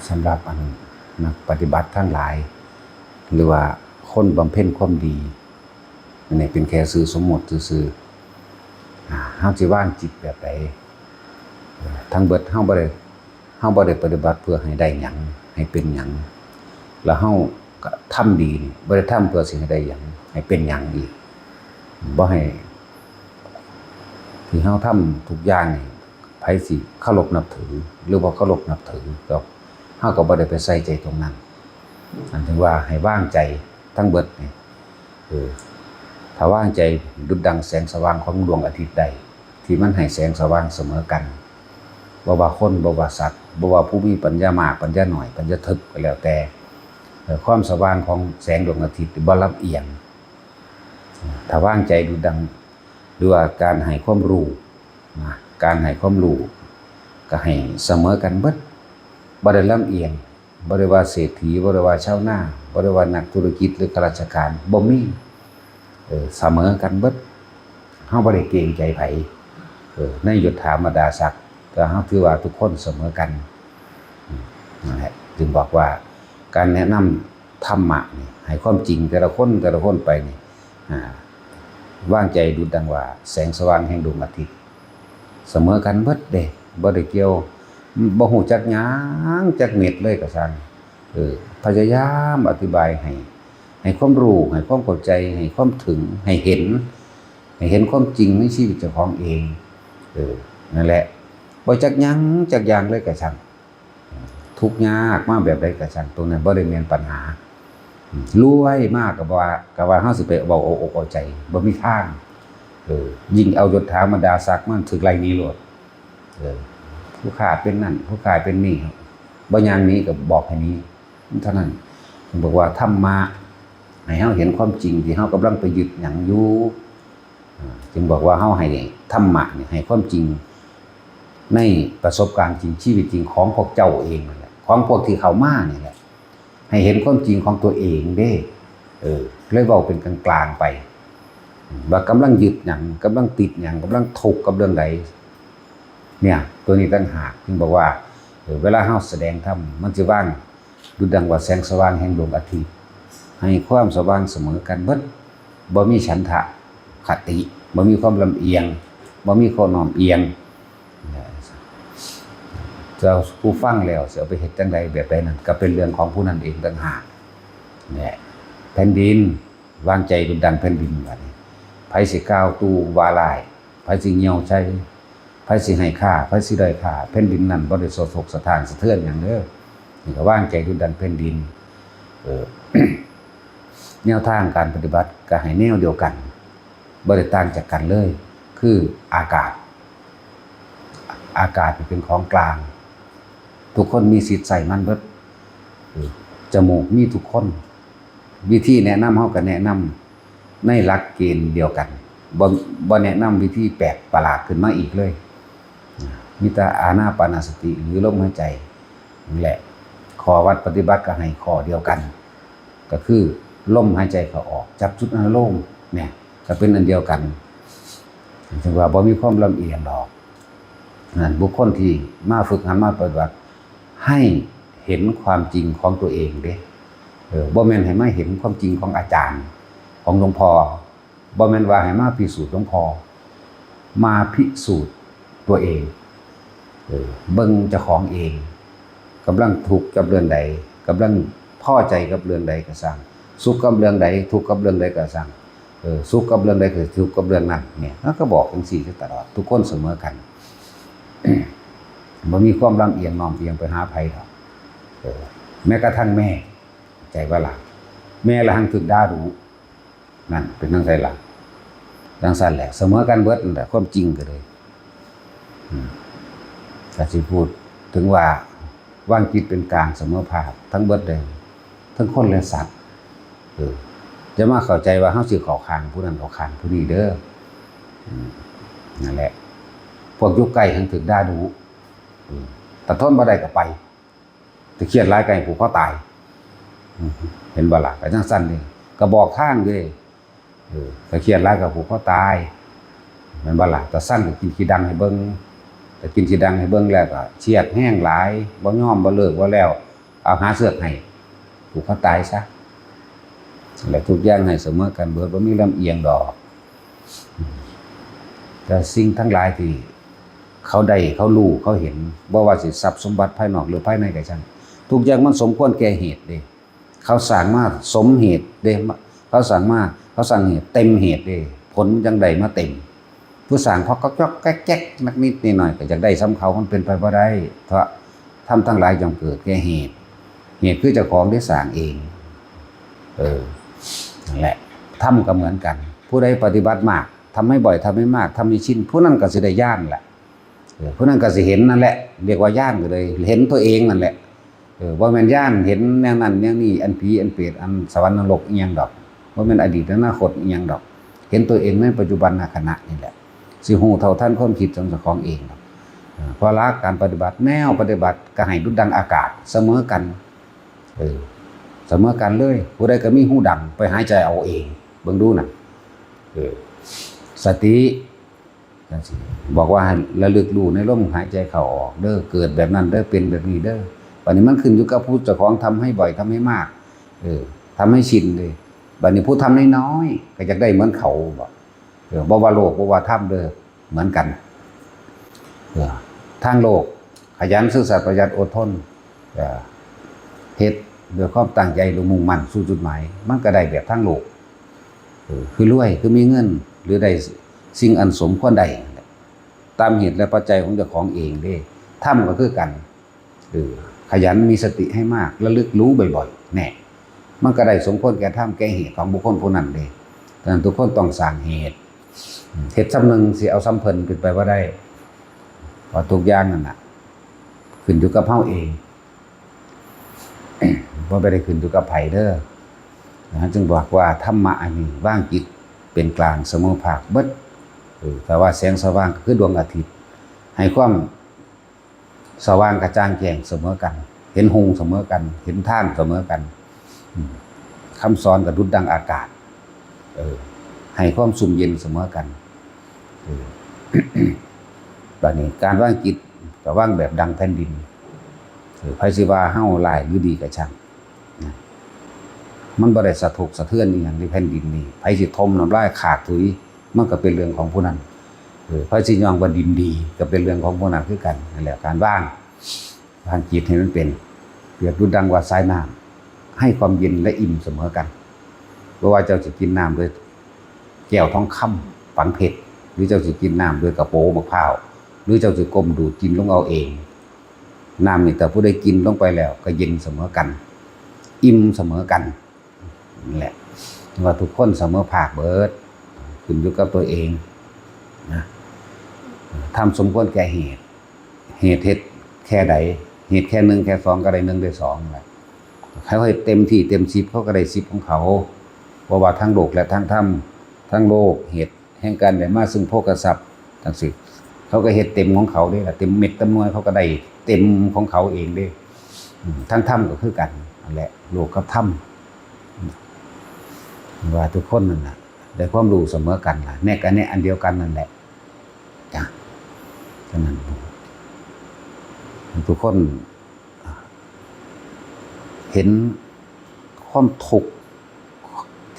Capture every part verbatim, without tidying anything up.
สำหรับอันนักปฏิบัติทั้งหลาย หรือว่าคนบำเพ็ญความดี อันนี้เป็นแค่ชื่อสมมุติซื่อๆ อ่า เฮาสิวางจิตแบบใด เอ่อ ทั้งเบิดเฮาบ่ได้ เฮาบ่ได้ปฏิบัติเพื่อให้ได้หยัง ให้เป็นหยัง แล้วเฮาก็ทำดีนี่บ่ได้ทำเพื่อสิให้ได้หยัง ให้เป็นหยังอีก บ่ให้ ที่เฮาทำทุกอย่างนี่ ไผสิเคารพนับถือ หรือบ่เคารพนับถือ ก็เฮาก็บ่ได้ไปใส่ใจตรงนั้น อันที่ว่าให้วางใจทั้งเบิดนี่ เออ ถ้าวางใจดุจดังแสงสว่างของดวงอาทิตย์ได้ ที่มันให้แสงสว่างเสมอกัน บ่ว่าคน บ่ว่าสัตว์ บ่ว่าผู้มีปัญญามาก ปัญญาน้อย ปัญญาทึบก็แล้วแต่ เอ่อ ความสว่างของแสงดวงอาทิตย์บ่ลำเอียง ถ้าวางใจดุจดัง หรือว่าการให้ความรู้นะ การให้ความรู้ก็ให้เสมอกันเบิด บ่ได้ลำเอียง บ่ได้ว่าเศรษฐี บ่ได้ว่าชาวนา บ่ได้ว่านักธุรกิจหรือข้าราชการ บ่มี เออ เสมอกันเบิด เฮาบ่ได้เกรงใจไผ เออ ในยศถาบรรดาศักดิ์ ก็เฮาถือว่าทุกคนเสมอกัน อืม นั่นแหละ จึงบอกว่าการแนะนำธรรมะนี่ ให้ความจริงแต่ละคน แต่ละคนไปนี่ อ่า วางใจดุจดังว่าแสงสว่างแห่งดวงอาทิตย์ เสมอกันเบิดเด้ บ่ได้เกี่ยว บ่ฮู้จักหยังจักเม็ดเลยก็ซ่าง เออ พยายามอธิบายให้ ให้ความรู้ ให้ความเข้าใจ ให้ความถึง ให้เห็น ให้เห็นความจริงในชีวิตเจ้าของเอง เออ นั่นแหละ บ่จักหยังจักอย่างเลยก็ซ่าง ทุกข์ยากมาแบบใดก็ซ่าง ตรงนั้นบ่ได้แม่นปัญหา อืม รวยมากก็บ่ว่า ก็ว่าเฮาสิไปเว้าเอาอกเอาใจ บ่มีทาง เออ ยิ่งเอายศถาบรรดาศักดิ์มาถืกไล่หนีโลด เออ ผู้ข้าเป็นนั่น ผู้ข้าเป็นนี่ บ่ย่างหนีก็บอกให้หนี เท่านั้น บอกว่าธรรมะ ให้เฮาเห็นความจริงที่เฮากำลังไปยึดหยังอยู่ อ่า จึงบอกว่าเฮาให้ธรรมะนี่ ให้ความจริงในประสบการณ์จริง ชีวิตจริงของพวกเจ้าเองนั่นแหละ ของพวกที่เข้ามานี่แหละ ให้เห็นความจริงของตัวเองเด้ เออ เลยเว้าเป็นกลางๆไป ว่ากำลังยึดหยัง กำลังติดหยัง กำลังทุกข์กับเรื่องใด เนี่ย ตัวนี้ต่างหาก จึงบอกว่า เออ เวลาเฮาแสดงธรรม มันสิวางดุจดังว่าแสงสว่างแห่งดวงอาทิตย์ ให้ความสว่างเสมอกันเบิด บ่มีฉันทะคติ บ่มีความลำเอียง บ่มีข้อน้อมเอียง เจ้าผู้ฟังแล้วสิเอาไปเฮ็ดจั่งใดแบบใดนั่น ก็เป็นเรื่องของผู้นั้นเองต่างหาก เนี่ย แผ่นดิน วางใจดุจดังแผ่นดิน บัดนี้ ไผสิกล่าวตู่ว่าร้าย ไผสิเหี่ยวใส่ ไผสิให้ค่า ไผสิด้อยค่า แผ่นดินนั้นบ่ได้สะทกสะท้านสะเทือนหยังเด้อ นี่ก็วางใจดุจดังแผ่นดิน เออ แนวทางการปฏิบัติก็ให้แนวเดียวกัน บ่ได้ต่างจากกันเลย คืออากาศ อากาศเป็นของกลาง ทุกคนมีสิทธิ์ใช้มันเบิด เออ จมูกมีทุกคน วิธีแนะนำเฮาก็แนะนำในหลักเกณฑ์เดียวกัน บ่ บ่แนะนำวิธีแปลกประหลาดขึ้นมาอีกเลย มีแต่อานาปานสติหรือลมหายใจนั่นแหละ ข้อวัดปฏิบัติก็ให้ข้อเดียวกัน ก็คือลมหายใจเข้าออก จับจุดอนุโลมเนี่ย ก็เป็นอันเดียวกัน ถึงว่าบ่มีความลำเอียงดอก นั่นบุคคลที่มาฝึกหัดมาปฏิบัติ ให้เห็นความจริงของตัวเองเด้ เออ บ่แม่นให้มาเห็นความจริงของอาจารย์ ของหลวงพ่อ บ่แม่นว่าให้มาพิสูจน์หลวงพ่อ มาพิสูจน์ตัวเอง เออ เบิ่งเจ้าของเอง กำลังทุกข์กับเรื่องใด กำลังพอใจกับเรื่องใดก็ซ่าง สุขกับเรื่องใด ทุกข์กับเรื่องใดก็ซ่าง เออ สุขกับเรื่องใดก็ทุกข์กับเรื่องนั้น เนี่ย แล้วก็บอกจังซี่ตลอด ทุกคนเสมอกัน บ่มีความลำเอียงน้อมเอียงไปหาไผดอก เออ แม้กระทั่งแม่ ใจว่าล่ะ แม่ละหังถืกด่าดุ นั่นเป็นจั่งใดล่ะ จั่งซั่นแหละ เสมอกันเบิดนั่นแหละ ความจริงก็เลย อืม ก็สิพูดถึงว่าวางจิตเป็นกลางเสมอภาคทั้งเบิดเลย ทั้งคนและสัตว์ เออ จะมาเข้าใจว่าเฮาสิเข้าข้างผู้นั้นเข้าข้างผู้นี้เด้อ อืม นั่นแหละ พวกอยู่ใกล้หังถืกด่าดุ อืม ถ้าทนบ่ได้ก็ไป ถ้าเครียดหลายก็ให้ผูกคอตาย อืม เห็นบ่ล่ะ ก็จั่งซั่นเด้ ก็บอกทางเด้ เออ ถ้าเครียดหลายก็ผูกคอตาย แม่นบ่ล่ะ ถ้าซังก็กินขี้ดังให้เบิ่ง ถ้ากินขี้ดังให้เบิ่งแล้วก็เครียดแฮงหลาย บ่ยอม บ่เลิก บ่แล้ว เอาหาเสือกให้ ผูกเขาตายซะ และทุกอย่างให้เสมอกันเบิด บ่มีลำเอียงดอก แต่สิ่งทั้งหลายที่เขาได้ เขารู้ เขาเห็น บ่ว่าสิทรัพย์สมบัติภายนอกหรือภายในก็ช่าง ทุกอย่างมันสมควรแก่เหตุเด้ เขาสร้างมาสมเหตุเด้ เขาสร้างมา เขาสร้างเหตุเต็มเหตุเด้ ผลจั่งได้มาเต็ม ผู้สร้างพอก็จอกแก๊กแก๊กนักนิดนิดหน่อยก็อยากได้ซ้ำเขา มันเป็นไปบ่ได้ เพราะธรรมทั้งหลายย่อมเกิดแก่เหตุ เหตุคือเจ้าของได้สร้างเอง เออ นั่นแหละ ธรรมก็เหมือนกัน ผู้ใดปฏิบัติมาก ทำให้บ่อย ทำให้มาก ทำให้ชิน ผู้นั้นก็สิได้ญาณแหละ เออ ผู้นั้นก็สิเห็นนั่นแหละ เรียกว่าญาณก็เลย เห็นตัวเองนั่นแหละ เออ บ่แม่นญาณเห็นแนวนั้นแนวนี้ อันผีอันเปรต อันสวรรค์นรกอิหยังดอก บ่แม่นอดีตอนาคตอิหยังดอก เห็นตัวเองในปัจจุบันขณะนี่แหละ สิฮู้เท่าทันความคิดของเจ้าของเองดอก เออ เพราะหลักการปฏิบัติ แนวปฏิบัติก็ให้ดุจดังอากาศเสมอกัน เออ เสมอกันเลย ผู้ใดก็มีหูดังไปหายใจเอาเอง เบิ่งดูน่ะ เออ สติ จั่งซี้ บอกว่าให้ระลึกรู้ในลมหายใจเข้าออกเด้อ เกิดแบบนั้นเด้อ เป็นแบบนี้เด้อ บัดนี้มันขึ้นอยู่กับผู้เจ้าของทำให้บ่อย ทำให้มาก เออ ทำให้ชินเลย บัดนี้ผู้ทำน้อยๆ ก็อยากได้เหมือนเขาบ่ เออ บ่ว่าโลก บ่ว่าธรรมเด้อ เหมือนกัน เออ ทางโลก ขยันซื่อสัตย์ประหยัดอดทน เออ เฮ็ดด้วยความตั้งใจ ด้วยมุ่งมั่นสู่จุดหมาย มันก็ได้แบบทางโลก เออ คือรวย คือมีเงิน หรือได้สิ่งอันสมควรได้นั่นแหละ ตามเหตุและปัจจัยของเจ้าของเองเด้ ธรรมก็คือกัน เออ ขยันมีสติให้มาก ระลึกรู้บ่อยๆ แน่ มันก็ได้สมควรแก่ธรรมแก่เหตุของบุคคลผู้นั้นเด้ ฉะนั้นทุกคนต้องสร้างเหตุ เฮ็ดส่ำหนึ่งสิเอาส่ำเพิ่นเป็นไปบ่ได้ เพราะทุกอย่างนั่นน่ะ ขึ้นอยู่กับเฮาเอง บ่ได้ขึ้นอยู่กับไผเด้อ นะ จึงบอกว่าธรรมะอันนี้วางจิตเป็นกลางเสมอภาคเบิด เออ แต่ว่าแสงสว่างก็คือดวงอาทิตย์ ให้ความสว่างกระจ่างแจ้งเสมอกัน เห็นฮุงเสมอกัน เห็นทางเสมอกัน อืม คำสอนก็ดุจดังอากาศ เออ ให้ความชุ่มเย็นเสมอกัน เออ บัดนี้การวางจิตก็วางแบบดังแผ่นดิน เออ ไผสิว่าเฮาร้ายหรือดีก็ช่าง นะ มันบ่ได้สะทกสะเทือนอีหยังในแผ่นดินนี้ ไผสิถมน้ำลายขากถุย มันก็เป็นเรื่องของผู้นั้น เออ ไผสิย่องว่าดินดี ก็เป็นเรื่องของผู้นั้นคือกัน นั่นแหละ การวาง วางจิตให้มันเป็น เปรียบดุจดังว่าสายน้ำ ให้ความเย็นและอิ่มเสมอกัน บ่ว่าเจ้าสิกินน้ำด้วยแก้วทองคำฝังเพชร หรือเจ้าสิกินน้ำด้วยกระโปรงมะพร้าว หรือเจ้าสิก้มดูดกินลงเอาเอง น้ำนี่แต่ผู้ใดกินลงไปแล้วก็เย็นเสมอกัน อิ่มเสมอกัน นั่นแหละ ว่าทุกคนเสมอภาคเบิด ขึ้นอยู่กับตัวเองนะ ทำสมควรแก่เหตุ เหตุเฮ็ดแค่ใด เหตุแค่หนึ่งแค่สองก็ได้หนึ่งได้สองแหละ เขาเฮ็ดเต็มที่เต็มสิบ เขาก็ได้สิบของเขา เพราะว่าทั้งโลกและทั้งธรรม ทั้งโลก เหตุแห่งการได้มาซึ่งโภคทรัพย์จั่งซี้ เขาก็เฮ็ดเต็มของเขาเด้ล่ะ เต็มเม็ดเต็มหน่วย เขาก็ได้เต็มของเขาเองเด้ อืม ทั้งธรรมก็คือกันนั่นแหละ โลกกับธรรม ว่าทุกคนนั่นน่ะ ได้ความรู้เสมอกันล่ะ แนกกันในอันเดียวกันนั่นแหละ จ้ะ ฉะนั้น ทุกคน เห็นความทุกข์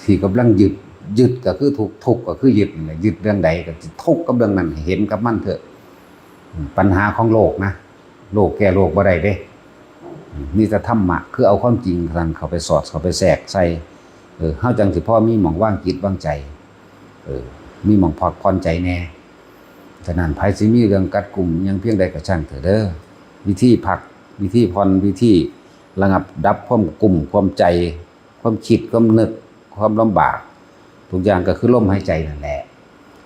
ที่กำลังยึด ยึดก็คือทุกข์ ทุกข์ก็คือยึดนี่แหละ ยึดเรื่องใดก็ทุกข์กับเรื่องนั้น เห็นกับมันเถอะ ปัญหาของโลกนะ โลกแก้โลกบ่ได้เด้ มีแต่ธรรมะ คือเอาความจริงนั้นเข้าไปสอด เข้าไปแทรกใส่ เออ เฮาจั่งสิพอมีหม่องวางจิตวางใจ เออ มีหม่องพักผ่อนใจแน่ ฉะนั้นไผสิมีเรื่องกัดกุ่มหยังเพียงใดก็ช่างเถอะเด้อ วิธีพัก วิธีผ่อน วิธีระงับดับความกุ้มความใจ ความคิด ความนึก ความลำบาก ทุกอย่างก็คือลมหายใจนั่นแหละ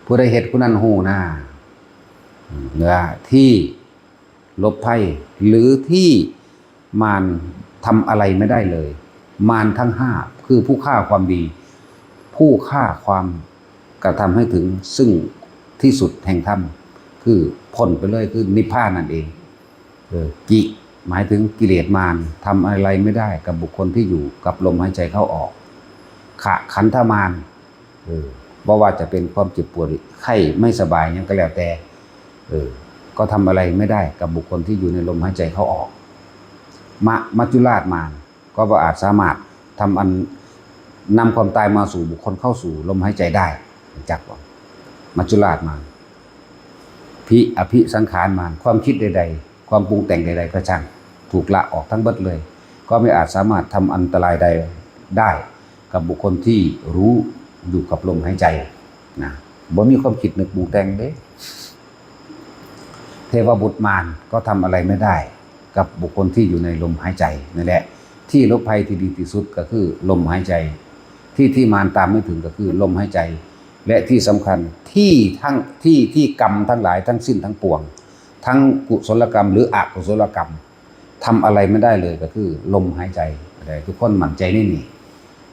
ผู้ใดเฮ็ดผู้นั้นฮู้นะ อืม ว่าที่หลบภัย หรือที่มารทำอะไรไม่ได้เลย มารทั้งห้า คือผู้ฆ่าความดี ผู้ฆ่าความกระทำให้ถึงซึ่งที่สุดแห่งธรรม คือพ้นไปเลย คือนิพพานนั่นเอง เออ กิ หมายถึงกิเลสมาร ทำอะไรไม่ได้กับบุคคลที่อยู่กับลมหายใจเข้าออก ขะ ขันธมาร เออ บ่ว่าจะเป็นความเจ็บปวดไข้ไม่สบายหยังก็แล้วแต่ เออ ก็ทำอะไรไม่ได้กับบุคคลที่อยู่ในลมหายใจเข้าออก มะ มัจจุราชมารก็บ่อาจสามารถทำอัน นำความตายมาสู่บุคคลเข้าสู่ลมหายใจได้ จักบ่ มัจจุราชมาร พิ อภิสังขารมาร ความคิดใดๆ ความปรุงแต่งใดๆ ก็ช่าง ถูกละออกทั้งเบิดเลย ก็ไม่อาจสามารถทำอันตรายใดได้ กับบุคคลที่รู้อยู่กับลมหายใจนะ บ่มีความคิดนึกปรุงแต่งเด้ เทวบุตรมารก็ทำอะไรไม่ได้ กับบุคคลที่อยู่ในลมหายใจนั่นแหละ ที่หลบภัยที่ดีที่สุดก็คือลมหายใจ ที่ที่มารตามไม่ถึงก็คือลมหายใจ และที่สำคัญ ที่ทั้ง ที่ ที่กรรมทั้งหลายทั้งสิ้นทั้งปวง ทั้งกุศลกรรมหรืออกุศลกรรม ทำอะไรไม่ได้เลยก็คือลมหายใจ ทุกคนมั่นใจในนี่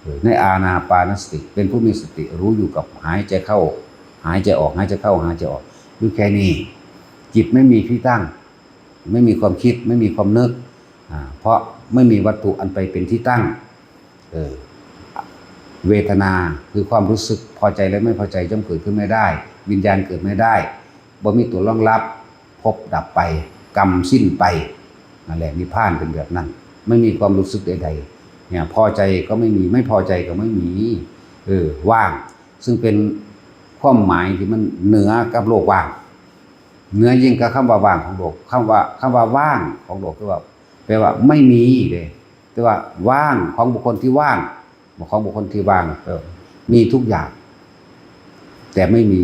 เออ ในอานาปานสติ เป็นผู้มีสติรู้อยู่กับหายใจเข้า หายใจออก หายใจเข้า หายใจออก อยู่แค่นี้ จิตไม่มีที่ตั้ง ไม่มีความคิด ไม่มีความนึก อ่า เพราะไม่มีวัตถุอันไปเป็นที่ตั้ง เออ เวทนาคือความรู้สึกพอใจและไม่พอใจย่อมเกิดขึ้นไม่ได้ วิญญาณเกิดไม่ได้ บ่มีตัวรองรับ ภพดับไป กรรมสิ้นไป นั่นแหละ นิพพานเป็นแบบนั้น ไม่มีความรู้สึกใดๆ เนี่ย พอใจก็ไม่มี ไม่พอใจก็ไม่มี เออ ว่าง ซึ่งเป็นความหมายที่มันเหนือกับโลกว่าง เหนือยิ่งกับคำว่าว่างของโลก คำว่า คำว่าว่างของโลกคือว่า แปลว่าไม่มีเด้ แต่ว่าว่างของบุคคลที่ว่าง ของบุคคลที่ว่าง เออ มีทุกอย่าง แต่ไม่มี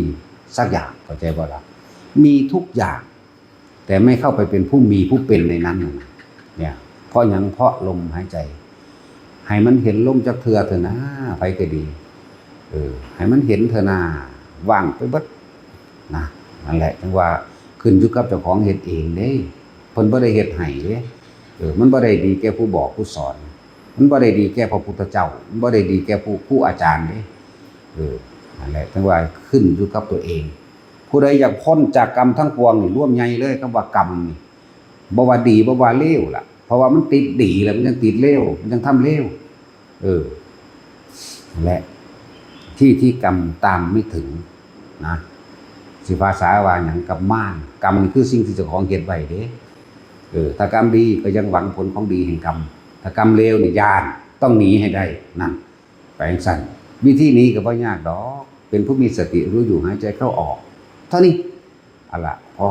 สักอย่าง เข้าใจบ่ล่ะ มีทุกอย่าง แต่ไม่เข้าไปเป็นผู้มีผู้เป็นในนั้นน่ะนะ เนี่ย เพราะหยัง เพราะลมหายใจ ให้มันเห็นลมจักเทื่อเถอะนะ ไผก็ดี เออ ให้มันเห็นเถอะนะ ว่างไปเบิดนะ นั่นแหละ จั่งว่าขึ้นอยู่กับเจ้าของเฮ็ดเองเด้ เพิ่นบ่ได้เฮ็ดให้เด้ เออ มันบ่ได้ดีแก่ผู้บอกผู้สอน มันบ่ได้ดีแก่พระพุทธเจ้า มันบ่ได้ดีแก่ผู้ ครูอาจารย์เด้ เออ นั่นแหละ จั่งว่าขึ้นอยู่กับตัวเอง ผู้ใดอยากพ้นจากกรรมทั้งปวงนี่ รวมใหญ่เลย คำว่ากรรมนี่ บ่ว่าดีบ่ว่าเลวล่ะ เพราะว่ามันติดดีแล้วมันยังติดเลว มันยังทำเลว เออ นั่นแหละ ที่ที่กรรมตามไม่ถึงนะ สิภาษาว่าหยัง กรรมมาร กรรมนี่คือสิ่งที่เจ้าของเฮ็ดไว้เด้ เออ ถ้ากรรมดีก็ยังหวังผลของดีแห่งกรรม ถ้ากรรมเลวนี่ย้าน ต้องหนีให้ได้ นั่น ไปจั่งซั้น วิธีหนีก็บ่ยากดอก เป็นผู้มีสติรู้อยู่หายใจเข้าออก เท่านี้ เอาละ พอ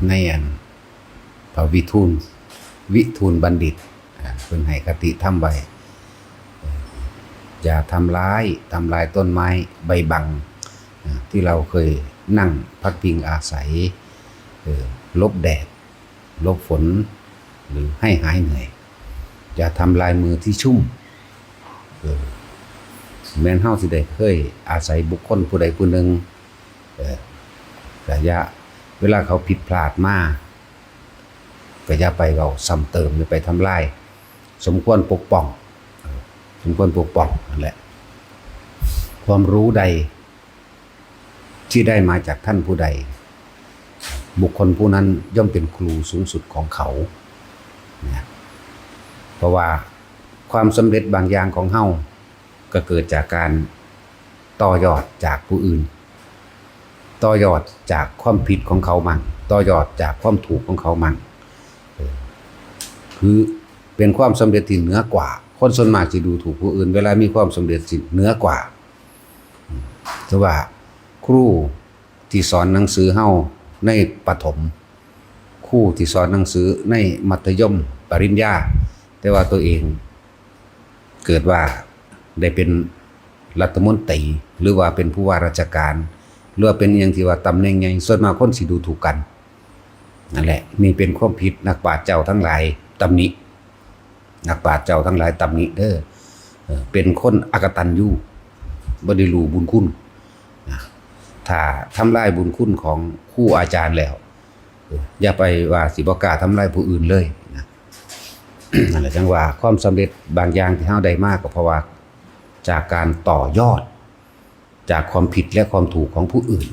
ในอัน พระวิทูล วิทูลบัณฑิต อ่า เพิ่นให้คติธรรมไว้ เอ่อ อย่าทำร้าย ทำลายต้นไม้ใบบัง อ่า ที่เราเคยนั่งพักพิงอาศัย เอ่อ หลบแดด หลบฝน หรือให้หายเหนื่อย อย่าทำลายมือที่ชุ่ม เออ แม้นเฮาสิได้เคยอาศัยบุคคลผู้ใดผู้หนึ่ง เออ ก็อย่า เวลาเขาผิดพลาดมา ก็อย่าไปเว้าซ้ำเติม อย่าไปทำลาย สมควรปกป้อง เออ สมควรปกป้องนั่นแหละ ความรู้ใด ที่ได้มาจากท่านผู้ใด บุคคลผู้นั้นย่อมเป็นครูสูงสุดของเขา นะ เพราะว่าความสำเร็จบางอย่างของเฮาก็เกิดจากการต่อยอดจากผู้อื่น ต่อยอดจากความผิดของเขามั่ง ต่อยอดจากความถูกของเขามั่ง เออ คือเป็นความสำเร็จที่เหนือกว่า คนส่วนมากสิดูถูกผู้อื่น เวลามีความสำเร็จสิเหนือกว่า อืม แต่ว่าครูที่สอนหนังสือเฮาในประถม ครูที่สอนหนังสือในมัธยม ปริญญา แต่ว่าตัวเองเกิดว่าได้เป็นรัฐมนตรี หรือว่าเป็นผู้ว่าราชการ หรือว่าเป็นอิหยังที่ว่าตำแหน่งใหญ่ ส่วนมากคนสิดูถูกกัน นั่นแหละ นี่เป็นความผิด นักปราชญ์เจ้าทั้งหลายตำหนิ นักปราชญ์เจ้าทั้งหลายตำหนิเด้อ เออ เป็นคนอกตัญญู บ่ได้รู้บุญคุณนะ ถ้าทำลายบุญคุณของครูอาจารย์แล้ว เออ อย่าไปว่าสิบ่กล้าทำลายผู้อื่นเลยนะ นั่นแหละ จั่งว่าความสำเร็จบางอย่างที่เฮาได้มาก็เพราะว่าจากการต่อยอด จากความผิดและความถูกของผู้อื่น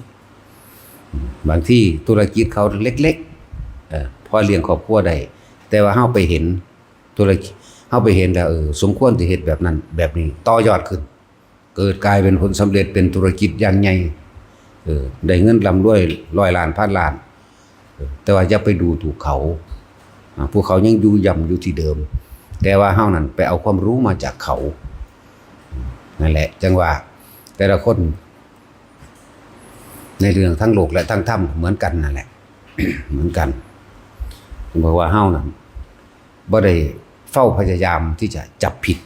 บางทีธุรกิจเขาเล็กๆ เอ่อ พอเลี้ยงครอบครัวได้ แต่ว่าเฮาไปเห็นธุรกิจ เฮาไปเห็นแล้ว เออ สมควรสิเฮ็ดแบบนั้น แบบนี้ ต่อยอดขึ้น เกิดกลายเป็นผลสำเร็จ เป็นธุรกิจอย่างใหญ่ เออ ได้เงินร่ำรวยร้อยล้าน พันล้าน เออ แต่ว่าอย่าไปดูถูกเขา อ่า พวกเขายังอยู่ย่ำอยู่ที่เดิม แต่ว่าเฮานั่นไปเอาความรู้มาจากเขา นั่นแหละ จั่งว่าแต่ละคน ในเรื่องทั้งโลกและทั้งธรรมเหมือนกันนั่นแหละ เหมือนกัน เพราะว่าเฮานั่นบ่ได้เฝ้าพยายามที่จะจับผิด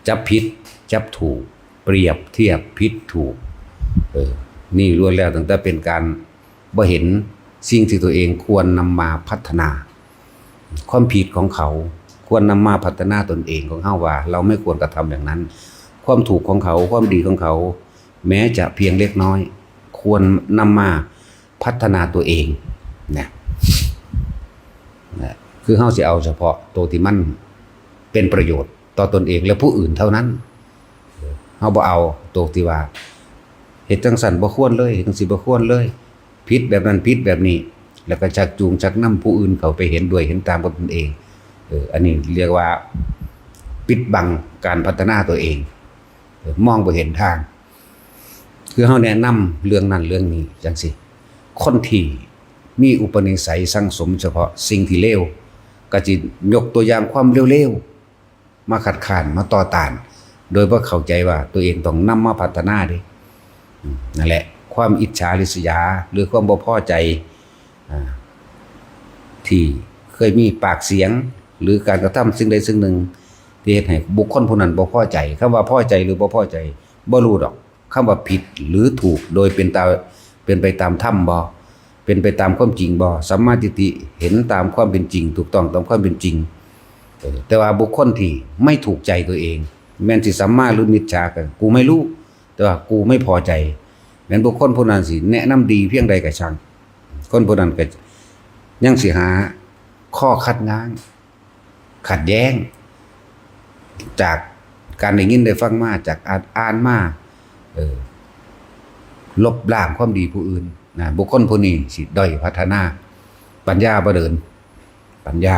จับผิด จับถูก เปรียบเทียบผิดถูก เออ นี่ล้วนแล้วตั้งแต่เป็นการบ่เห็นสิ่งที่ตัวเองควรนำมาพัฒนา ความผิดของเขาควรนำมาพัฒนาตนเองของเฮา ว่าเราไม่ควรกระทำอย่างนั้น ความถูกของเขา ความดีของเขา แม้จะเพียงเล็กน้อย ควรนำมาพัฒนาตัวเองนะ นะ คือเฮาสิเอาเฉพาะตัวที่มันเป็นประโยชน์ต่อตนเองและผู้อื่นเท่านั้น เฮาบ่เอาตัวที่ว่า เฮ็ดจั่งซั้นบ่ควรเลย เฮ็ดจั่งซี้บ่ควรเลย ผิดแบบนั้น ผิดแบบนี้ แล้วก็ชักจูงชักนำผู้อื่นเข้าไปเห็นด้วยเห็นตามกับตนเอง เออ อันนี้เรียกว่าปิดบังการพัฒนาตัวเอง เออ มองบ่เห็นทาง คือเฮาแนะนำเรื่องนั้นเรื่องนี้จั่งซี้ คนที่มีอุปนิสัยสั่งสมเฉพาะสิ่งที่เลว ก็สิยกตัวอย่างความเลวๆ มาคัดค้าน มาต่อต้าน โดยบ่เข้าใจว่าตัวเองต้องนำมาพัฒนาเด้ อืม นั่นแหละ ความอิจฉาริษยา หรือความบ่พอใจ อ่า ที่เคยมีปากเสียง หรือการกระทำสิ่งใดสิ่งหนึ่ง ที่เฮ็ดให้บุคคลผู้นั้นบ่พอใจ คำว่าพอใจหรือบ่พอใจ บ่รู้ดอก คำว่าผิดหรือถูก โดยเป็นตา เป็นไปตามธรรมบ่ เป็นไปตามความจริงบ่ สัมมาทิฏฐิ เห็นตามความเป็นจริง ถูกต้องตามความเป็นจริง เออ แต่ว่าบุคคลที่ไม่ถูกใจตัวเอง แม่นสิสัมมาหรือมิจฉาก็กูไม่รู้ แต่ว่ากูไม่พอใจ แม่นบุคคลผู้นั้นสิแนะนำดีเพียงใดก็ช่าง คนผู้นั้นก็ยังสิหาข้อขัดง้าง ขัดแย้ง จากการได้ยินได้ฟังมา จากอ่าน อ่านมา เออ ลบล้างความดีผู้อื่นนะ บุคคลผู้นี้สิด้อยพัฒนา ปัญญาบ่เดิน ปัญญา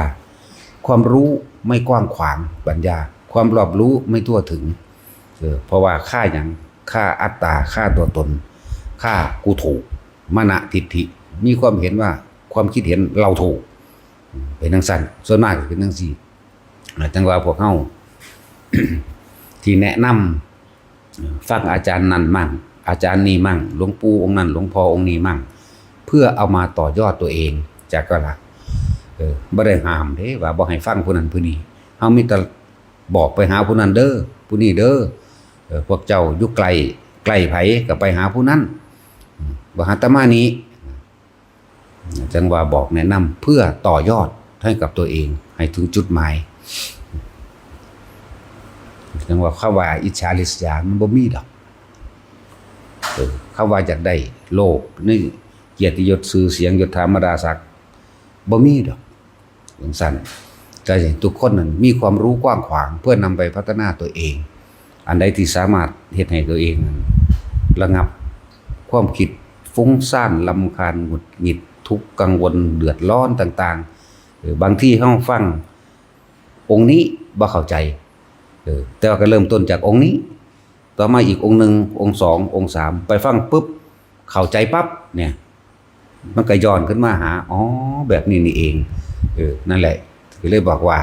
ความรู้ไม่กว้างขวาง ปัญญา ความรอบรู้ไม่ทั่วถึง เออ เพราะว่าข้าหยัง ข้าอัตตา ข้าตัวตน ข้ากูถูก มานะทิฏฐิ มีความเห็นว่าความคิดเห็นเราถูก เป็นจั่งซั้น ส่วนมากก็เป็นจั่งซี้ อ่า จั่งว่าพวกเฮา ที่แนะนำ ฟังอาจารย์นั่นมั่ง อาจารย์นี่มั่ง หลวงปู่องค์นั้น หลวงพ่อองค์นี้มั่ง เพื่อเอามาต่อยอดตัวเอง จักก็ละ เออ บ่ได้ห้ามเด้ว่าบ่ให้ฟังผู้นั้นผู้นี้ เฮามีแต่บอกไปหาผู้นั้นเด้อ ผู้นี้เด้อ เออ พวกเจ้าอยู่ใกล้ ใกล้ไผก็ไปหาผู้นั้น อืม บ่หาอาตมานี้ จั่งว่าบอกแนะนำเพื่อต่อยอดให้กับตัวเองให้ถึงจุดหมาย จั่งว่าคำว่าอิจฉาริษยามันบ่มีดอก เออ คำว่าอยากได้โลภในเกียรติยศชื่อเสียงยศถาบรรดาศักดิ์บ่มีดอก จั่งซั้น ก็ให้ทุกคนนั้นมีความรู้กว้างขวางเพื่อนำไปพัฒนาตัวเอง อันใดที่สามารถเฮ็ดให้ตัวเองนั้นระงับความคิดฟุ้งซ่าน รำคาญ หงุดหงิด ทุกข์ กังวล เดือดร้อนต่างๆ เออ บางทีเฮาฟังองค์นี้บ่เข้าใจ เออ แต่ว่าก็เริ่มต้นจากองค์นี้ ต่อมาอีกองค์หนึ่ง องค์สอง องค์สาม ไปฟังปุ๊บ เข้าใจปั๊บเนี่ย มันก็ย้อนขึ้นมาหา อ๋อ แบบนี้นี่เอง เออ นั่นแหละ ก็เลยบอกว่า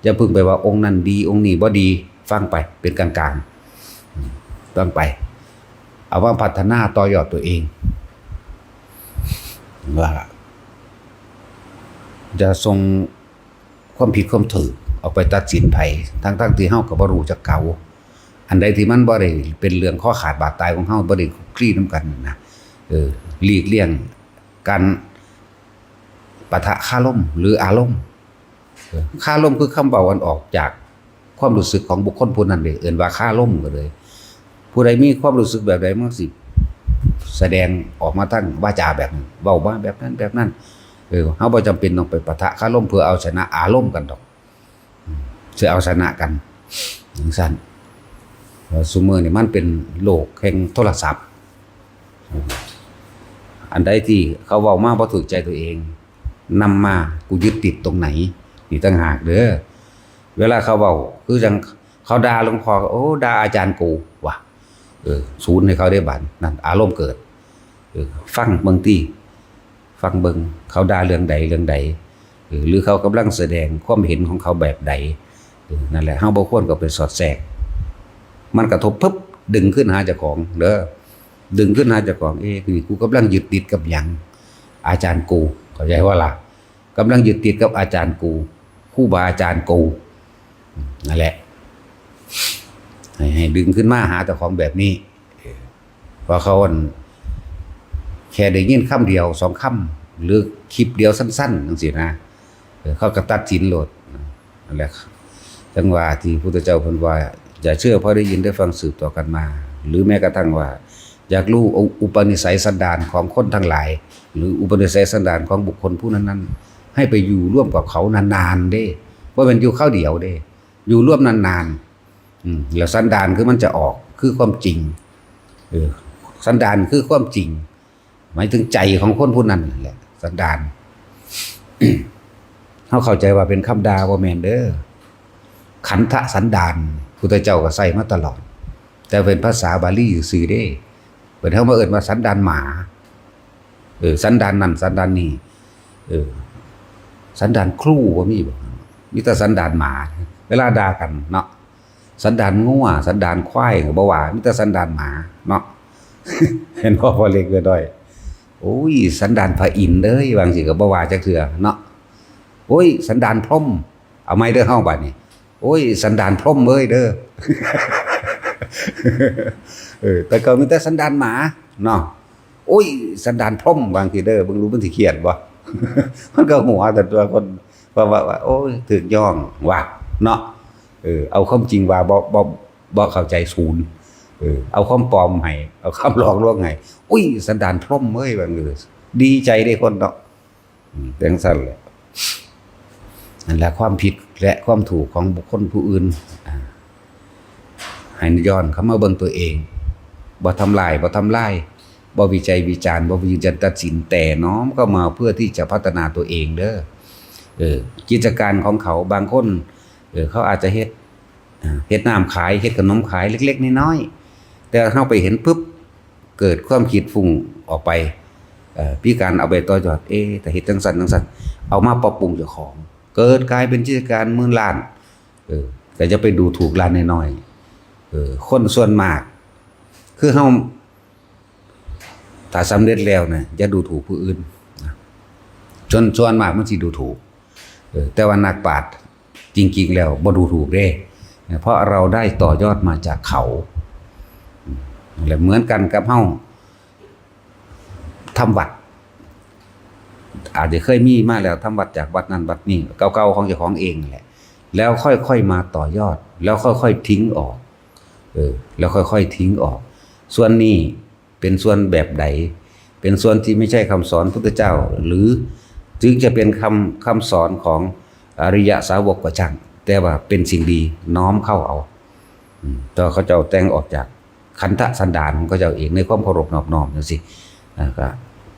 อย่าเพิ่งไปว่าองค์นั้นดี องค์นี้บ่ดี ฟังไป เป็นกลางๆ อืม ฟังไป เอามาพัฒนาต่อยอดตัวเอง ว่า จะส่งความผิดความถูกออกไปตัดสินไผ ทั้งๆที่เฮาก็บ่รู้จักเขา อันใดที่มันบ่ได้เป็นเรื่องคอขาดบาดตายของเฮา บ่ได้คลุกคลีนำกันนะ เออ หลีกเลี่ยงการปะทะคารมหรืออารมณ์ เออ คารมคือคำเว้าอันออกจากความรู้สึกของบุคคลผู้นั้นเด้ เอิ้นว่าคารมก็เลย ผู้ใดมีความรู้สึกแบบใดมันสิแสดงออกมาทางวาจาแบบนั้น เว้ามาแบบนั้นแบบนั้น เออ เฮาบ่จำเป็นต้องไปปะทะคารมเพื่อเอาชนะอารมณ์กันดอก อืม สิเอาชนะกัน จั่งซั้น เอ่อ ซุมื้อนี่มันเป็นโลกแห่งโทรศัพท์ อันใดที่เขาเว้ามาบ่ถูกใจตัวเอง นำมา กูยึดติดตรงไหน นี่ต่างหากเด้อ เวลาเขาเว้า คือจั่งเขาด่าหลวงพ่อ โอ้ ด่าอาจารย์กู ว่ะ เออ ศูนย์ให้เขาได้บาดนั่น อารมณ์เกิด เออ ฟังเบิ่งติ ฟังเบิ่ง เขาด่าเรื่องใด เรื่องใด เออ หรือเขากำลังแสดงความเห็นของเขาแบบใด เออ นั่นแหละ เฮาบ่ควรเข้าไปสอดแทรก มันกระทบปุ๊บ ดึงขึ้นหาเจ้าของเด้อ ดึงขึ้นหาเจ้าของ เอ๊ะ นี่กูกำลังยึดติดกับหยัง อาจารย์กู เข้าใจบ่ล่ะ กำลังยึดติดกับอาจารย์กู ครูบาอาจารย์กู นั่นแหละ ให้ ให้ดึงขึ้นมาหาเจ้าของแบบนี้ เออ เพราะเขาอัน แค่ได้ยินคำเดียวสองคำ หรือคลิปเดียวสั้นๆ จั่งซี้นะ เออ เขาก็ตัดสินโลด นั่นแหละ จั่งว่าที่พุทธเจ้าเพิ่นว่า อย่าเชื่อเพราะได้ยินได้ฟังสืบต่อกันมา หรือแม้กระทั่งว่า อยากรู้อุปนิสัยสันดานของคนทั้งหลาย หรืออุปนิสัยสันดานของบุคคลผู้นั้นๆ ให้ไปอยู่ร่วมกับเขานานๆ เด้ บ่แม่นอยู่คราวเดียวเด้ อยู่ร่วมนานๆ อืม แล้วสันดานคือมันจะออก คือความจริง เออ สันดานคือความจริง หมายถึงใจของคนผู้นั้นนั่นแหละ สันดาน เฮาเข้าใจว่าเป็นคำด่า บ่แม่นเด้อ ขันธสันดาน พุทธเจ้าก็ใช้มาตลอด แต่เป็นภาษาบาลีซื่อๆ เด้ เพิ่นเฮามาเอิ้นว่าสันดานหมา เออ สันดานนั่น สันดานนี่ เออ สันดานครูบ่มีบ่ มีแต่สันดานหมา เวลาด่ากันเนาะ สันดานงัว สันดานควายก็บ่ว่า มีแต่สันดานหมาเนาะ เห็นบ่ พ่อเล็กแม่น้อย โอ้ย สันดานพระอินทร์เอ้ย ว่าจั่งซี้ก็บ่ว่าจักเทื่อเนาะ โอ้ย สันดานพรหม เอาใหม่เด้อเฮาบัดนี้ โอ้ย สันดานพรหมเอ้ยเด้อ เออ แต่เก่ามีแต่สันดานหมาเนาะ โอ้ย สันดานพรหม ว่าจั่งซี้เด้อ เบิ่งดูมันสิเครียดบ่ มันก็หัวแต่ตัวคน ว่า ว่า ว่า โอ้ย ถูกย้องว่ะเนาะ เออ เอาความจริงว่าบ่ บ่ บ่เข้าใจศูนย์ เออ เอาความปลอมให้ เอาความหลอกลวงให้ อุ้ย สันดานพรหมเอ้ย ว่า เออ ดีใจเด้คนเนาะ อืม จั่งซั่นแหละ นั่นแหละความผิดและความถูกของบุคคลผู้อื่น อ่า ให้ย้อนเข้ามาเบิ่งตัวเอง บ่ทำลาย บ่ทำลาย บ่วิจัยวิจารณ์ บ่ยืนยันตัดสิน แต่น้อมเข้ามาเพื่อที่จะพัฒนาตัวเองเด้อ เออ กิจการของเขา บางคน เออ เขาอาจจะเฮ็ด อ่า เฮ็ดน้ำขาย เฮ็ดขนมขายเล็กๆ น้อยๆ แต่เฮาไปเห็นปุ๊บ เกิดความคิดฟุ้งออกไป เอ่อ มีการเอาไปต่อยอด เอ๊ะ ถ้าเฮ็ดจั่งซั้นจั่งซั้น เอามาปรับปรุงเจ้าของ เกิดกลายเป็นกิจการหมื่นล้าน เออ ก็อย่าไปดูถูกร้านน้อยๆ เออ คนส่วนมาก คือเฮา ถ้าสำเร็จแล้วนะ อย่าดูถูกผู้อื่นนะ ส่วน ส่วนมากมันสิดูถูก เออ แต่ว่านักปราชญ์จริงๆ แล้วบ่ดูถูกเด้ เพราะเราได้ต่อยอดมาจากเขา และเหมือนกันกับเฮาทำวัด อาจจะเคยมีมาแล้ว ทำวัดจากวัดนั้นวัดนี้ เก่าๆ ของเจ้าของเองนั่นแหละ แล้วค่อยๆ มาต่อยอด แล้วค่อยๆ ทิ้งออก เออ แล้วค่อยๆ ทิ้งออก ส่วนนี้เป็นส่วนแบบใด เป็นส่วนที่ไม่ใช่คำสอนพุทธเจ้า หรือถึงจะเป็นคำ คำสอนของอริยสาวกก็ช่าง แต่ว่าเป็นสิ่งดี น้อมเข้าเอา อืม แต่เขาเจ้าแต่งออกจากขันธสันดานของเขาเจ้าเอง ในความเคารพนอบน้อมจั่งซี้ อ่า ก็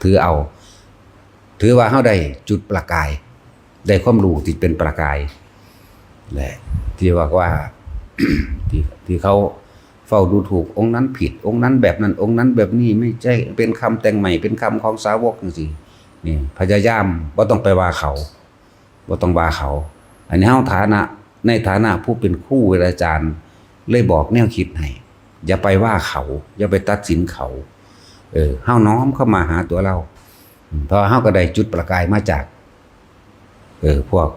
ถือเอา ถือว่าเฮาได้จุดประกาย ได้ความรู้ที่เป็นประกาย และที่ว่า ว่า ที่ ที่เขาเฝ้าดูถูกองค์นั้นผิด องค์นั้นแบบนั้น องค์นั้นแบบนี้ ไม่ใช่ เป็นคำแต่งใหม่ เป็นคำของสาวกจั่งซี้ นี่ พยายามบ่ต้องไปว่าเขา บ่ต้องว่าเขา อันนี้เฮาฐานะ ในฐานะผู้เป็นครูเป็นอาจารย์ เลยบอกแนวคิดให้ อย่าไปว่าเขา อย่าไปตัดสินเขา เออ เฮาน้อมเข้ามาหาตัวเรา อืม เพราะเฮาก็ได้จุดประกายมาจาก เออ พวก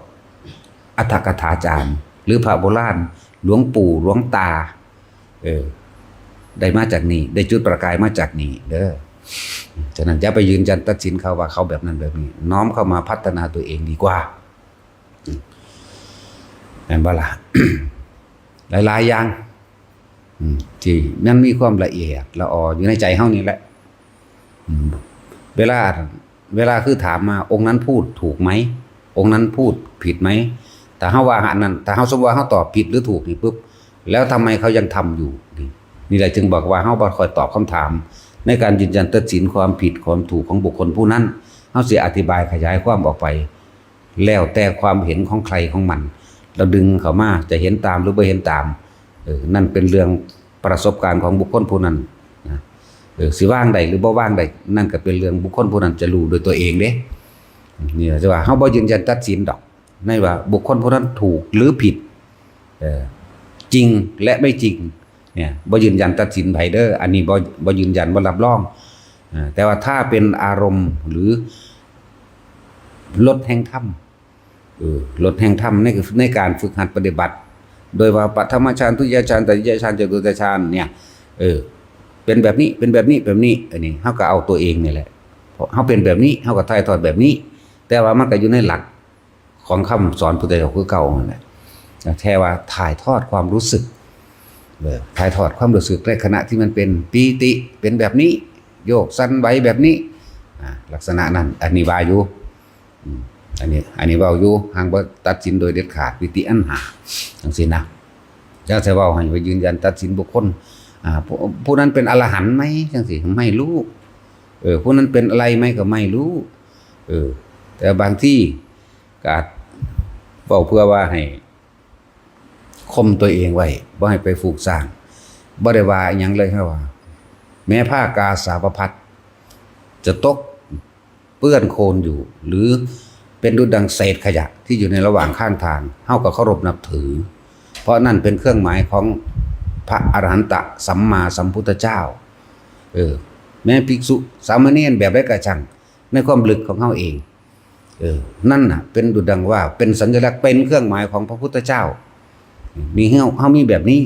อรรถกถาจารย์ หรือพระโบราณ หลวงปู่ หลวงตา เออ ได้มาจากนี่ ได้จุดประกายมาจากนี่เด้อ ฉะนั้นอย่าไปยืนยันตัดสินเขาว่าเขาแบบนั้นแบบนี้ น้อมเข้ามาพัฒนาตัวเองดีกว่า อืม แม่นบ่ล่ะ หลายๆ อย่าง อืม ที่มันมีความละเอียดละอออยู่ในใจเฮานี่แหละ อืม เวลา เวลาคือถามมา องค์นั้นพูดถูกไหม องค์นั้นพูดผิดไหม ถ้าเฮาว่าอันนั้น ถ้าเฮาสมมติว่าเฮาตอบผิดหรือถูกนี่ปุ๊บ แล้วทำไมเขายังทำอยู่ นี่ นี่แหละจึงบอกว่าเฮาบ่ค่อยตอบคำถาม ในการยืนยันตัดสินความผิดความถูกของบุคคลผู้นั้น เฮาสิอธิบายขยายความออกไป แล้วแต่ความเห็นของใครของมัน เราดึงเข้ามา จะเห็นตามหรือบ่เห็นตาม เออ นั่นเป็นเรื่องประสบการณ์ของบุคคลผู้นั้นนะ เออ สิวางได้หรือบ่วางได้ นั่นก็เป็นเรื่องบุคคลผู้นั้นจะรู้โดยตัวเองเด้ นี่จะว่าเฮาบ่ยืนยันตัดสินดอก ในว่าบุคคลผู้นั้นถูกหรือผิด เออ จริงและไม่จริง เนี่ย บ่ยืนยันตัดสินไผเด้อ อันนี้บ่ บ่ยืนยัน บ่รับรอง เออ แต่ว่าถ้าเป็นอารมณ์หรือรสแห่งธรรม เออ รสแห่งธรรมใน ในการฝึกหัดปฏิบัติ โดยว่าปฐมฌาน ทุติยฌาน ตติยฌาน จตุตฌานเนี่ย เออ เป็นแบบนี้ เป็นแบบนี้ แบบนี้ อันนี้เฮาก็เอาตัวเองนี่แหละ เพราะเฮาเป็นแบบนี้ เฮาก็ถ่ายทอดแบบนี้ แต่ว่ามันก็อยู่ในหลักของคำสอนพุทธเจ้าคือเก่านั่นแหละ แค่ว่าถ่ายทอดความรู้สึก เออ ถ่ายทอดความรู้สึกในขณะที่มันเป็นปีติ เป็นแบบนี้ โยกสั่นไหวแบบนี้ อ่า ลักษณะนั้น อันนี้ว่าอยู่ อืม อันนี้ อันนี้เว้าอยู่ หากบ่ตัดสินโดยเด็ดขาด วิธีอันหา จังซี้นะ อย่าใส่เว้าให้ไปยืนยันตัดสินบุคคล อ่า ผู้ ผู้นั้นเป็นอรหันต์ไหม จังซี้ ไม่รู้ เออ ผู้นั้นเป็นอะไรไหมก็ไม่รู้ เออ แต่บางทีก็อาจเว้าเพื่อว่าให้ข่มตัวเองไว้ บ่ให้ไปฟุ้งซ่าน บ่ได้ว่าอิหยังเลย เฮาว่า แม้ผ้ากาสาวพัสตร์จะตกเปื้อนโคลนอยู่ หรือเป็นดุจดังเศษขยะที่อยู่ในระหว่างข้างทาง เฮาก็เคารพนับถือ เพราะนั่นเป็นเครื่องหมายของพระอรหันตะสัมมาสัมพุทธเจ้า เออ แม้ภิกษุสามเณรแบบใดก็ช่าง ในความลึกของเฮาเอง เออ นั่นน่ะ เป็นดุจดังว่าเป็นสัญลักษณ์ เป็นเครื่องหมายของพระพุทธเจ้า มีเฮา เฮามีแบบนี้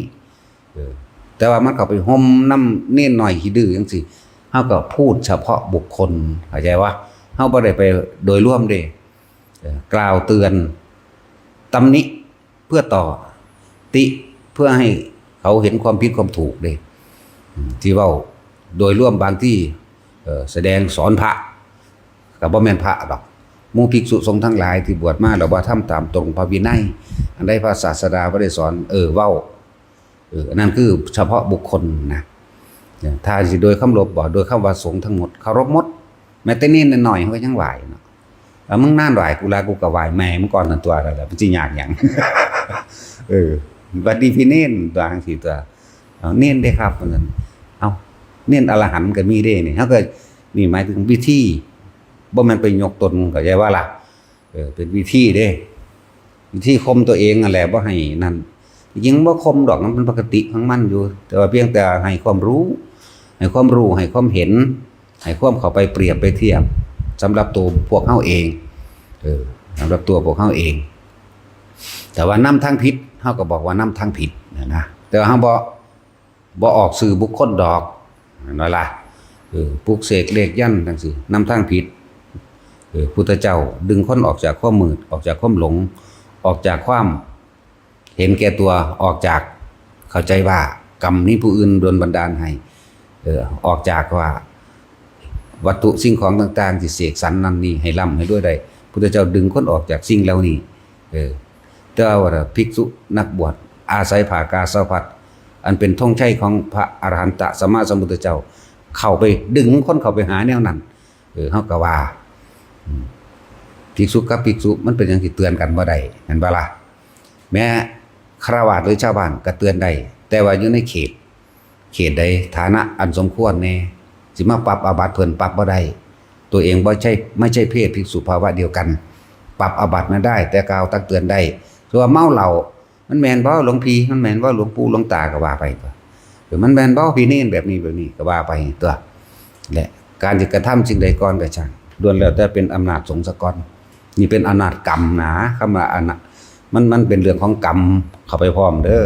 เออ แต่ว่ามันเข้าไปห่มนำเณรน้อยขี้ดื้อจังซี้ เฮาก็พูดเฉพาะบุคคล เข้าใจวะ เฮาบ่ได้ไปโดยรวมเด้ เออ กล่าวเตือน ตำหนิ เพื่อต่อ ติ เพื่อให้เขาเห็นความผิดความถูกเด้ อืม ที่เว้าโดยรวมบางที เอ่อ แสดงสอนพระ ก็บ่แม่นพระดอก หมู่ภิกษุสงฆ์ทั้งหลายที่บวชมาแล้วบ่ทำตามตรงพระวินัย อันใดพระศาสดาบ่ได้สอน เออ เว้า เออ อันนั้นคือเฉพาะบุคคลนะ ถ้าสิโดยเคารพบ่ โดยคำว่าสงฆ์ทั้งหมด เคารพหมด แม้แต่เณรน้อยๆ เขาก็ยังไหว้เนาะ เอามึงนานไหว้กูหลาย กูก็ไหว้แม่มึงก่อนนั่นตั๊ว นั่นแหละ มันสิยากหยัง เออ บัดนี้พี่เณรตั๊ว จังซี้ตั๊ว เอาเณรเด้ครับ ว่าซั่น เอาเณรอรหันต์ก็มีเด้นี่ เฮาก็ นี่หมายถึงวิธี บ่แม่นไปยกตน เข้าใจว่าล่ะ เออ เป็นวิธีเด้ วิธีข่มตัวเองนั่นแหละ บ่ให้นั่น จริงๆ บ่ข่มดอก มันเป็นปกติของมันอยู่ แต่ว่าเพียงแต่ให้ความรู้ ให้ความรู้ ให้ความเห็น ให้ความเข้าไปเปรียบไปเทียบ สำหรับตัวพวกเฮาเอง เออ สำหรับตัวพวกเฮาเอง แต่ว่านำทางผิด เฮาก็บอกว่านำทางผิดนะ แต่ว่าเฮาบ่ บ่ออกชื่อบุคคลดอก แม่นบ่ล่ะ เออ ปลุกเสกเลขยันต์จังซี้ นำทางผิด เออ พุทธเจ้าดึงคนออกจากความมืด ออกจากความหลง ออกจากความเห็นแก่ตัว ออกจาก เข้าใจว่ากรรมนี้ผู้อื่นดลบันดาลให้ เออ ออกจากว่า วัตถุสิ่งของต่างๆ ที่เสกสรรนั่นนี่ให้ร่ำให้รวยได้ พุทธเจ้าดึงคนออกจากสิ่งเหล่านี้ เออ แต่ว่าภิกษุนักบวชอาศัยผ้ากาสาวพัสตร์ อันเป็นธงชัยของพระอรหันตสัมมาสัมพุทธเจ้า เข้าไปดึงคนเข้าไปหาแนวนั้น เออ เฮาก็ว่า อืม ภิกษุกับภิกษุมันเป็นหยังสิเตือนกันบ่ได้ แม่นบ่ล่ะ แม้ฆราวาสหรือชาวบ้านก็เตือนได้ แต่ว่าอยู่ในเขต เขตใด ฐานะอันสมควรแน่ สิมาปรับอาบัติเพิ่นปรับบ่ได้ ตัวเองบ่ใช่ ไม่ใช่เพศภิกษุภาวะเดียวกัน ปรับอาบัตินั้นได้ แต่กล่าวตักเตือนได้ คือว่าเมาเหล้า มันแม่นบ่หลวงพี่ มันแม่นบ่หลวงปู่หลวงตา ก็ว่าไปตั๊ว เออ มันแม่นบ่พี่เณรแบบนี้แบบนี้ ก็ว่าไปตั๊ว และการจะกระทำสิ่งใดก่อนก็ช่าง ล้วนแล้วแต่เป็นอำนาจสงฆ์ซะก่อน นี่เป็นอำนาจกรรมนะ คำว่าอำนาจ มัน มันเป็นเรื่องของกรรมเข้าไปพร้อมเด้อ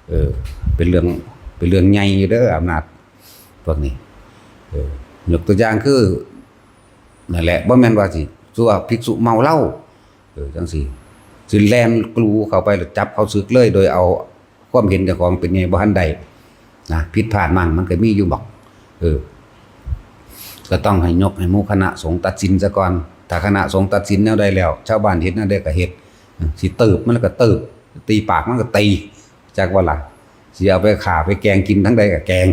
เออ เป็นเรื่อง เป็นเรื่องใหญ่อยู่เด้อ อำนาจพวกนี้ เออ ยกตัวอย่างคือ นั่นแหละ บ่แม่นว่าสิ ซั่วภิกษุเมาเหล้า เออ จังซี้ สิแล่นกรูเข้าไปแล้วจับเข้าศึกเลย โดยเอาความเห็นเจ้าของเป็นใหญ่ บ่ทันได้นะ ผิดพลาดมั่งมันก็มีอยู่บอก เออ ก็ต้องให้ยกให้หมู่คณะสงฆ์ตัดสินซะก่อน ถ้าคณะสงฆ์ตัดสินแนวใดแล้ว ชาวบ้านเฮ็ดแนวใดก็เฮ็ด สิเติบมันก็เติบ ตีปากมันก็ตี จักว่าล่ะ สิเอาไปฆ่าไปแกงกินทางใดก็แกง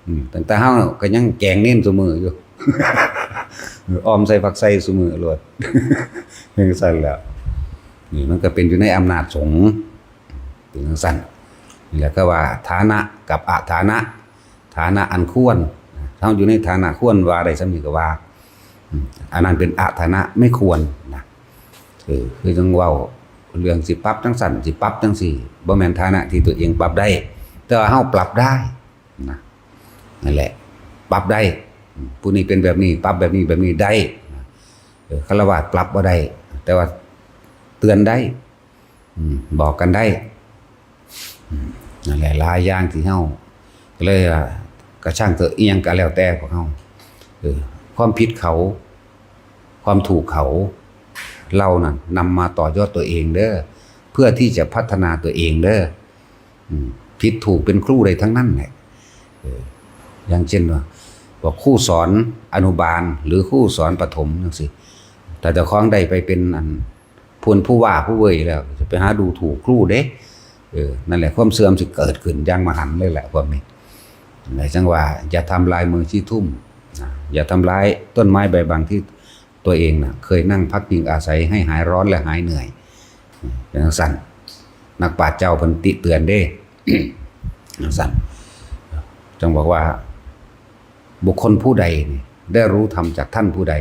อืม ตั้งแต่เฮาก็ยังแกล้งเณรซุมื้ออยู่ ออมใส่ผักไส่ซุมื้อโลด จั่งซั้นแหล้ว นี่มันก็เป็นอยู่ในอำนาจสงฆ์ เป็นจั่งซั้น นี่แหละก็ว่าฐานะกับอฐานะ ฐานะอันควร เฮาอยู่ในฐานะควรว่าได้ส่ำนี้ก็ว่า อืม อันนั้นเป็นอฐานะไม่ควรนะ เออ คือจั่งเว้าเรื่องสิปรับจั่งซั้น สิปรับจั่งซี้ บ่แม่นฐานะที่ตัวเองปรับได้ แต่ว่าเฮาปรับได้นะ นั่นแหละ ปรับได้ อืม ผู้นี้เป็นแบบนี้ ปรับแบบนี้ แบบนี้ได้นะ เออ ฆราวาสปรับบ่ได้ แต่ว่าเตือนได้ อืม บอกกันได้ อืม นั่นแหละ หลายอย่างที่เฮา ก็เลยว่า กระช่างเถอะ อิหยังก็แล้วแต่พวกเฮา เออ ความผิดเขา ความถูกเขา เรานั่นนำมาต่อยอดตัวเองเด้อ เพื่อที่จะพัฒนาตัวเองเด้อ อืม ผิดถูกเป็นครูได้ทั้งนั้นแหละ เออ อย่างเช่นว่า พวกครูสอนอนุบาล หรือครูสอนประถมจั่งซี้ ถ้าเจ้าของได้ไปเป็นอัน ผู้ ผู้ว่าผู้เว่ยแล้ว จะไปหาดูถูกครูเด้ เออ นั่นแหละ ความเสื่อมสิเกิดขึ้นอย่างมหันต์เลยแหละ พวกนี้ นั่นแหละ จั่งว่า อย่าทำลายเมืองชีทุ่ม นะ อย่าทำลายต้นไม้ใบบังที่ตัวเองน่ะ เคยนั่งพักพิงอาศัยให้หายร้อนและหายเหนื่อย เป็นจั่งซั้น นักปราชญ์เจ้าเพิ่นติเตือนเด้ จั่งซั้น จั่งบอกว่า บุคคลผู้ใดนี่ได้รู้ธรรมจากท่านผู้ใด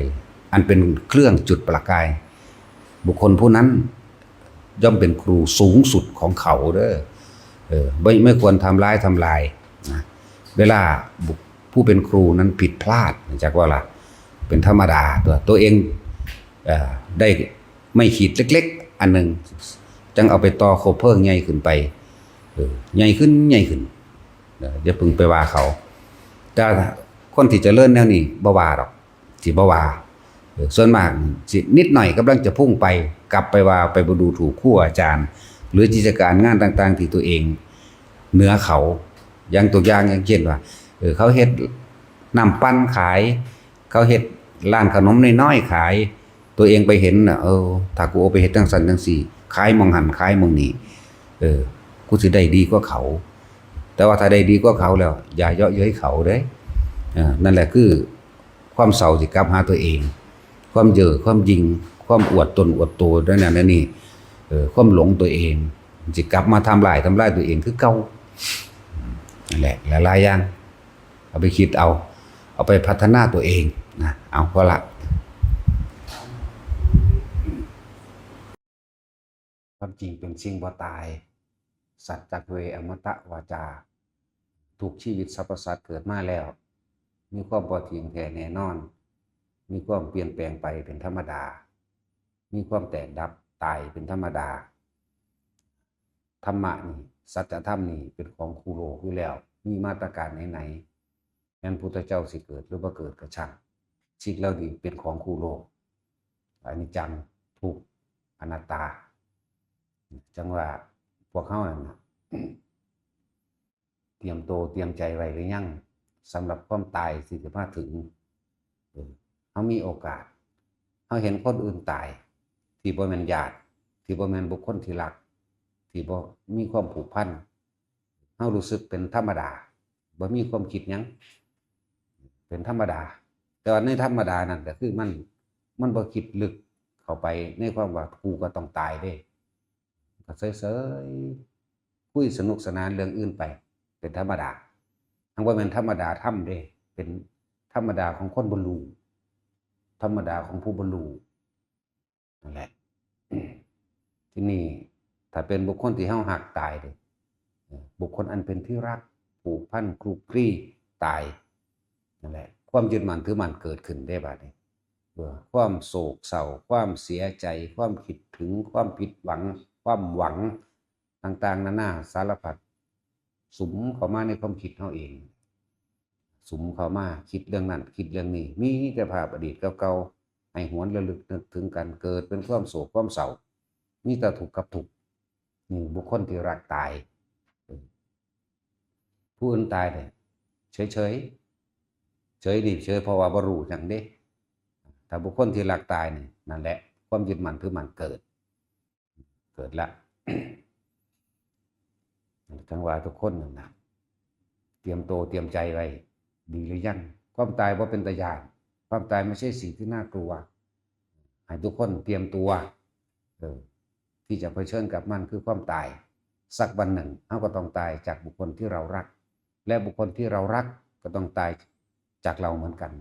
อันเป็นเครื่องจุดประกาย บุคคลผู้นั้นย่อมเป็นครูสูงสุดของเขาเด้อ เออ ไม่ ไม่ควรทำร้ายทำลายนะ เวลาบุค- ผู้เป็นครูนั้นผิดพลาด จักว่าล่ะ เป็นธรรมดา ตัว ตัวเอง เอ่อ ได้ไม้ขีดเล็กๆ อันหนึ่ง จั่งเอาไปต่อคบเพลิงใหญ่ขึ้นไป เออ ใหญ่ขึ้น ใหญ่ขึ้น เออ อย่าเพิ่งไปว่าเขา แต่คนที่เจริญแนวนี้บ่ว่าดอก สิบ่ว่า เออ ส่วนมากสินิดหน่อยกำลังจะพุ่งไป กลับไปว่าไปบ่ดูถูกครูอาจารย์ หรือกิจการงานต่างๆ ที่ตัวเองเหนือเขา อย่างตัวอย่าง อย่างเช่นว่า เออ เขาเฮ็ดน้ำปั่นขาย เขาเฮ็ดร้านขนมน้อยๆ ขาย ตัวเองไปเห็นน่ะ เออ ถ้ากูเอาไปเฮ็ดจั่งซั้นจั่งซี้ ขายหม่องหั้นขายหม่องนี้ เออ กูสิได้ดีกว่าเขา แต่ว่าถ้าได้ดีกว่าเขาแล้ว อย่าเยาะเย้ยเขาเด้อ เออ นั่นแหละคือความเศร้าสิกลับหาตัวเอง ความเย่อ ความยิ่ง ความอวดตนอวดตัว นั่นน่ะ นั่นนี่ เออ ความหลงตัวเอง สิกลับมาทำลาย ทำลายตัวเองคือเก่า นั่นแหละ หลายๆ อย่าง เอาไปคิดเอา เอาไปพัฒนาตัวเองนะ เอา พอละ ความจริงเป็นสิ่งบ่ตาย สัจจเวอมตะวาจา ทุกชีวิตสรรพสัตว์เกิดมาแล้ว มีความบ่เที่ยงแท้แน่นอน มีความเปลี่ยนแปลงไปเป็นธรรมดา มีความแตกดับตายเป็นธรรมดา ธรรมะนี่ สัจธรรมนี่เป็นของคู่โลกอยู่แล้ว มีมาแต่กาลไหนๆ แม่นพุทธเจ้าสิเกิดหรือบ่เกิดก็ช่าง สิ่งเหล่านี้เป็นของคู่โลก อนิจจัง ทุกข์ อนัตตา จั่งว่าพวกเฮานั่นน่ะ เตรียมตัวเตรียมใจไว้หรือยัง สำหรับความตายที่จะมาถึง เออ เฮามีโอกาส เฮาเห็นคนอื่นตาย ที่บ่แม่นญาติ ที่บ่แม่นบุคคลที่รัก ที่บ่มีความผูกพัน เฮารู้สึกเป็นธรรมดา บ่มีความคิดหยัง เป็นธรรมดา แต่ว่าในธรรมดานั่นก็คือมัน มันบ่คิดลึกเข้าไปในความว่ากูก็ต้องตายเด้ ก็เฉยๆ คุยสนุกสนานเรื่องอื่นไป เป็นธรรมดา ทั้งว่าแม่นธรรมดาธรรมเด้ เป็นธรรมดาของคนบ่รู้ ธรรมดาของผู้บ่รู้ นั่นแหละ ทีนี้ถ้าเป็นบุคคลที่เฮาฮักตายเด้ เออ บุคคลอันเป็นที่รัก ผูกพันคลุกคลีตาย นั่นแหละ ความยึดมั่นถือมั่นเกิดขึ้นได้บัดนี้ เออ ความโศกเศร้า ความเสียใจ ความคิดถึง ความผิดหวัง ความหวัง ต่างๆ นานาสารพัด สุมเข้ามาในความคิดเฮาเอง สุมเข้ามาคิดเรื่องนั้น คิดเรื่องนี้ มีแต่ภาพอดีตเก่าๆ ให้หวนระลึกนึกถึงกัน เกิดเป็นความโศกความเศร้า มีแต่ทุกข์กับทุกข์ นี่บุคคลที่รักตาย เออ ผู้อื่นตายเนี่ย เฉยๆ เฉยนี่เฉยเพราะว่าบ่รู้หยังเด้ ถ้าบุคคลที่รักตายนี่ นั่นแหละ ความยึดมั่นถือมั่นเกิด เกิดละ จั่งว่าทุกคนนั่นนะ เตรียมตัวเตรียมใจไว้ ดีหรือยัง ความตายบ่เป็นตาย้าน ความตายไม่ใช่สิ่งที่น่ากลัว ให้ทุกคนเตรียมตัว เออ ที่จะเผชิญกับมันคือความตาย สักวันหนึ่งเราก็ต้องตายจากบุคคลที่เรารัก และบุคคลที่เรารักก็ต้องตายจากเราเหมือนกัน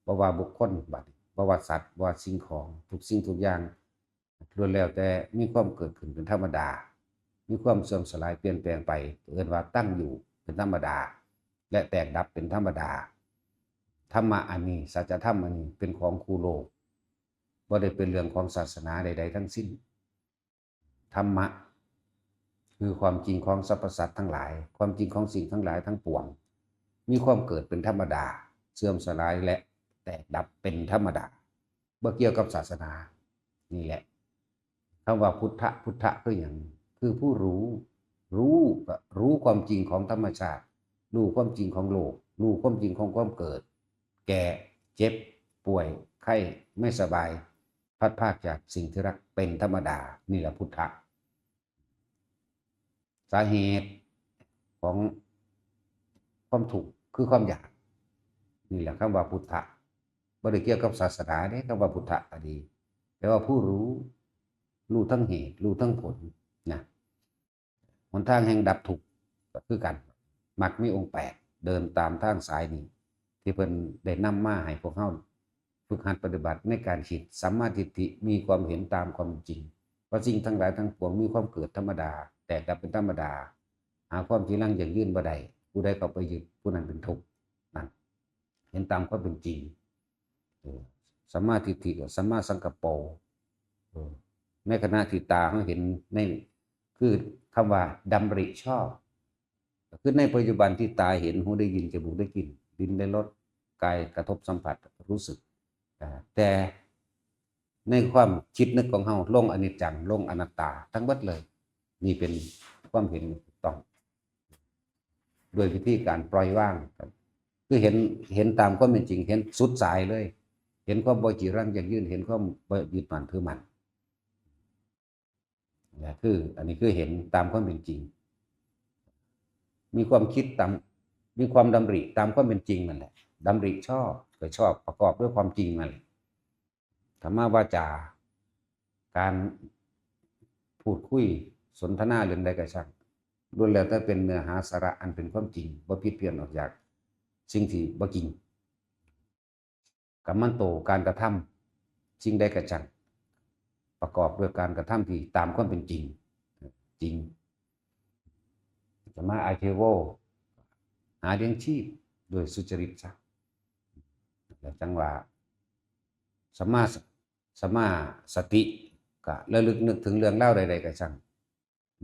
บ่ว่าบุคคลบัดนี้ บ่ว่าสัตว์ บ่ว่าสิ่งของ ทุกสิ่งทุกอย่าง ล้วนแล้วแต่มีความเกิดขึ้นเป็นธรรมดา มีความเสื่อมสลายเปลี่ยนแปลงไป เอิ้นว่าตั้งอยู่เป็นธรรมดา และแตกดับเป็นธรรมดา ธรรมะอันนี้ สัจธรรมอันนี้เป็นของคู่โลก บ่ได้เป็นเรื่องของศาสนาใดๆทั้งสิ้น ธรรมะ คือความจริงของสรรพสัตว์ทั้งหลาย ความจริงของสิ่งทั้งหลายทั้งปวง มีความเกิดเป็นธรรมดา เสื่อมสลายและแตกดับเป็นธรรมดา บ่เกี่ยวกับศาสนา นี่แหละ คำว่าพุทธะ พุทธะคือหยัง คือผู้รู้ รู้ก็รู้ความจริงของธรรมชาติ รู้ความจริงของโลก รู้ความจริงของความเกิด แก่ เจ็บ ป่วย ไข้ ไม่สบาย พลัดพรากจากสิ่งที่รักเป็นธรรมดา นี่แหละพุทธะ สาเหตุของความทุกข์คือความอยาก นี่แหละคำว่าพุทธะ บ่ได้เกี่ยวกับศาสนาเด้ คำว่าพุทธะก็ดี แปลว่าผู้รู้ รู้ทั้งเหตุ รู้ทั้งผลนะ หนทางแห่งดับทุกข์ก็คือกัน มรรคมีองค์แปด เดินตามทางสายนี้ ที่เพิ่นได้นำมาให้พวกเราฝึกหัดปฏิบัติในการคิด สัมมาทิฏฐิ มีความเห็นตามความจริง ว่าสิ่งทั้งหลายทั้งปวงมีความเกิดธรรมดา แตกดับเป็นธรรมดา หาความจีรังยั่งยืนบ่ได้ ผู้ใดเข้าไปยึด ผู้นั้นเป็นทุกข์ นั่น เห็นตามความเป็นจริง เออ สัมมาทิฏฐิกับสัมมาสังกัปปะ เออ ในขณะที่ตาเราเห็นใน คือคำว่าดำริชอบ ก็คือในปัจจุบันที่ตาเห็น หูได้ยิน จมูกได้กลิ่น ลิ้นได้รส กายกระทบสัมผัส รู้สึก อ่า แต่ในความคิดนึกของเราลงอนิจจัง ลงอนัตตาทั้งหมดเลย นี่เป็นความเห็นถูกต้อง ด้วยวิธีการปล่อยวางครับ คือเห็น เห็นตามความเป็นจริง เห็นสุดสายเลย เห็นความบ่จีรังยั่งยืน เห็นความบ่ยึดมั่นถือมั่น นะ คือ อันนี้คือเห็นตามความเป็นจริง มีความคิดตาม มีความดำริตามความเป็นจริงนั่นแหละ ดำริชอบ ก็ชอบประกอบด้วยความจริงนั่นแหละ ธรรมวาจา การพูดคุยสนทนาเรื่องใดก็ช่าง ล้วนแล้วแต่เป็นเนื้อหาสาระอันเป็นความจริง บ่ผิดเพี้ยนออกจากสิ่งที่บ่จริง กัมมันโต การกระทำ สิ่งใดก็ช่าง ประกอบด้วยการกระทำที่ตามความเป็นจริง จริง สัมมาอาชีโว หาเลี้ยงชีพโดยสุจริตซะ แล้วจั่งว่า สัมมา สัมมาสติ ก็ระลึกนึกถึงเรื่องราวใดๆก็ช่าง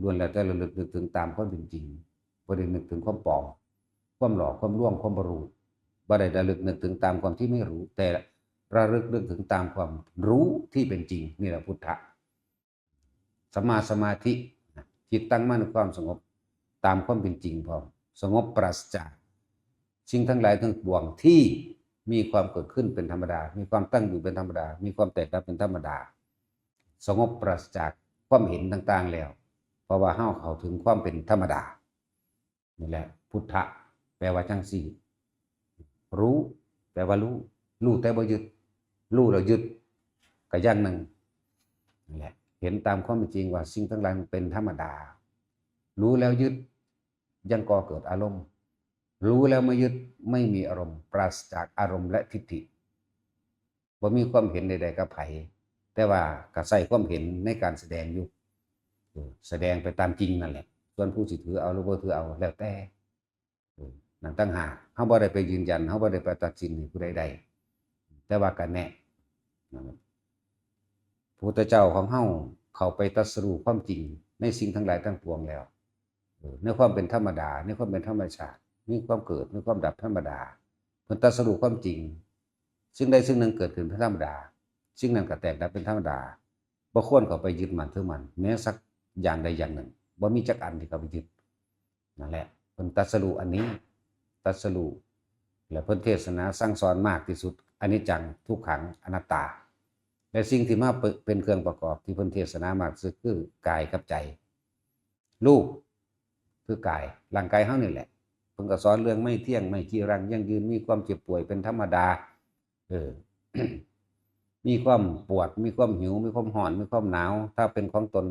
ล้วนแล้วแต่ระลึกนึกถึงตามความเป็นจริง บ่ได้นึกถึงความปลอม ความหลอก ความลวง ความบ่รู้ บ่ได้ระลึกนึกถึงตามความที่ไม่รู้ แต่ระลึกนึกถึงตามความรู้ที่เป็นจริง นี่แหละพุทธะ สัมมาสมาธิ จิตตั้งมั่นในความสงบ ตามความเป็นจริงพร้อม สงบปราศจาก สิ่งทั้งหลายทั้งปวงที่มีความเกิดขึ้นเป็นธรรมดา มีความตั้งอยู่เป็นธรรมดา มีความแตกดับเป็นธรรมดา สงบปราศจากความเห็นต่างๆแล้ว เพราะว่าเราเข้าถึงความเป็นธรรมดา นี่แหละ พุทธะ แปลว่าจั่งซี้ รู้ แปลว่ารู้ รู้แต่บ่ยึด รู้แล้วยึด ก็อย่างหนึ่ง นั่นแหละ เห็นตามความเป็นจริงว่าสิ่งทั้งหลายมันเป็นธรรมดา รู้แล้วยึด ยังก่อเกิดอารมณ์ รู้แล้วไม่ยึด ไม่มีอารมณ์ ปราศจากอารมณ์และทิฏฐิ บ่มีความเห็นใดๆกับไผ แต่ว่าก็ใช้ความเห็นในการแสดงอยู่ เออ แสดงไปตามจริงนั่นแหละ ส่วนผู้สิถือเอาหรือบ่ถือเอาแล้วแต่ เออ นั่นต่างหาก เราบ่ได้ไปยืนยัน เราบ่ได้ไปตัดสินให้ผู้ใดได้ แต่ว่าก็แนะ นะครับ พระพุทธเจ้าของเราเข้าไปตรัสรู้ความจริงในสิ่งทั้งหลายทั้งปวงแล้ว เออ ในความเป็นธรรมดา ในความเป็นธรรมชาติ มีความเกิด มีความดับธรรมดา เพิ่นตรัสรู้ความจริง สิ่งใดสิ่งหนึ่งเกิดขึ้นเป็นธรรมดา สิ่งนั้นก็แตกดับเป็นธรรมดา บ่ควรเข้าไปยึดมั่นถือมั่น แม้สักอย่างใดอย่างหนึ่ง บ่มีจักอันที่เข้าไปยึด นั่นแหละ เพิ่นตรัสรู้อันนี้ ตรัสรู้ และเพิ่นเทศนาสั่งสอนมากที่สุด อนิจจัง ทุกขัง อนัตตา และสิ่งที่มาเป- เป็นเครื่องประกอบที่เพิ่นเทศนามากที่สุดคือกายกับใจ รูป คือกาย ร่างกายเฮานี่แหละ พิ่นก็สอนเรื่องไม่เที่ยง ไม่จีรัง ยั่งยืน มีความเจ็บป่วยเป็นธรรมดา เออ มีความปวด มีความหิว มีความร้อน มีความหนาว ถ้าเป็นของตน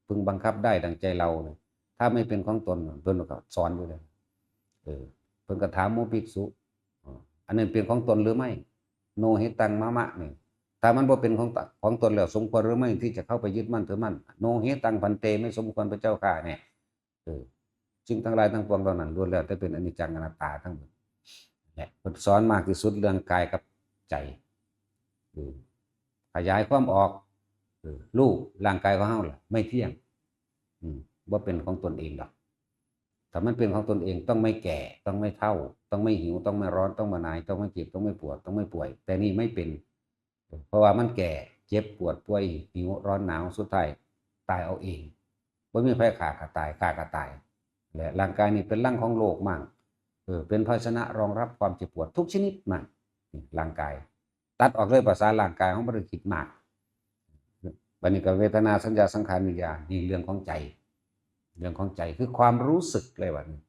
พึงบังคับได้ดังใจเราเนี่ย ถ้าไม่เป็นของตน เพิ่นก็สอนอยู่เลย เออ เพิ่นก็ถามหมู่ภิกษุ อ๋อ อันนั้นเป็นของตนหรือไม่ โนเหตัง มะมะ เนี่ย ถ้ามันบ่เป็นของต- ของตนแล้ว สมควรหรือไม่ที่จะเข้าไปยึดมั่นถือมั่น โนเหตัง ภันเต ไม่สมควรพระเจ้าข้าเนี่ย เออ สิ่งทั้งหลายทั้งปวงเหล่านั้นล้วนแล้วแต่เป็นอนิจจังอนัตตาทั้งหมด และเพิ่นสอนมากที่สุดเรื่องกายกับใจ เออ ขยายความออก เออ รูปร่างกายของเฮาล่ะ ไม่เที่ยง อืม บ่เป็นของตนเองดอก ถ้ามันเป็นของตนเองต้องไม่แก่ ต้องไม่เฒ่า ต้องไม่หิว ต้องไม่ร้อน ต้องไม่หนาว ต้องไม่เจ็บ ต้องไม่ปวด ต้องไม่ป่วย แต่นี่ไม่เป็น เพราะว่ามันแก่ เจ็บ ปวด ป่วย หิว ร้อน หนาว สุดท้ายตายเอาเอง บ่มีไผฆ่าก็ตาย ฆ่าก็ตาย และร่างกายนี่เป็นรังของโรคมั่ง เออ เป็นภาชนะรองรับความเจ็บปวดทุกชนิดมั่ง นี่ร่างกาย ตัดออกเลย ภาษาร่างกายเฮาบ่ได้คิดมาก บัดนี้ก็เวทนา สัญญา สังขาร วิญญาณ นี่เรื่องของใจ เรื่องของใจคือความรู้สึกเลยบัดนี้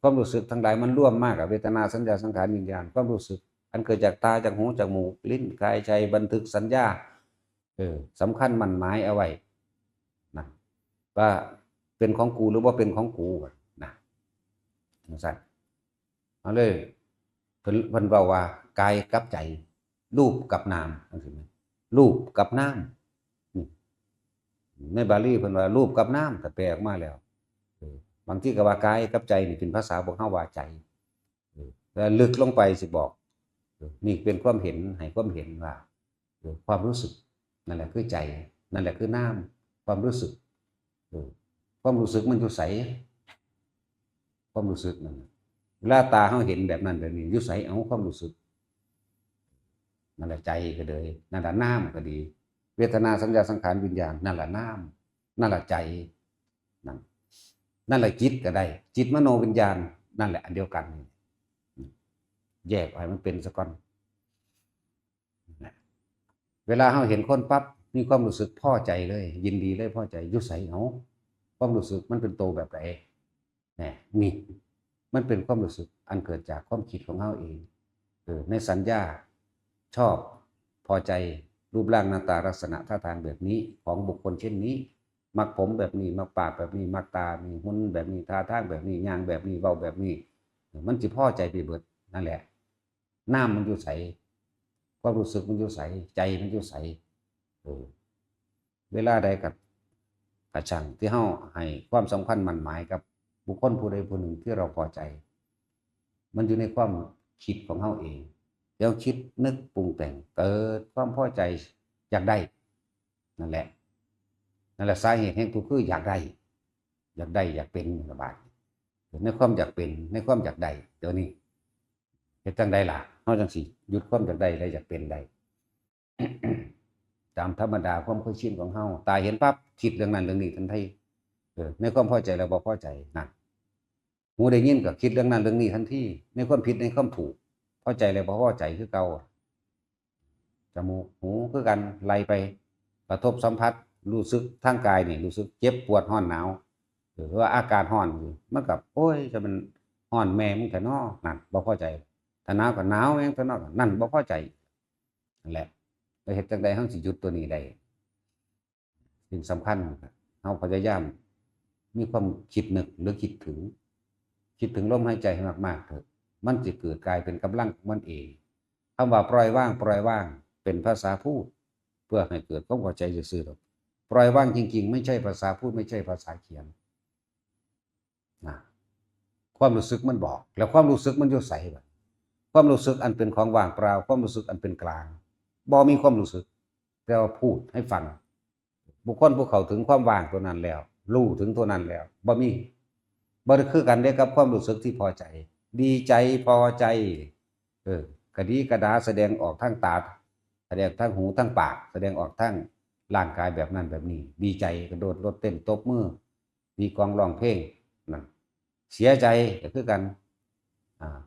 ความรู้สึกทั้งหลายมันรวมมากับเวทนา สัญญา สังขาร วิญญาณ ความรู้สึก อันเกิดจากตา จากหู จากหมูก ลิ้น กาย ใจ บันทึกสัญญา เออ สำคัญหมั้นหมายเอาไว้นะ ว่าเป็นของกูหรือบ่เป็นของกูนะ จั่งซั้น เอาเลย เพิ่น เพิ่นเว้าว่า กายกับใจ รูปกับนาม จั่งซี้นะ รูปกับนาม อืม ในบาลีเพิ่นว่า รูปกับนาม ถ้าแปลออกมาแล้ว เออ บางทีก็ว่ากายกับใจนี่เป็นภาษาพวกเฮาว่าใจ เออ แล้วลึกลงไปสิบอก เออ นี่เป็นความเห็น ให้ความเห็นว่า เออ ความรู้สึก นั่นแหละคือใจ นั่นแหละคือนาม ความรู้สึก เออ ความรู้สึกมันอยู่ไส ความรู้สึกนั่นน่ะ เวลาตาเฮาเห็นแบบนั้นแบบนี้ อยู่ไส เอาความรู้สึก นั่นแหละใจก็เลย นั่นแหละนามก็ดี เวทนา สัญญา สังขาร วิญญาณ นั่นแหละนาม นั่นแหละใจ นั่น นั่นแหละจิตก็ได้ จิต มโน วิญญาณ นั่นแหละอันเดียวกัน แยกให้มันเป็นซะก่อน เวลาเฮาเห็นคนปั๊บ มีความรู้สึกพอใจเลย ยินดีเลย พอใจ อยู่ไส เอาความรู้สึกมันเป็นโตแบบใด แหม นี่ มันเป็นความรู้สึกอันเกิดจากความคิดของเฮาเอง เออ ในสัญญา ชอบ พอใจ รูปร่างหน้าตาลักษณะท่าทางแบบนี้ ของบุคคลเช่นนี้ มักผมแบบนี้ มักปากแบบนี้ มักตา มีหุ่นแบบนี้ ท่าทางแบบนี้ ย่างแบบนี้ เว้าแบบนี้ มันสิพอใจไปเบิด นั่นแหละ นามมันอยู่ไส ความรู้สึกมันอยู่ไส ใจมันอยู่ไส เออ เวลาใดกับกระชังที่เฮาให้ความสำคัญหมั้นหมายกับบุคคลผู้ใดผู้หนึ่งที่เราพอใจ มันอยู่ในความคิดของเฮาเอง แล้วคิดนึกปรุงแต่ง เกิดความพอใจอยากได้ นั่นแหละ นั่นแหละสาเหตุแห่งทุกข์คืออยากได้ อยากได้ อยากเป็นระบาด ในความอยากเป็น ในความอยากได้ เดี๋ยวนี้ เฮ็ดจั่งใดล่ะ เฮาจั่งสิหยุดความอยากได้และอยากเป็นได้ ตามธรรมดาความเคยชินของเฮา ตาเห็นปั๊บ คิดเรื่องนั้นเรื่องนี้ทันที เออ ในความพอใจแล้วบ่พอใจ นั่น หูได้ยินก็คิดเรื่องนั้นเรื่องนี้ทันที ในความผิดในความถูก พอใจแล้วบ่พอใจคือเก่า จมูก หูคือกัน ไล่ไป กระทบสัมผัส รู้สึกทางกายนี่ รู้สึกเจ็บปวด ร้อน หนาว หรือว่าอากาศร้อนอยู่ มันก็ โอ้ย จะมันร้อนแม่มึงแท้น้อ นั่น บ่พอใจ ถ้าหนาวก็หนาวแม่งแท้น้อ นั่น บ่พอใจ นั่นแหละ แล้วเฮ็ดจั่งใดเฮาสิหยุดตัวนี้ได้ สิ่งสำคัญ เฮาพยายามมีความคิดนึกหรือคิดถึง คิดถึงลมหายใจให้มากๆเถอะ มันสิเกิดกลายเป็นกำลังของมันเอง คำว่าปล่อยวาง ปล่อยวาง เป็นภาษาพูด เพื่อให้เกิดความเข้าใจซื่อๆดอก ปล่อยวางจริงๆ ไม่ใช่ภาษาพูด ไม่ใช่ภาษาเขียน นะ ความรู้สึกมันบอก แล้วความรู้สึกมันอยู่ไสบัด ความรู้สึกอันเป็นของว่างเปล่า ความรู้สึกอันเป็นกลาง บ่มีความรู้สึก แต่ว่าพูดให้ฟัง บุคคลผู้เข้าถึงความว่างตัวนั้นแล้ว รู้ถึงตัวนั้นแล้ว บ่มี บ่ได้คือกันเด้กับความรู้สึกที่พอใจ ดีใจ พอใจ เออ กระดีกระดา แสดงออกทางตา แสดงทางหู ทางปาก แสดงออกทางร่างกายแบบนั้นแบบนี้ ดีใจ กระโดด โลดเต้น ตบมือ ตีกลอง ร้องเพลง นั่น เสียใจก็คือกัน อ่า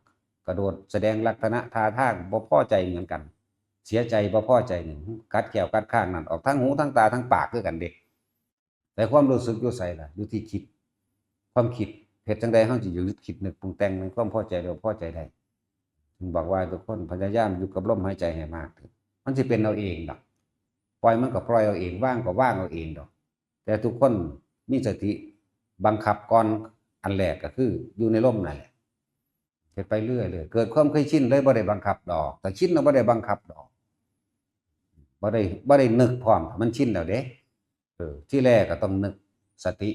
กระโดด แสดงลักษณะท่าทางบ่พอใจเหมือนกัน เสียใจ บ่พอใจนี่ กัดแข้วกัดคางนั่น ออกทางหู ทางตา ทางปากคือกันเด้ แต่ความรู้สึกอยู่ไสล่ะ อยู่ที่คิด ความคิด เฮ็ดจั่งใดเฮาสิอยู่คิดนึกปรุงแต่งในความพอใจหรือบ่พอใจได้ จึงบอกว่าทุกคนพยายามอยู่กับลมหายใจให้มากเถิด มันสิเป็นเอาเองดอก ปล่อยมันก็ปล่อยเอาเอง ว่างก็ว่างเอาเองดอก แต่ทุกคนมีสติบังคับก่อน อันแรกก็คืออยู่ในลมนั่นแหละ เฮ็ดไปเรื่อยๆ เกิดความเคยชินเลย บ่ได้บังคับดอก ถ้าชินแล้วบ่ได้บังคับดอก บ่ได้ บ่ได้นึกพร้อม มันชินแล้วเด้ เออ ที่แรกก็ต้องนึกสติ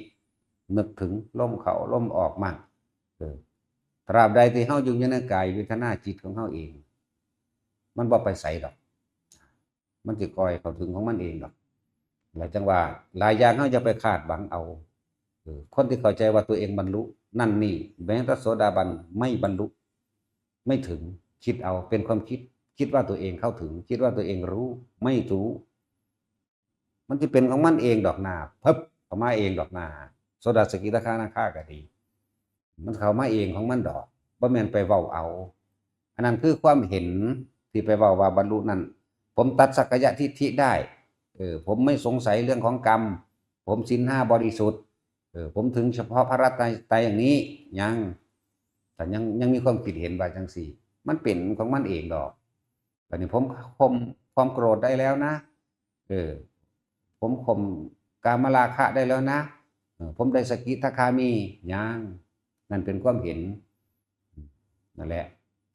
นึกถึงลมเข้าลมออกมั่ง เออ ตราบใดที่เฮาอยู่ในกายเวทนาจิตของเฮาเอง มันบ่ไปไสดอก มันสิค่อยเข้าถึงของมันเองดอก แล้วจั่งว่าหลายอย่างเฮาอย่าไปคาดหวังเอา เออ คนที่เข้าใจว่าตัวเองบรรลุนั่นนี่ แม้แต่โสดาบันไม่บรรลุ ไม่ถึง คิดเอา เป็นความคิด คิดว่าตัวเองเข้าถึง คิดว่าตัวเองรู้ ไม่รู้ มันสิเป็นของมันเองดอกนา เพิบออกมาเองดอกนา โสดา สกิทาคานาคาก็ดี มันเข้ามาเองของมันดอก บ่แม่นไปเว้าเอา อันนั้นคือความเห็นที่ไปเว้าว่าบรรลุนั่น ผมตัดสักกายทิฏฐิได้ เออ ผมไม่สงสัยเรื่องของกรรม ผมศีลห้าบริสุทธิ์ เออ ผมถึงเฉพาะพระรัตนตรัยอย่างนี้ ยัง แต่ยัง ยังมีความคิดเห็นว่าจั่งซี้ มันเป็นของมันเองดอก บัดนี้ผมข่มความโกรธได้แล้วนะ เออ ผมข่มกามราคะได้แล้วนะ เออ ผมได้สกิทาคามี ยัง นั่นเป็นความเห็น นั่นแหละ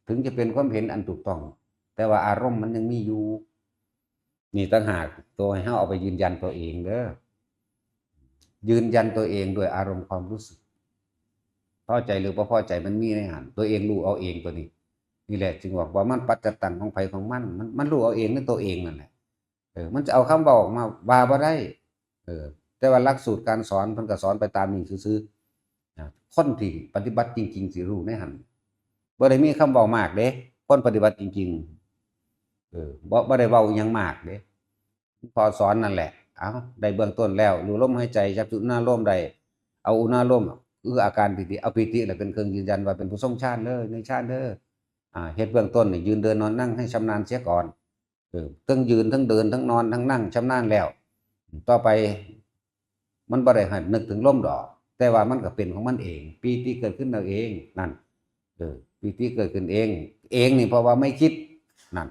ถึงจะเป็นความเห็นอันถูกต้อง แต่ว่าอารมณ์มันยังมีอยู่ นี่ต่างหากตัวให้เฮาเอาไปยืนยันตัวเองเด้อ ยืนยันตัวเองด้วยอารมณ์ความรู้สึก พอใจหรือบ่พอใจมันมีในหั้น ตัวเองรู้เอาเองตัวนี้ นี่แหละจึงบอกว่ามันปัจจตังของไผของมัน มัน มันรู้เอาเองในตัวเองนั่นแหละ เออ มันจะเอาคำเว้าออกมาว่าบ่ได้ เออ แต่ว่าหลักสูตรการสอนเพิ่นก็สอนไปตามนี้ซื่อๆ นะ คนที่ปฏิบัติจริงๆ สิรู้ในหั้น บ่ได้มีคำเว้ามากเด้ คนปฏิบัติจริงๆ เออ บ่ บ่ได้เว้าอิหยังมากเด้ พอสอนนั่นแหละ เอา ได้เบื้องต้นแล้ว รู้ลมหายใจ จับจุดอุณาโลมได้ เอาอุณาโลม คืออาการปีติ เอาปีติแหละเป็นเครื่องยืนยันว่าเป็นผู้ทรงฌานเด้อ ในฌานเด้อ อ่า เฮ็ดเบื้องต้นนี่ ยืนเดินนอนนั่งให้ชำนาญเสียก่อน เออ ทั้งยืน ทั้งเดิน ทั้งนอน ทั้งนั่ง ชำนาญแล้ว ต่อไป มันบ่ได้ให้นึกถึงลมดอก แต่ว่ามันก็เป็นของมันเอง ปีติเกิดขึ้นเอาเอง นั่น เออ ปีติเกิดขึ้นเอง เองนี่เพราะว่าไม่คิด นั่น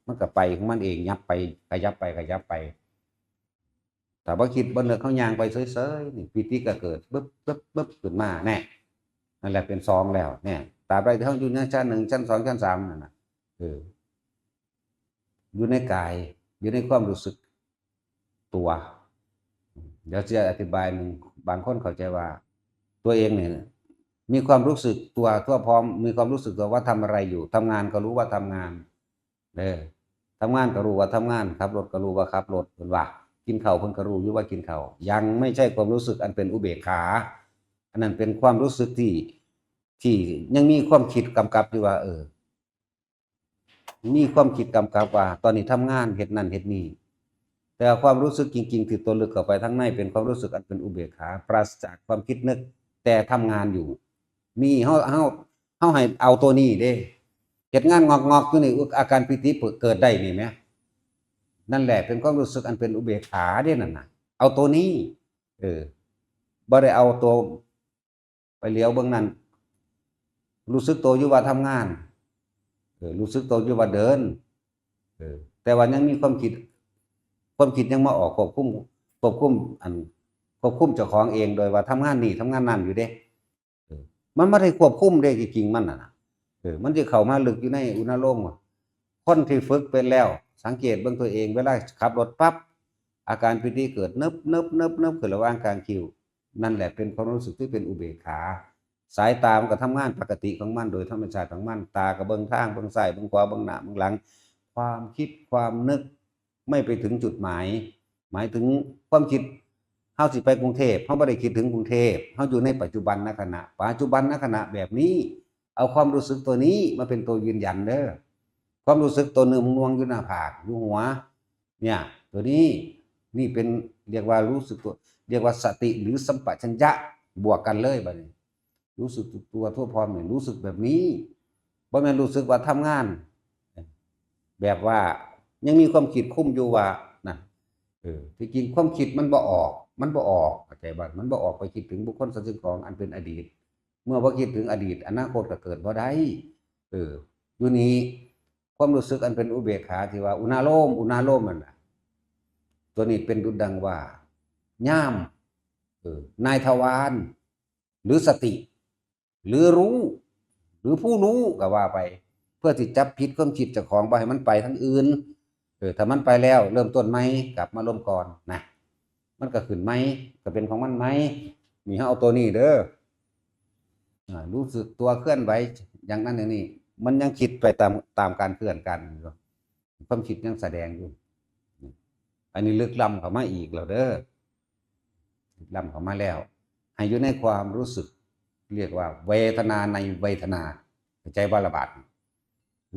มันก็ไปของมันเอง ยับไป ขยับไป ขยับไป ถ้าบ่คิดบ่นึก เฮาย่างไปเฉยๆ นี่ ปีติก็เกิด ปึ๊บ ปึ๊บ ปึ๊บ ขึ้นมา แน่ นั่นแหละเป็นสองแล้ว เนี่ย ตราบใดที่เฮาอยู่ในชั้นหนึ่ง ชั้นสอง ชั้นสาม นั่นน่ะ เออ อยู่ในกาย อยู่ในความรู้สึกตัว เดี๋ยวจะอธิบายหนึ่ง บางคนเข้าใจว่า ตัวเองเนี่ย มีความรู้สึกตัวทั่วพร้อม มีความรู้สึกตัวว่าทำอะไรอยู่ ทำงานก็รู้ว่าทำงาน เออ ทำงานก็รู้ว่าทำงาน ขับรถก็รู้ว่าขับรถ เพิ่นว่า กินข้าวเพิ่นก็รู้อยู่ว่ากินข้าว ยังไม่ใช่ความรู้สึกอันเป็นอุเบกขา อันนั้นเป็นความรู้สึกที่ ที่ยังมีความคิดกำกับอยู่ว่า เออ มีความคิดกำกับว่า ตอนนี้ทำงาน เฮ็ดนั่นเฮ็ดนี่ แต่ความรู้สึกจริงๆ ที่ตัวลึกเข้าไปทางใน เป็นความรู้สึกอันเป็นอุเบกขา ปราศจากความคิดนึก แต่ทำงานอยู่ นี่ เฮา เฮา เฮาให้เอาตัวนี้เด้ เฮ็ดงานงอกๆ อยู่นี่ อาการปีติเกิดได้นี่แหม นั่นแหละเป็นความรู้สึกอันเป็นอุเบกขาเด้นั่นน่ะ เอาตัวนี้ เออ บ่ได้เอาตัว ไปเหลียวเบิ่งนั่น รู้สึกตัวอยู่ว่าทำงาน เออ รู้สึกตัวอยู่ว่าเดิน เออ แต่ว่ายังมีความคิด ความคิดยังมาออกควบคุม ควบคุมอัน ควบคุมเจ้าของเอง โดยว่าทำงานนี่ ทำงานนั่นอยู่เด้ เออ มันบ่ได้ควบคุมเด้ จริงๆ มันน่ะนะ เออ มันสิเข้ามาลึกอยู่ในอุณาโลมอะ คนที่ฝึกเป็นแล้ว สังเกตเบิ่งตัวเอง เวลาขับรถปั๊บ อาการปีติเกิด เนิบๆๆๆ ขึ้นระหว่างกลางคิ้ว นั่นแหละเป็นความรู้สึกที่เป็นอุเบกขา สายตามันก็ทำงานปกติของมันโดยธรรมชาติของมัน ตาก็เบิ่งทาง เบิ่งซ้าย เบิ่งขวา เบิ่งหน้า เบิ่งหลัง ความคิด ความนึก ไม่ไปถึงจุดหมาย หมายถึงความคิด เฮาสิไปกรุงเทพฯ เฮาบ่ได้คิดถึงกรุงเทพฯ เฮาอยู่ในปัจจุบันขณะ ปัจจุบันขณะแบบนี้ เอาความรู้สึกตัวนี้มาเป็นตัวยืนยันเด้อ ความรู้สึกตัวหนึ่งนวงอยู่หน้าผาก อยู่หัว เนี่ย ตัวนี้ นี่เป็น เรียกว่ารู้สึกตัว เรียกว่าสติหรือสัมปชัญญะ บวกกันเลยบัดนี้ รู้สึกตัวทั่วพร้อมเนี่ย รู้สึกแบบนี้ บ่แม่นรู้สึกว่าทำงาน แบบว่ายังมีความคิดคุมอยู่ว่า นะ เออ ที่จริงความคิดมันบ่ออก มันบ่ออก เข้าใจบ่ มันบ่ออกไปคิดถึงบุคคลสัตว์สิ่งของอันเป็นอดีต เมื่อบ่คิดถึงอดีต อนาคตก็เกิดบ่ได้ เออ อยู่นี่ ความรู้สึกอันเป็นอุเบกขาที่ว่าอุณาโลม อุณาโลมนั่นน่ะ ตัวนี้เป็นดุจดังว่า ย่าม เออ นายทวาร หรือสติ หรือรู้ หรือผู้รู้ก็ว่าไป เพื่อที่จับผิดความคิดเจ้าของบ่ให้มันไปทางอื่น เออ ถ้ามันไปแล้วเริ่มต้นใหม่ กลับมาลมก่อนนะ มันก็ขึ้นใหม่ ก็เป็นของมันใหม่ นี่เฮาเอาตัวนี้เด้อ อ่า รู้สึกตัวเคลื่อนไหวอย่างนั้นอย่างนี้ มันยังคิดไปตาม ตามการเคลื่อนกันอยู่ ความคิดยังแสดงอยู่ อันนี้ลึกล้ำเข้ามาอีกแล้วเด้อ ลึกล้ำเข้ามาแล้ว ให้อยู่ในความรู้สึก เรียกว่าเวทนาในเวทนา เข้าใจบ่ละบาดนี้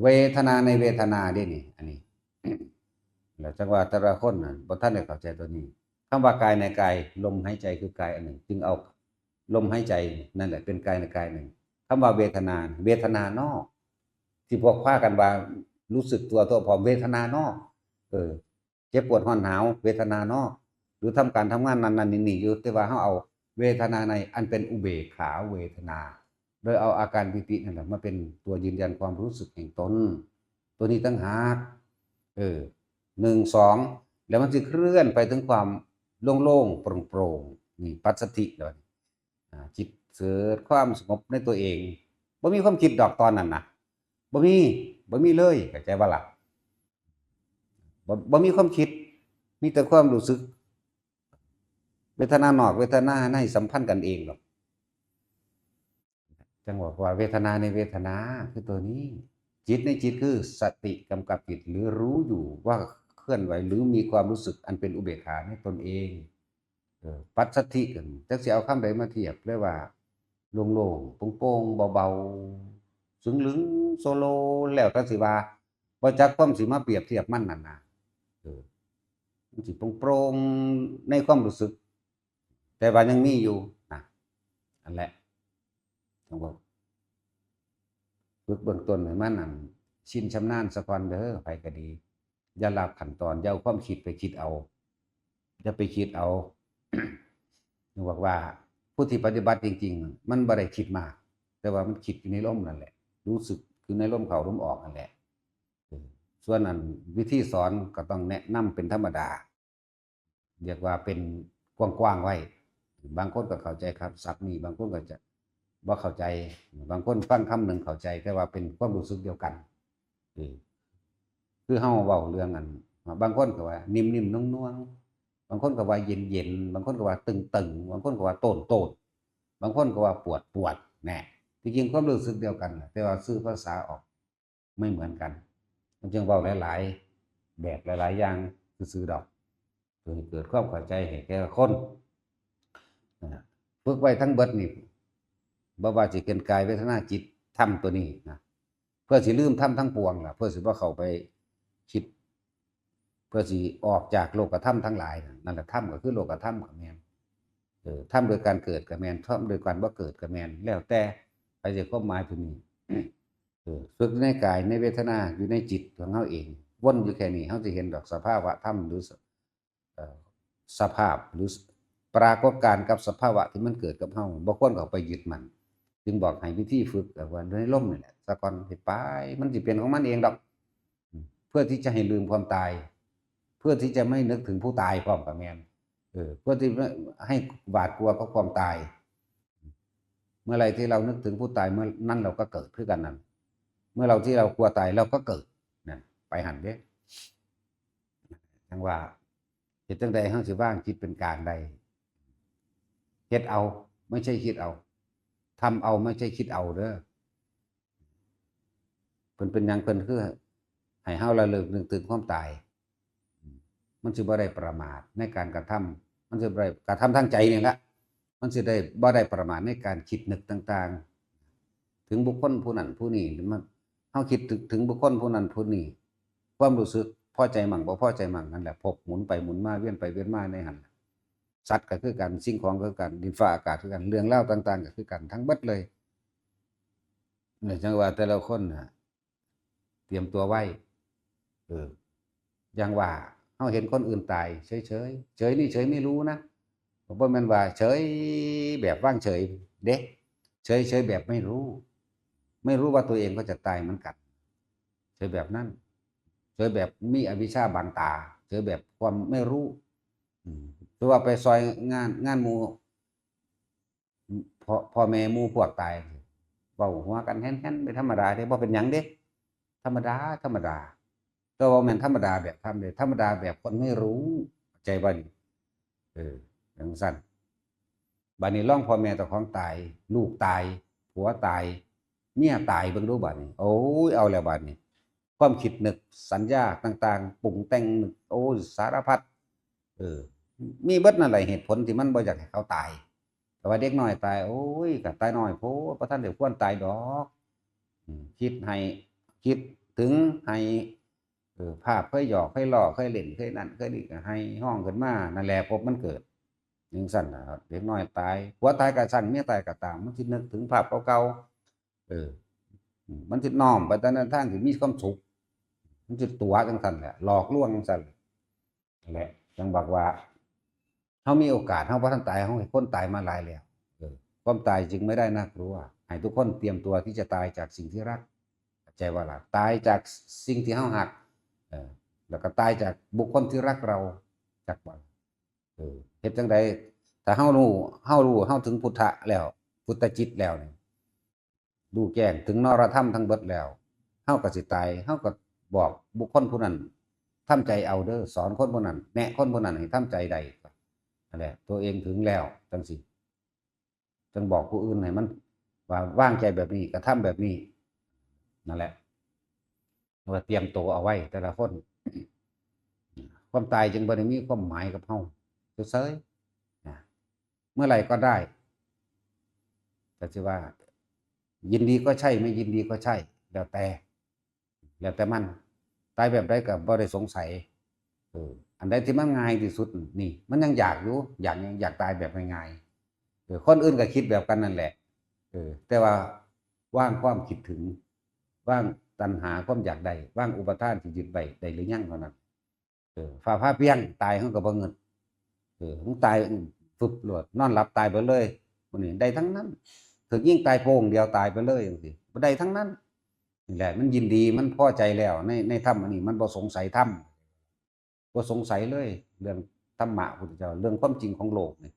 เวทนาในเวทนาเด้นี่ อันนี้ แล้วจังว่าแต่ละคนน่ะ บ่ทันได้เข้าใจตัวนี้ คำว่ากายในกาย ลมหายใจคือกายอันหนึ่ง จึงเอาลมหายใจนั่นแหละเป็นกายในกายหนึ่ง คำว่าเวทนา เวทนานอก ที่พวกพากันว่ารู้สึกตัวทั่วพร้อม เวทนานอก เออ เจ็บปวดร้อนหนาว เวทนานอก หรือทำการทำงานนั่นนั่นนี่นี่อยู่ แต่ว่าเฮาเอาเวทนาในอันเป็นอุเบกขาเวทนา โดยเอาอาการปีตินั่นแหละมาเป็นตัวยืนยันความรู้สึกแห่งตน ตัวนี้ต่างหาก เออ หนึ่ง สอง แล้วมันสิเคลื่อนไปถึงความโล่งๆ โปร่งๆ นี่ปัสสัทธิแล้วนี่ อ่า จิตเกิดความสงบในตัวเอง บ่มีความคิดดอกตอนนั้นนะ บ่มี บ่มีเลย เข้าใจบ่ล่ะ บ่ บ่มีความคิด มีแต่ความรู้สึก เวทนานอก เวทนาในสัมพันธ์กันเองดอก จังบอกว่าเวทนาในเวทนา คือตัวนี้ จิตในจิตคือสติกำกับจิต หรือรู้อยู่ว่าเคลื่อนไหว หรือมีความรู้สึกอันเป็นอุเบกขาในตนเอง เออ ปัสสัทธิกัน จักสิเอาคำใดมาเทียบ เรียกว่า โล่งๆ โปร่งๆ เบาๆ ซึ่งลึงโซโล แล้วแต่สิว่า บ่จักความสิมาเปรียบเทียบมันนั่นนะ เออ มันสิโปร่งๆ ในความรู้สึก แต่ว่ายังมีอยู่นะ อันแหละ ต้องบอก ฝึกเบื้องต้นให้มันนั่น ชินชำนาญซะก่อนเด้อ ไผก็ดี อย่าลักขั้นตอน อย่าเอาความคิดไปคิดเอา อย่าไปคิดเอา นึกบอกว่า ผู้ที่ปฏิบัติจริงๆ มันบ่ได้คิดมาก แต่ว่ามันคิดอยู่ในลมนั่นแหละ รู้สึกอยู่ในลมเข้าลมออกนั่นแหละ เออ ส่วนอันวิธีสอนก็ต้องแนะนำเป็นธรรมดา เรียกว่าเป็นกว้างๆ ไว้ บางคนก็เข้าใจครับ ศัพท์นี้ บางคนก็จะบ่เข้าใจ บางคนฟังคำหนึ่งเข้าใจ แต่ว่าเป็นความรู้สึกเดียวกัน เออ คือเฮาเว้าเรื่องอัน บางคนก็ว่านิ่มๆ นวลๆ บางคนก็ว่าเย็นๆ บางคนก็ว่าตึงๆ บางคนก็ว่าโต้นๆ บางคนก็ว่าปวดๆ แน่ ที่จริงความรู้สึกเดียวกันน่ะ แต่ว่าสื่อภาษาออกไม่เหมือนกัน มันจึงเว้าหลายๆ แบบหลายๆ อย่างซื่อๆ ดอก เพื่อให้เกิดความเข้าใจให้แก่คน นะ ฝึกไว้ทั้งเบิดนี่ บ่ว่าสิเป็นกายเวทนาจิตธรรมตัวนี้นะ เพื่อสิลืมธรรมทั้งปวงล่ะ เพื่อสิบ่เข้าไปคิด เพื่อสิออกจากโลกธรรมทั้งหลายน่ะ นั่นแหละธรรมก็คือโลกธรรมก็แม่น เออ ธรรมโดยการเกิดก็แม่น ธรรมโดยการบ่เกิดก็แม่น แล้วแต่ไผสิความหมายผู้นี้ เออ ฝึกในกายในเวทนาอยู่ในจิตของเฮาเอง วนอยู่แค่นี้ เฮาสิเห็นดอกสภาวะธรรมหรือส- เอ่อ สภาพหรือปรากฏการณ์กับสภาวะที่มันเกิดกับเฮา บ่ควรเข้าไปยึดมั่น จึงบอกให้วิธีฝึก เอ่อ ว่าในลมนี่แหละ ซะก่อน ให้ไป มันสิเป็นของมันเองดอก เพื่อที่จะให้ลืมความตาย เพื่อที่จะไม่นึกถึงผู้ตายพร้อมก็แม่น เออ เพื่อที่ให้หวาดกลัวกับความตาย เมื่อไรที่เรานึกถึงผู้ตาย เมื่อนั้นเราก็เกิดคือกันนั่น เมื่อเราที่เรากลัวตาย เราก็เกิด นั่น ไปหั่นเด้ จังว่า เฮ็ดจั่งใดเฮาสิวางจิตเป็นกลางได้ เฮ็ดเอา ไม่ใช่คิดเอา ทำเอา ไม่ใช่คิดเอาเด้อ เพิ่นเป็นหยังเพิ่นคือให้เฮาระลึกนึกถึงความตาย มันสิบ่ได้ประมาทในการกระทำ มันสิบ่ได้กระทำทางใจนี่ละ มันสิได้บ่ได้ประมาทในการคิดนึกต่างๆ ถึงบุคคลผู้นั้นผู้นี้ มัน เฮาคิดถึง ถึงบุคคลผู้นั้นผู้นี้ ความรู้สึกพอใจมั่งบ่พอใจมั่งนั่นแหละ พบหมุนไปหมุนมา เวียนไปเวียนมาในหั่น สัตว์ก็คือกัน สิ่งของก็คือกัน ดินฟ้าอากาศคือกัน เรื่องราวต่างๆ ก็คือกัน ทั้งเบิดเลย เนี่ย จังว่าแต่ละคนน่ะ เตรียมตัวไว้ เออ อย่างว่า เฮาเห็นคนอื่นตาย เฉยๆ เฉยนี่เฉยไม่รู้นะ บ่แม่นว่าเฉยแบบวางเฉยเด้ เฉ เฉยๆแบบไม่รู้ ไม่รู้ว่าตัวเองก็จะตายเหมือนกัน เฉยแบบนั้น เฉยแบบมีอวิชชาบังตา เฉยแบบความไม่รู้ อืม คือว่าไปซอยงาน งานหมู่ พ่อ พ่อแม่หมู่พวกตาย เว้าหัวกันแฮ่นๆ เป็นธรรมดาเด้ บ่เป็นหยังเด้ ธรรมดา ธรรมดา แต่ว่าแม่นธรรมดาแบบธรรมเด้ ธรรมดาแบบคนไม่รู้ เข้าใจบ่นี่ เออ จั่งซั้น บัดนี้ลองพ่อแม่เจ้าของตาย ลูกตาย ผัวตาย เมียตาย เบิ่งดูบัดนี้ โอ้ย เอาแล้วบัดนี้ ความคิดนึก สัญญาต่างๆ ปรุงแต่งนึก โอ้ย สารพัด เออ มีเบิดนั่นแหละเหตุผลที่มันบ่อยากให้เขาตาย แต่ว่าเด็กน้อยตาย โอ้ย ก็ตายน้อยโพด บ่ทันได้ควรตายดอก อืม คิดให้ คิดถึงให้ เออ ภาพเคยหยอก เคยล้อ เคยเล่น เคยนั่น เคยนี่ ก็ให้ฮ้องขึ้นมา นั่นแหละ ภพมันเกิด จั่งซั้นล่ะครับ เด็กน้อยตาย ผัวตายก็ซั้น เมียตายก็ตาม มันสินึกถึงภาพเก่าๆ เออ อืม มันสิน้อมไปแต่ในทางที่มีความสุข มันสิตั๋วจั่งซั้นแหละ หลอกลวงจั่งซั้นแหละ นั่นแหละ จั่งบอกว่า เฮามีโอกาส เฮาบ่ทันตาย เฮาเห็นคนตายมาหลายแล้ว เออ ความตายจึงไม่ได้น่ากลัว ให้ทุกคนเตรียมตัวที่จะตายจากสิ่งที่รัก เข้าใจบ่ล่ะ ตายจากสิ่งที่เฮาฮัก เออ แล้วก็ตายจากบุคคลที่รักเรา จักบ่ เออ เฮ็ดจั่งใด ถ้าเฮารู้ เฮารู้ เฮาถึงพุทธะแล้ว พุทธจิตแล้วนี่ รู้แจ้งถึงนรธรรมทั้งเบิดแล้ว เฮาก็สิตาย เฮาก็บอกบุคคลผู้นั้น ทำใจเอาเด้อ สอนคนผู้นั้น แนะคนผู้นั้นให้ทำใจได้ นั่นแหละ ตัวเองถึงแล้ว จั่งซี้ จั่งบอกผู้อื่นให้มัน ว่าวางใจแบบนี้ กระทำแบบนี้ นั่นแหละ ว่าเตรียมตัวเอาไว้แต่ละคน ความตายจึงบ่ได้มีความหมายกับเฮา เฉยๆ นะ เมื่อไหร่ก็ได้ แต่สิว่า ยินดีก็ใช่ ไม่ยินดีก็ใช่ แล้วแต่ แล้วแต่มัน ตายแบบใดก็บ่ได้สงสัย เออ อันใดที่มันง่ายที่สุด นี่ มันยังอยากอยู่ อยากหยัง อยากตายแบบง่ายๆ เออ คนอื่นก็คิดแบบกันนั่นแหละ เออ แต่ว่าวางความคิดถึง วางตัณหาความอยากได้ วางอุปาทานที่ยึดไว้ได้หรือยังเท่านั้น เออ ฟ้าผ่าเปรี้ยง ตายเฮาก็บ่งึด เออ มึงตาย อืม ฟึบโลด นอนหลับตายไปเลย มื้อนี้ได้ทั้งนั้น ถูกยิงตายโป้งเดียวตายไปเลยจั่งซี้ บ่ได้ทั้งนั้น นี่แหละ มันยินดี มันพอใจแล้ว ใน ในธรรมอันนี้ มันบ่สงสัยธรรม บ่สงสัยเลย เรื่องธรรมะพุทธเจ้า เรื่องความจริงของโลกนี่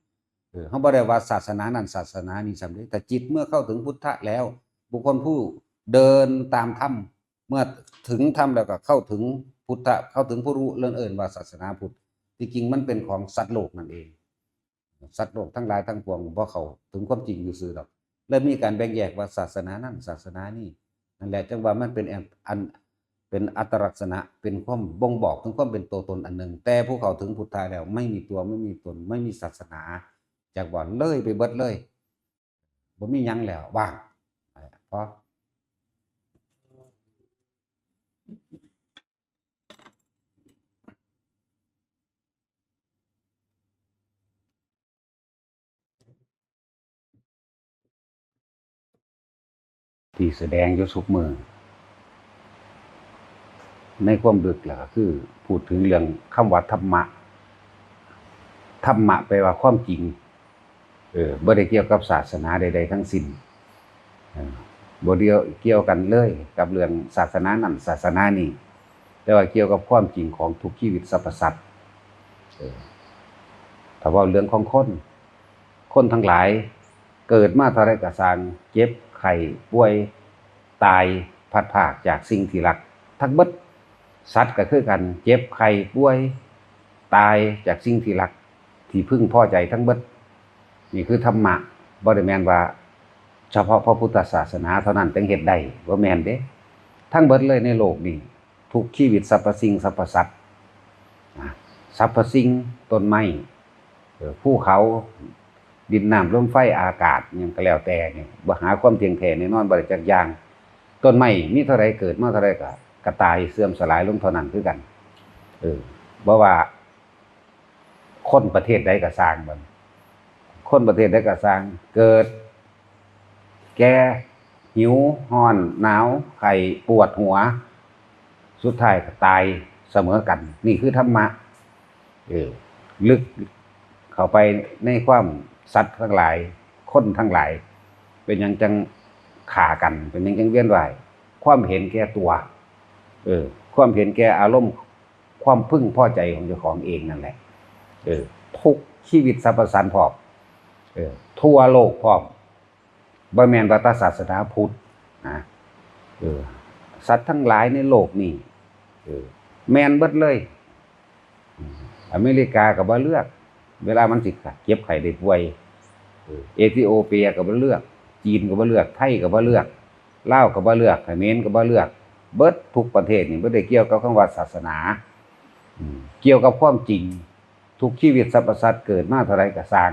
เออ เฮาบ่ได้ว่าศาสนานั้นศาสนานี้ซ้ำเด้ แต่จิตเมื่อเข้าถึงพุทธะแล้ว บุคคลผู้เดินตามธรรม เมื่อถึงธรรมแล้วก็เข้าถึงพุทธะ เข้าถึงผู้รู้ เรื่องเอิ้นว่าศาสนาพุทธ ที่จริงมันเป็นของสัตว์โลกนั่นเอง สัตว์โลกทั้งหลายทั้งปวงบ่เข้าถึงความจริงซื่อๆดอก เลยมีการแบ่งแยกว่าศาสนานั้นศาสนานี้ นั่นแหละจั่งว่ามันเป็นอัน อัน เป็นอัตลักษณะ เป็นความบ่งบอกถึงความเป็นตัวตนอันหนึ่ง แต่ผู้เข้าถึงพุทธะแล้วไม่มีตัว ไม่มีตน ไม่มีศาสนา จักว่าเลยไปเบิดเลย บ่มีหยังแล้ว ว่าง พอ ที่แสดงอยู่ซุมื้อ ในความลึกแล้วก็คือพูดถึงเรื่องคำว่าธรรมะ ธรรมะแปลว่าความจริง เออ บ่ได้เกี่ยวกับศาสนาใดๆทั้งสิ้น เออ บ่เกี่ยว เกี่ยวกันเลยกับเรื่องศาสนานั้นศาสนานี้ แต่ว่าเกี่ยวกับความจริงของทุกชีวิตสรรพสัตว์ เออ ถ้าเว้าเรื่องของคน คนทั้งหลาย เกิดมาเท่าใดก็ซ่าง เจ็บ ไข้ ป่วย ตาย พลัดพรากจากสิ่งที่รัก ทั้งเบิด สัตว์ก็คือกัน เจ็บ ไข้ ป่วย ตายจากสิ่งที่รัก ที่พึงพอใจทั้งเบิด นี่คือธรรมะ บ่ได้แม่นว่าเฉพาะพระพุทธศาสนาเท่านั้นจั่งเฮ็ดได้ บ่แม่นเด้ ทั้งเบิดเลยในโลกนี้ ทุกชีวิตสรรพสิ่งสรรพสัตว์ นะ สรรพสิ่ง ต้นไม้ เอ่อ ภูเขา ดินน้ำลมไฟอากาศ หยังก็แล้วแต่นี่ บ่หาความเที่ยงแท้แน่นอนบ่ได้จักอย่าง ต้นไม้มีเท่าใดเกิดมาเท่าใดก็ ก็ตายเสื่อมสลายลงเท่านั้นคือกัน เออ บ่ว่า คนประเทศใดก็ซ่างบัดนี้ คนประเทศใดก็ซ่าง เกิด แก่ หิว ร้อน หนาว ไข้ ปวดหัว สุดท้ายก็ตายเสมอกัน นี่คือธรรมะ เออ ลึกเข้าไปในความสัตว์ทั้งหลาย คนทั้งหลาย เป็นหยังจั่งฆ่ากัน เป็นหยังจั่งเวียนว่าย ความเห็นแก่ตัว เออ ความเห็นแก่อารมณ์ ความพึงพอใจของเจ้าของเองนั่นแหละ เออ ทุกชีวิตสรรพสัตว์พร้อม เออ ทั่วโลกพร้อม บ่แม่นว่าแต่ศาสนาพุทธนะ เออ สัตว์ทั้งหลายในโลกนี่ เออ แม่นเบิดเลย อืม อเมริกาก็บ่เลือก เวลามันสิเจ็บไข้ได้ป่วย เออ เอธิโอเปียก็บ่เลือก จีนก็บ่เลือก ไทยก็บ่เลือก ลาวก็บ่เลือก เขมรก็บ่เลือก เบิดทุกประเทศนี่บ่ได้เกี่ยวกับคำว่าศาสนา อืม เกี่ยวกับความจริง ทุกชีวิตสรรพสัตว์เกิดมาเท่าใดก็ซ่าง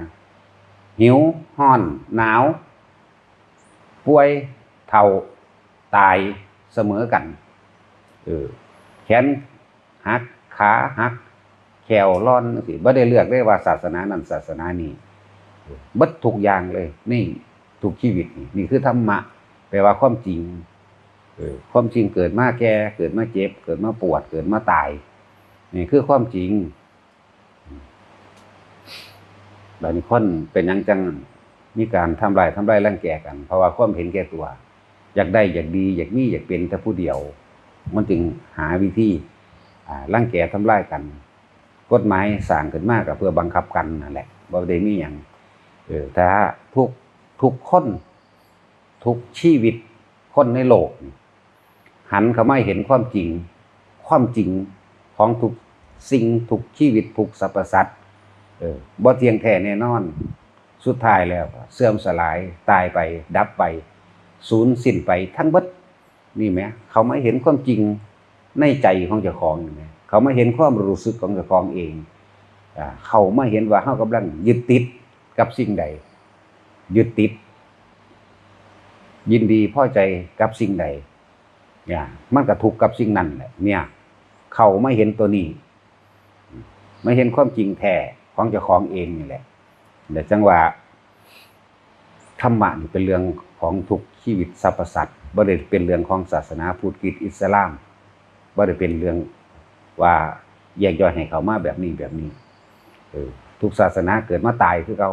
หิว ร้อน หนาว ป่วย เฒ่า ตาย เสมอกัน เออ แขนหัก ขาหัก แข้วหล่อนจั่งซี้ บ่ได้เลือกเด้ว่าศาสนานั้นศาสนานี้ เบิดทุกอย่างเลย นี่ ทุกชีวิตนี่ นี่คือธรรมะ แปลว่าความจริง เออ ความจริงเกิดมาแก่ เกิดมาเจ็บ เกิดมาปวด เกิดมาตาย นี่คือความจริง บาดนี้คนเป็นหยังจั่งมีการทำร้าย ทำร้ายรังแกกัน เพราะว่าความเห็นแก่ตัว อยากได้ อยากดี อยากมี อยากเป็นแต่ผู้เดียว มันจึงหาวิธี อ่า รังแกทำร้ายกัน กฎหมายสร้างขึ้นมาก็เพื่อบังคับกันนั่นแหละ บ่ได้มีหยัง เออ ถ้าทุก ทุกคน ทุกชีวิต คนในโลกนี่ หันเข้ามาเห็นความจริง ความจริงของทุกสิ่ง ทุกชีวิต ทุกสรรพสัตว์ เออ บ่เที่ยงแท้แน่นอน สุดท้ายแล้วก็เสื่อมสลาย ตายไป ดับไป สูญสิ้นไปทั้งเบิด นี่แหม เข้ามาเห็นความจริงในใจของเจ้าของนี่แหม เข้ามาเห็นความรู้สึกของเจ้าของเอง อ่า เข้ามาเห็นว่าเฮากำลังยึดติดกับสิ่งใด ยึดติด ยินดีพอใจกับสิ่งใด เนี่ย มันก็ทุกข์กับสิ่งนั้นแหละ เนี่ย เข้ามาเห็นตัวนี้ มาเห็นความจริงแท้ของเจ้าของเองนี่แหละ แต่จั่งว่า ธรรมะนี่เป็นเรื่องของทุกชีวิตสรรพสัตว์ บ่ได้เป็นเรื่องของศาสนาพุทธ คริสต์ อิสลาม บ่ได้เป็นเรื่องว่าแยกย่อยให้เข้ามาแบบนี้แบบนี้ เออ ทุกศาสนาเกิดมาตายคือเก่า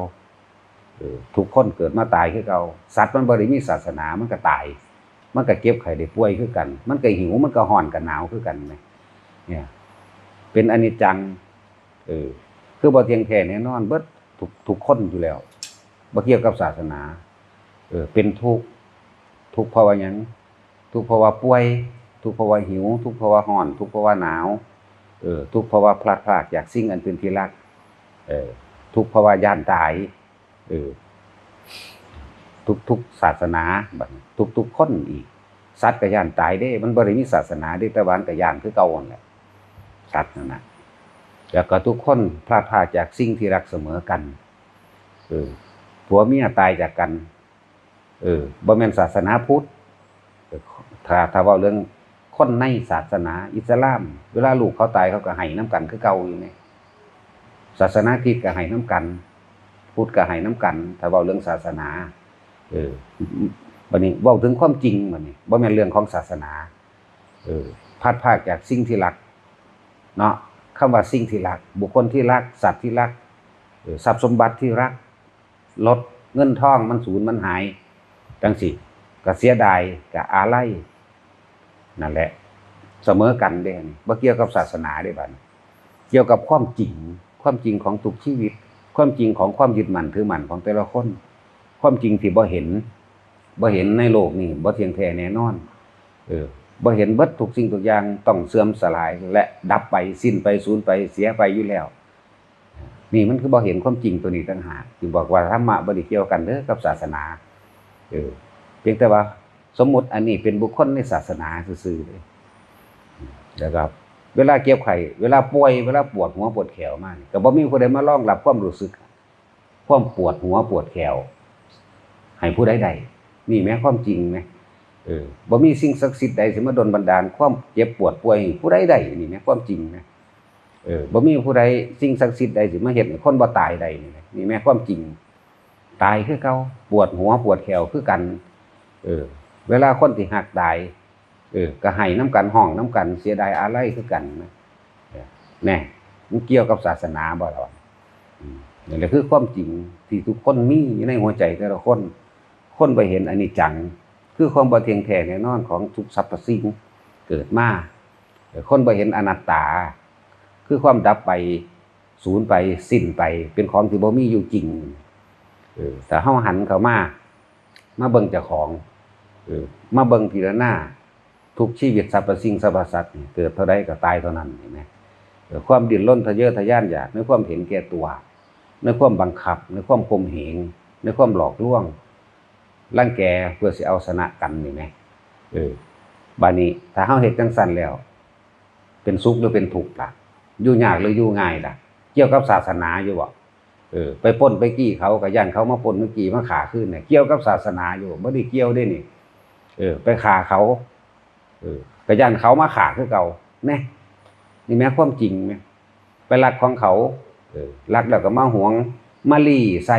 เออ ทุกคนเกิดมาตายคือเก่า สัตว์มันบ่ได้มีศาสนา มันก็ตาย มันก็เจ็บไข้ได้ป่วยคือกัน มันก็หิว มันก็ร้อนก็หนาวคือกันนะ เนี่ย เป็นอนิจจัง เออ คือบ่เที่ยงแท้แน่นอน เบิดทุก ทุกคนอยู่แล้ว บ่เกี่ยวกับศาสนา เออ เป็นทุกข์ ทุกข์เพราะว่าหยัง ทุกข์เพราะว่าป่วย ทุกข์เพราะว่าหิว ทุกข์เพราะว่าร้อน ทุกข์เพราะว่าหนาว เออ ทุกข์เพราะว่าพลัดพรากจากสิ่งอันเป็นที่รัก เออ ทุกข์เพราะว่าย้านตาย เออ ทุกๆศาสนา บัดนี้ ทุกๆคนอีก สัตว์ก็ย้านตายเด้ มันบ่ได้มีศาสนาเด้ แต่ว่ามันก็ย้านคือเก่านั่นแหละ สัตว์นั่นน่ะ แล้วก็ทุกคนพลัดพรากจากสิ่งที่รักเสมอกัน เออ ผัวเมียตายจากกัน เออ บ่แม่นศาสนาพุทธ เออ ถ้า ถ้าเว้าเรื่องคนในศาสนาอิสลาม เวลาลูกเขาตายเขาก็ไห้นำกันคือเก่าอยู่นี่ ศาสนาคริสต์ก็ไห้นำกัน พุทธก็ไห้นำกัน ถ้าเว้าเรื่องศาสนา เออ บัดนี้เว้าถึงความจริง บัดนี้ บ่แม่นเรื่องของศาสนา เออ พลัดพรากจากสิ่งที่รัก เนาะ คำว่าสิ่งที่รัก บุคคลที่รัก สัตว์ที่รัก เออ ทรัพย์สมบัติที่รัก รถ เงินทองมันสูญมันหาย จั่งซี้ ก็เสียดาย ก็อาลัย นั่นแหละ เสมอกันเด้ อันนี้บ่เกี่ยวกับศาสนาเด้ บัดนี้ เกี่ยวกับความจริง ความจริงของทุกชีวิต ความจริงของความยึดมั่นถือมั่นของแต่ละคน ความจริงที่บ่เห็น บ่เห็นในโลกนี้ บ่เที่ยงแท้แน่นอน เออ บ่เห็นเบิดทุกสิ่งทุกอย่างต้องเสื่อมสลาย และดับไป สิ้นไป สูญไป เสียไปอยู่แล้ว นี่มันคือบ่เห็นความจริงตัวนี้ต่างหาก จึงบอกว่าธรรมะบ่ได้เกี่ยวกันเด้อกับศาสนา เออ เพียงแต่ว่าสมมุติอันนี้เป็นบุคคลในศาสนาซื่อๆเด้ แล้วก็เวลาเจ็บไข้ เวลาป่วย เวลาปวดหัวปวดแข้วมานี่ ก็บ่มีผู้ใดมารองรับความรู้สึก ความปวดหัวปวดแข้ว ให้ผู้ใดได้ นี่แหมความจริงแหม เออ บ่มีสิ่งศักดิ์สิทธิ์ใดสิมาดลบันดาลความเจ็บปวดป่วยให้ผู้ใดได้ นี่แหมความจริงแหม เออ บ่มีผู้ใด สิ่งศักดิ์สิทธิ์ใดสิมาเฮ็ดให้คนบ่ตายได้ นี่แหม นี่แหมความจริง ตายคือเก่า ปวดหัวปวดแข้วคือกัน เออ เวลาคนที่ฮักตาย เออ ก็ไห้นำกัน ฮ้องนำกัน เสียดายอาลัยคือกันนะ เออ แน่ มันเกี่ยวกับศาสนาบ่ล่ะวะ อืม นี่แหละคือความจริงที่ทุกคนมีอยู่ในหัวใจแต่ละคน คนบ่เห็นอนิจจัง คือความบ่เที่ยงแท้แน่นอนของทุกสรรพสิ่งเกิดมา เออ คนบ่เห็นอนัตตา คือความดับไป สูญไป สิ้นไป เป็นของที่บ่มีอยู่จริง เออ ถ้าเฮาหันเข้ามา มาเบิ่งเจ้าของ เออ มาเบิ่งพิจารณา ทุกชีวิตสรรพสิ่งสรรพสัตว์นี่ เกิดเท่าใดก็ตายเท่านั้น เห็นไหม เออ ความดิ้นรนทะเยอทะยานอยาก ในความเห็นแก่ตัว ในความบังคับ ในความข่มเหง ในความหลอกลวง รังแกเพื่อสิเอาชนะกันนี่แหม เออ บาดนี้ถ้าเฮาเฮ็ดจั่งซั้นแล้ว เป็นสุขหรือเป็นทุกข์ล่ะ อยู่ยากหรืออยู่ง่ายล่ะ เกี่ยวกับศาสนาอยู่บ่ เออ ไปปล้นไปจี้เขา ก็ย้านเขามาปล้นมาจี้มาฆ่าคืนเนี่ย เกี่ยวกับศาสนาอยู่ บ่ได้เกี่ยวเด้นี่ เออ ไปฆ่าเขา เออ ก็ย้านเขามาฆ่าคือเก่า แน่ นี่แหมความจริงแหม ไปลักของเขา เออ ลักแล้วก็มาหวง มาลี้ใช้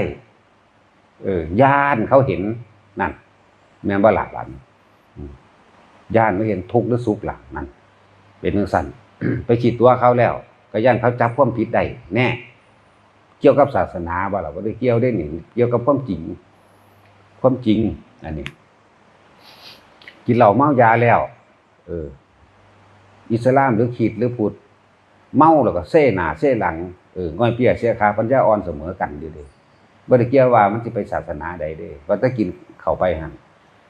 เออ ย้านเขาเห็น นั่น แม่นบ่ล่ะบาดนี้ อืม ย้านบ่เห็นทุกข์หรือสุขล่ะ นั่น เป็นจั่งซั้น ไปคิดตัวเขาแล้ว ก็ย้านเขาจับความผิดได้ แน่ เกี่ยวกับศาสนาบ่ล่ะ บ่ได้เกี่ยวเด้นี่ เกี่ยวกับความจริง ความจริง อันนี้ กินเหล้าเมายาแล้ว เออ อิสลามหรือคริสต์หรือพุทธ เมาแล้วก็เซหน้าเซหลัง เออ ง่อยเปี้ยเสียขา ปัญญาอ่อนเสมอกันอยู่เด้ บ่ได้เกี่ยวว่ามันสิไปศาสนาใดเด้ ว่าแต่กินเข้าไปหั่น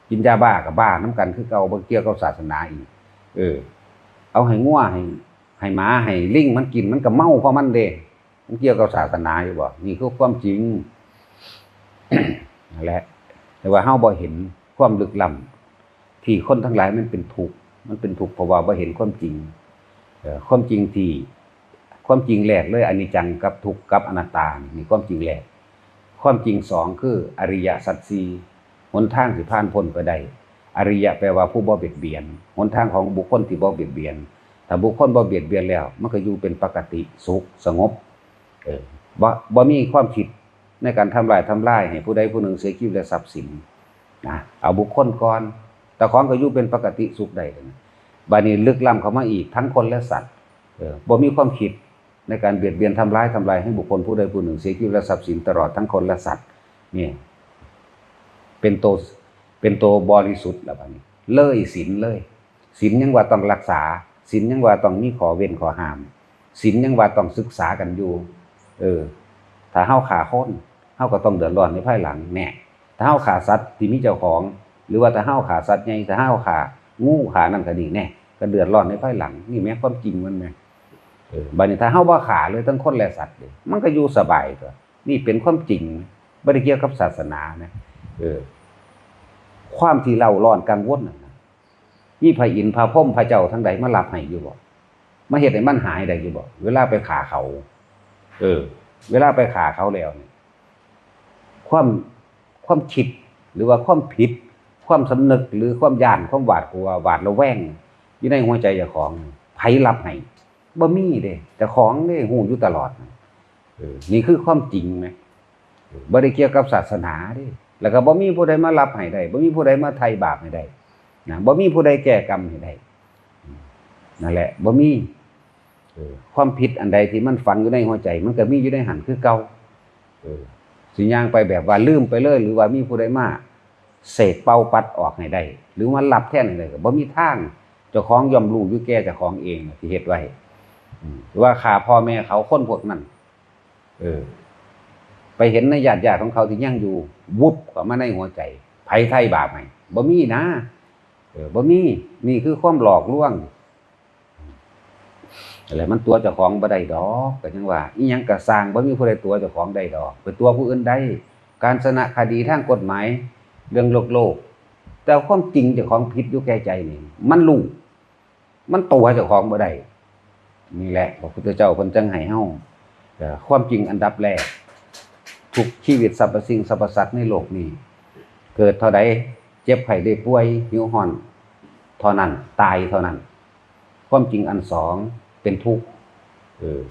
กินยาบ้าก็บ้านำกันคือเก่า บ่เกี่ยวกับศาสนาอีก เออ เอาให้งัว ให้ ให้หมา ให้ลิงมันกิน มันก็เมาเพราะมันเด้ มันเกี่ยวกับศาสนาอยู่บ่ นี่คือความจริง นั่นแหละ แต่ว่าเฮาบ่เห็นความลึกล้ำ ที่คนทั้งหลายมันเป็นทุกข์ มันเป็นทุกข์เพราะว่าบ่เห็นความจริง เอ่อ ความจริงที่ ความจริงแรกเลย อนิจจังกับทุกข์กับอนัตตา นี่ นี่ความจริงแรก ความจริงสองคืออริยสัจสี่ หนทางสิผ่านพ้นไปได้ อริยะแปลว่าผู้บ่เบียดเบียน หนทางของบุคคลที่บ่เบียดเบียน ถ้าบุคคลบ่เบียดเบียนแล้ว มันก็อยู่เป็นปกติสุขสงบ เออ บ่ บ่มีความคิดในการทำร้ายทำลายให้ผู้ใดผู้หนึ่งเสียชีวิตและทรัพย์สิน นะ เอาบุคคลก่อน เจ้าของก็อยู่เป็นปกติสุขได้นะ บาดนี้ลึกล้ำเข้ามาอีกทั้งคนและสัตว์ เออ บ่มีความคิดในการเบียดเบียนทำร้าย ทำลายให้บุคคลผู้ใดผู้หนึ่งเสียชีวิตและทรัพย์สินตลอดทั้งคนและสัตว์ เนี่ย เป็นตัว เป็นตัวบริสุทธิ์แล้วบาดนี้ เลยศีลเลย ศีลยังว่าต้องรักษา ศีลยังว่าต้องมีข้อเว้นข้อห้าม ศีลยังว่าต้องศึกษากันอยู่ เออ ถ้าเฮาฆ่าคน เฮาก็ต้องเดือดร้อนในภายหลัง แน่ ถ้าเฮาฆ่าสัตว์ที่มีเจ้าของ หรือว่าถ้าเฮาฆ่าสัตว์ใหญ่ ถ้าเฮาฆ่างู ฆ่านั่นฆ่านี่ แน่ ก็เดือดร้อนในภายหลัง นี่แหมความจริงมันแหม เออ บาดนี้ถ้าเฮาบ่ฆ่าเลยทั้งคนและสัตว์เด้ มันก็อยู่สบายตั๊ว นี่เป็นความจริง บ่ได้เกี่ยวกับศาสนานะ เออ ความที่เร่าร้อนกังวลนั่นนะ มีพระอินทร์พระพรหมพระเจ้าทั้งใดมารับให้อยู่บ่ มาเฮ็ดให้มันหายได้อยู่บ่ เวลาไปฆ่าเขา เออ เวลาไปฆ่าเขาแล้วนี่ ความ ความคิด หรือว่าความผิด ความสำนึก หรือความย้าน ความหวาดกลัว หวาดระแวง อยู่ในหัวใจเจ้าของ ไผรับให้ บ่มีเด้ เจ้าของเด้ ฮู้อยู่ตลอด เออ นี่คือความจริงนะ เออ บ่ได้เกี่ยวกับศาสนาเด้ แล้วก็บ่มีผู้ใดมารับให้ได้ บ่มีผู้ใดมาไถ่บาปให้ได้ นะ บ่มีผู้ใดแก้กรรมให้ได้ นั่นแหละ บ่มี เออ ความผิดอันใดที่มันฝังอยู่ในหัวใจ มันก็มีอยู่ในหั้นคือเก่า เออ สิย่างไปแบบว่าลืมไปเลย หรือว่ามีผู้ใดมาเสกเป่าปัดออกให้ได้ หรือมารับแทนให้ได้ ก็บ่มีทาง เจ้าของย่อมรู้อยู่แก่เจ้าของเองที่เฮ็ดไว้ อืม ว่าฆ่าพ่อแม่เขาคนพวกนั้น เออ ไปเห็นในญาติๆของเขาที่ยังอยู่ วุบเข้ามาในหัวใจ ไผไถ่บาปให้ บ่มีนะ เออ บ่มี นี่คือความหลอกลวง อะไร มันตั๋วเจ้าของบ่ได้ดอก ก็ยังว่า อิหยังก็ซ่าง บ่มีผู้ใดตั๋วเจ้าของได้ดอก ไปตั๋วผู้อื่นได้ การชนะคดีทางกฎหมาย เรื่องโลกๆ แต่ความจริงเจ้าของผิดอยู่แก่ใจนี่ มันรู้ มันตั๋วเจ้าของบ่ได้ นี่แหละ พระพุทธเจ้าเพิ่นจั่งให้เฮา เอ่อ ความจริงอันดับแรก ทุกชีวิตสรรพสิ่งสรรพสัตว์ในโลกนี้ เกิดเท่าใด เจ็บไข้ได้ป่วย หิวฮ้อน เท่านั้น ตายเท่านั้น ความจริงอันสอง เป็นทุกข์ เออ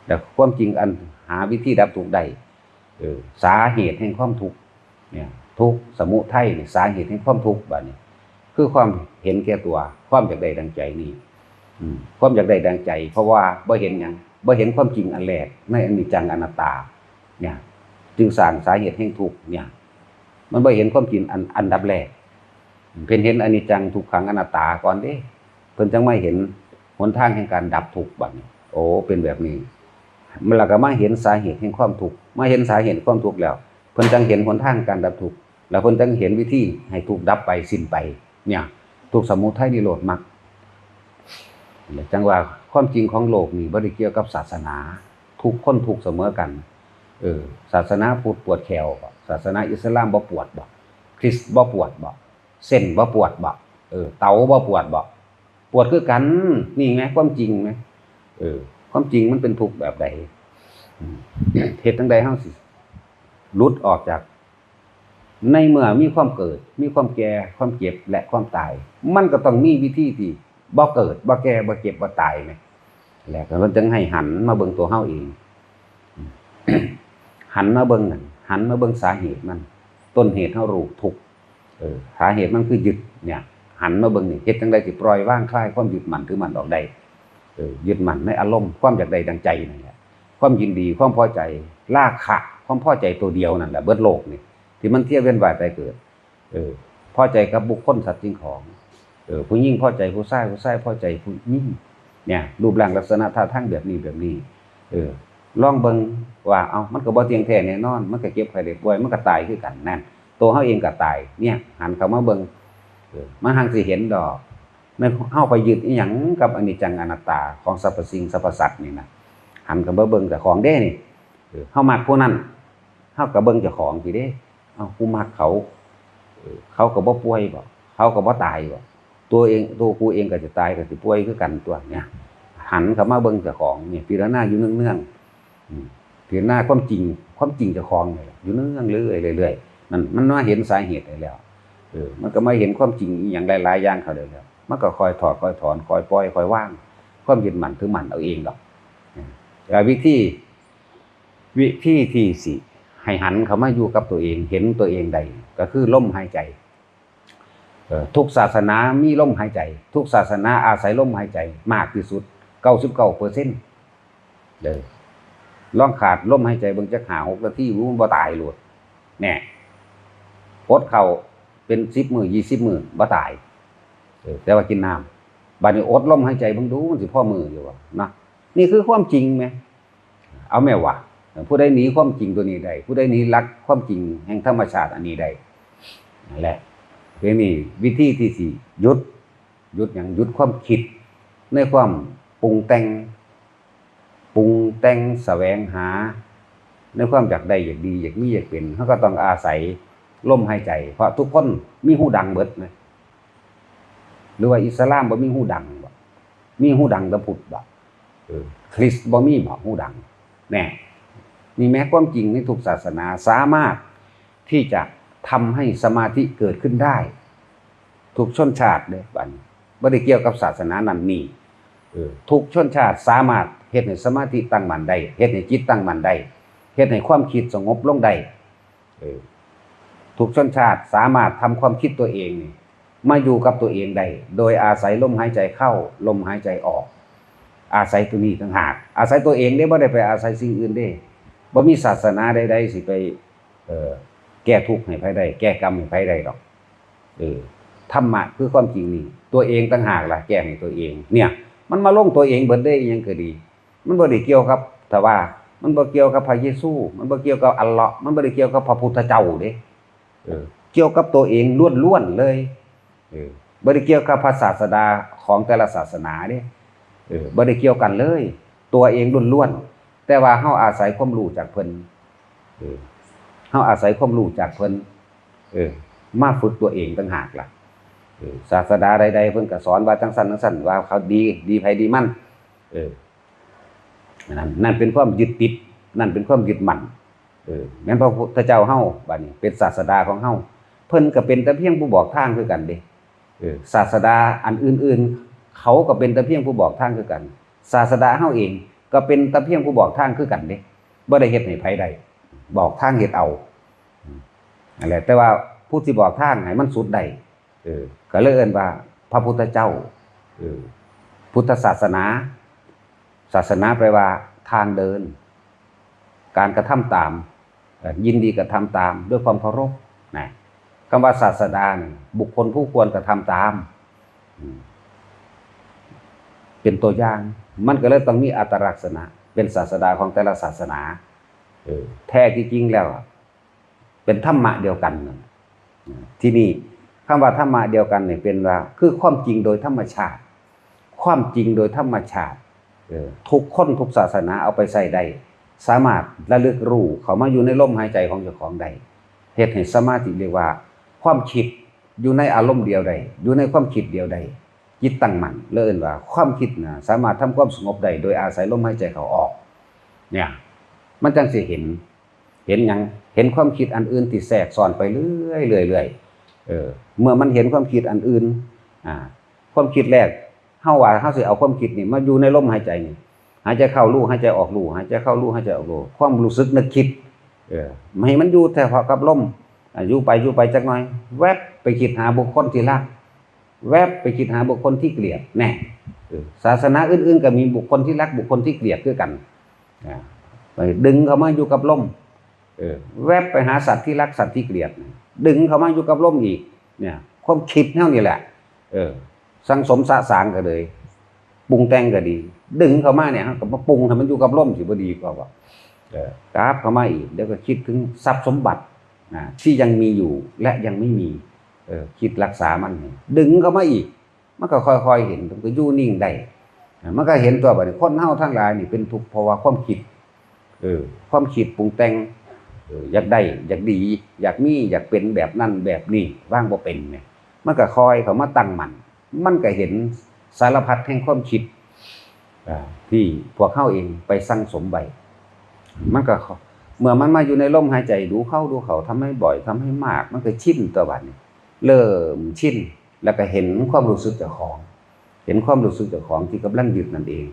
และความจริงอันหาวิธีดับทุกข์ได้ เออ สาเหตุแห่งความทุกข์ เนี่ย ทุกข์สมุทัยนี่สาเหตุแห่งความทุกข์ บาดนี้ คือความเห็นแก่ตั๋ว ความอยากได้ดังใจนี่ อืม ความอยากได้ดังใจ เพราะว่าบ่เห็นหยัง บ่เห็นความจริงอันแรก ในอนิจจังอนัตตา เนี่ย จึงสร้างสาเหตุแห่งทุกข์ เนี่ย มันบ่เห็นความจริงอันอันดับแรก เพิ่นเห็นอนิจจังทุกขังอนัตตาก่อนเด้ เพิ่นจั่งมาเห็นหนทางแห่งการดับทุกข์บัดนี้ โอ้ เป็นแบบนี้ มันแล้วก็มาเห็นสาเหตุแห่งความทุกข์ มาเห็นสาเหตุความทุกข์แล้ว เพิ่นจั่งเห็นหนทางการดับทุกข์ แล้วเพิ่นจั่งเห็นวิธีให้ทุกข์ดับไปสิ้นไป เนี่ย ทุกข์สมุทัยนิโรธมรรค จั่งว่าความจริงของโลกนี่บ่ได้เกี่ยวกับศาสนา ทุกคนทุกข์เสมอกัน เออ ศาสนาพุทธปวดแข้วบ่ ศาสนาอิสลามบ่ปวดบ่ คริสต์บ่ปวดบ่ เส้นบ่ปวดบ่ เออ เต๋าบ่ปวดบ่ ปวดคือกัน นี่ไงความจริงไง เออ ความจริงมันเป็นทุกข์แบบใด อืม เฮ็ดจั่งใดเฮาสิหลุดออกจาก ในเมื่อมีความเกิด มีความแก่ ความเจ็บ และความตาย มันก็ต้องมีวิธีที่บ่เกิด บ่แก่ บ่เจ็บ บ่ตายแหม แล้วก็เพิ่นจึงให้หันมาเบิ่งตัวเฮาเอง หันมาเบิ่งนั่น หันมาเบิ่งสาเหตุมัน ต้นเหตุเฮารู้ทุกข์ เออ สาเหตุมันคือยึดเนี่ย หันมาเบิ่งนี่ เฮ็ดจั่งใดสิปล่อยวางคลายความยึดมั่นถือมั่นออกได้ เออ ยึดมั่นในอารมณ์ความอยากได้ดังใจนั่นแหละ ความยินดี ความพอใจ ราคะ ความพอใจตัวเดียวนั่นแหละ เบิดโลกนี่ ที่มันเที่ยวเวียนว่ายตายเกิด เออ พอใจกับบุคคลสัตว์สิ่งของ เออ ผู้หญิงพอใจผู้ชาย ผู้ชายพอใจผู้หญิง เนี่ย รูปร่างลักษณะท่าทางแบบนี้แบบนี้ เออ ลองเบิ่งว่า เอ้า มันก็บ่เที่ยงแท้แน่นอน มันก็เจ็บไข้ได้ป่วย มันก็ตายคือกันนั่น ตัวเฮาเองก็ตาย เนี่ย หันเข้ามาเบิ่ง เออ มันหังสิเห็นดอก ในเฮาไปยึดอีหยังกับอนิจจังอนัตตาของสรรพสิ่งสรรพสัตว์นี่นะ หันเข้ามาเบิ่งเจ้าของเด้นี่ เออ เฮามักผู้นั้น เฮาก็เบิ่งเจ้าของสิเด้ เอ้า กูมักเขา เออ เขาก็บ่ป่วยบ่ เขาก็บ่ตายบ่ ตัวเอง ตัวกูเองก็สิตายก็สิป่วยคือกันตัวเนี่ย หันเข้ามาเบิ่งเจ้าของเนี่ย พิจารณาอยู่เนืองๆ อืม พิจารณาความจริง ความจริงเจ้าของนี่แหละ อยู่เนืองๆ เรื่อยๆ เรื่อยๆ นั่น มันมาเห็นสาเหตุได้แล้ว เออ มันก็มาเห็นความจริงอีหยังหลายๆ อย่างเข้าได้แล้ว มันก็ค่อยถอด ค่อยถอน ค่อยปล่อย ค่อยวาง ความยึดมั่นถือมั่นเอาเองดอก เออ แล้ววิธี วิธีที่สิให้หันเข้ามาอยู่กับตัวเอง เห็นตัวเองได้ ก็คือลมหายใจ เออ ทุกศาสนามีลมหายใจ ทุกศาสนาอาศัยลมหายใจมากที่สุด เก้าสิบเก้าเปอร์เซ็นต์ เด้อ ลองขาดลมหายใจเบิ่งจักห้าหกนาที มันบ่ตายโลด แน่ อดข้าวเป็นสิบมื้อ ยี่สิบมื้อ บ่ตาย เออ แต่ว่ากินน้ำ บัดนี้อดลมหายใจเบิ่งดู มันสิพอมื้ออยู่บ่ นะ นี่คือความจริงแหม เอาแม่ว่า ผู้ใดหนีความจริงตัวนี้ได้ ผู้ใดหนีหลักความจริงแห่งธรรมชาติอันนี้ได้ นั่นแหละ ทีนี้วิธีที่สิหยุด หยุดหยัง หยุดความคิด ในความปรุงแต่ง ปรุงแต่งแสวงหา ในความอยากได้อยากดีอยากมีอยากเป็น เฮาก็ต้องอาศัยลมหายใจ เพราะทุกคนมีฮูดังเบิดนะ หรือว่าอิสลามบ่มีฮูดังบ่ มีฮูดังแต่พุทธบ่ เออ คริสต์บ่มีบ่ฮูดัง แน่ นี่แหมความจริงในทุกศาสนาสามารถที่จะทำให้สมาธิเกิดขึ้นได้ ทุกชนชาติเด้ บัดนี้บ่ได้เกี่ยวกับศาสนานั้นนี่ เออ ทุกชนชาติสามารถเฮ็ดให้สมาธิตั้งมั่นได้ เฮ็ดให้จิตตั้งมั่นได้ เฮ็ดให้ความคิดสงบลงได้ เออ ทุกชนชาติสามารถทำความคิดตัวเองนี่ มาอยู่กับตัวเองได้ โดยอาศัยลมหายใจเข้า ลมหายใจออก อาศัยตัวนี้ต่างหาก อาศัยตัวเองเด้ บ่ได้ไปอาศัยสิ่งอื่นเด้ บ่มีศาสนาใดๆ สิไป เอ่อ แก้ทุกข์ให้ไผได้ แก้กรรมให้ไผได้ดอก เออ ธรรมะคือความจริงนี่ ตัวเองต่างหากล่ะ แก้ให้ตัวเอง เนี่ย มันมาลงตัวเองเบิดเด้ อิหยังก็ดี มันบ่ได้เกี่ยวกับ ถ้าว่า มันบ่เกี่ยวกับพระเยซู มันบ่เกี่ยวกับอัลเลาะห์ มันบ่ได้เกี่ยวกับพระพุทธเจ้าเด้ เออ เกี่ยวกับตัวเองล้วนๆ เลย เออ บ่ได้เกี่ยวกับพระศาสดาของแต่ละศาสนาเด้ เออ บ่ได้เกี่ยวกันเลย ตัวเองล้วนๆ แต่ว่าเฮาอาศัยความรู้จากเพิ่น เออ เฮาอาศัยความรู้จากเพิ่น เออ มาฝึกตัวเองต่างหากล่ะ เออ ศาสดาใดๆ เพิ่นก็สอนว่าจั่งซั้นจั่งซั้น ว่าเขาดี ดีไผดีมัน เออ นั่น นั่นเป็นความยึดติด นั่นเป็นความยึดมั่น เออ แม่นพระพุทธเจ้าเฮา บัดนี้เป็นศาสดาของเฮา เพิ่นก็เป็นแต่เพียงผู้บอกทางคือกันเด้ เออ ศาสดาอันอื่นๆ เขาก็เป็นแต่เพียงผู้บอกทางคือกัน ศาสดาเฮาเองก็เป็นแต่เพียงผู้บอกทางคือกันเด้ บ่ได้เฮ็ดให้ไผได้ บอกทางเฮ็ดเอา อืม นั่นแหละ แต่ว่าผู้ที่บอกทางให้มันสุดได้ เออ ก็เลยเอิ้นว่าพระพุทธเจ้า เออ พุทธศาสนา ศาสนาแปลว่าทางเดิน การกระทำตาม เอ่อ ยินดีกระทำตามด้วยความเคารพ นะ คำว่าศาสดานี่บุคคลผู้ควรกระทำตาม อืม เป็นตัวอย่าง มันก็เลยต้องมีอัตลักษณะ เป็นศาสดาของแต่ละศาสนา เออ แท้ที่จริงแล้วอะ เป็นธรรมะเดียวกันนั่นน่ะ ทีนี้คำว่าธรรมะเดียวกันเนี่ยเป็นว่า คือความจริงโดยธรรมชาติ ความจริงโดยธรรมชาติ เออ ทุกคนทุกศาสนาเอาไปใช้ได้ สามารถระลึกรู้เข้ามาอยู่ในลมหายใจของเจ้าของได้ เฮ็ดให้สมาธิ เรียกว่าความคิดอยู่ในอารมณ์เดียวได้ อยู่ในความคิดเดียวได้ จิตตั้งมั่น แล้วเอิ้นว่าความคิดน่ะสามารถทำความสงบได้โดยอาศัยลมหายใจเข้าออก เนี่ย มันจั่งสิเห็น เห็นหยัง เห็นความคิดอันอื่นที่แทรกซ้อนไปเรื่อยๆ เรื่อยๆ เออ เมื่อมันเห็นความคิดอันอื่น อ่า ความคิดแรก เฮาว่าเฮาสิเอาความคิดนี่มาอยู่ในลมหายใจนี่ หายใจเข้ารู้ หายใจออกรู้ หายใจเข้ารู้ หายใจออกรู้ ความรู้สึกนึกคิด เออ ให้มันอยู่เฉพาะกับลม อ่า อยู่ไป อยู่ไปจักหน่อย แวบไปคิดหาบุคคลที่รัก แวบไปคิดหาบุคคลที่เกลียด แน่ เออ ศาสนาอื่นๆ ก็มีบุคคลที่รัก บุคคลที่เกลียดคือกัน อ่า ไปดึงเข้ามาอยู่กับลม เออ แวบไปหาสัตว์ที่รัก สัตว์ที่เกลียด ดึงเข้ามาอยู่กับลมอีก เนี่ย ความคิดเฮานี่แหละ เออ สั่งสมสะสางก็เลย ปรุงแต่งก็ดี ดึงเข้ามาเนี่ย เฮาก็มาปรุงให้มันอยู่กับลมสิบ่ดีกว่าบ่ เออ กลับเข้ามาอีก เดี๋ยวก็คิดถึงทรัพย์สมบัติ นะ ที่ยังมีอยู่และยังไม่มี เออ คิดรักษามันนี่ ดึงเข้ามาอีก มันก็ค่อยๆ เห็น มันก็อยู่นิ่งได้ อ่ะ มันก็เห็นตัวบัดนี้ คนเฮาทั้งหลายนี่เป็นทุกข์เพราะว่าความคิด เออ ความคิดปรุงแต่ง เออ อยากได้ อยากดี อยากมี อยากเป็นแบบนั้นแบบนี้ วางบ่เป็นเนี่ย มันก็ค่อยเข้ามาตั้งมั่น มันก็เห็นสารพัดแห่งความคิด อ่า ที่พวกเฮาเองไปสั่งสมไว้ มันก็ เมื่อมันมาอยู่ในลมหายใจ ดูเข้าดูเข้า ทำให้บ่อย ทำให้มาก มันก็ชินตัวบัดนี้ เริ่มชิน แล้วก็เห็นความรู้สึกเจ้าของ เห็นความรู้สึกเจ้าของที่กำลังยึดนั่นเอง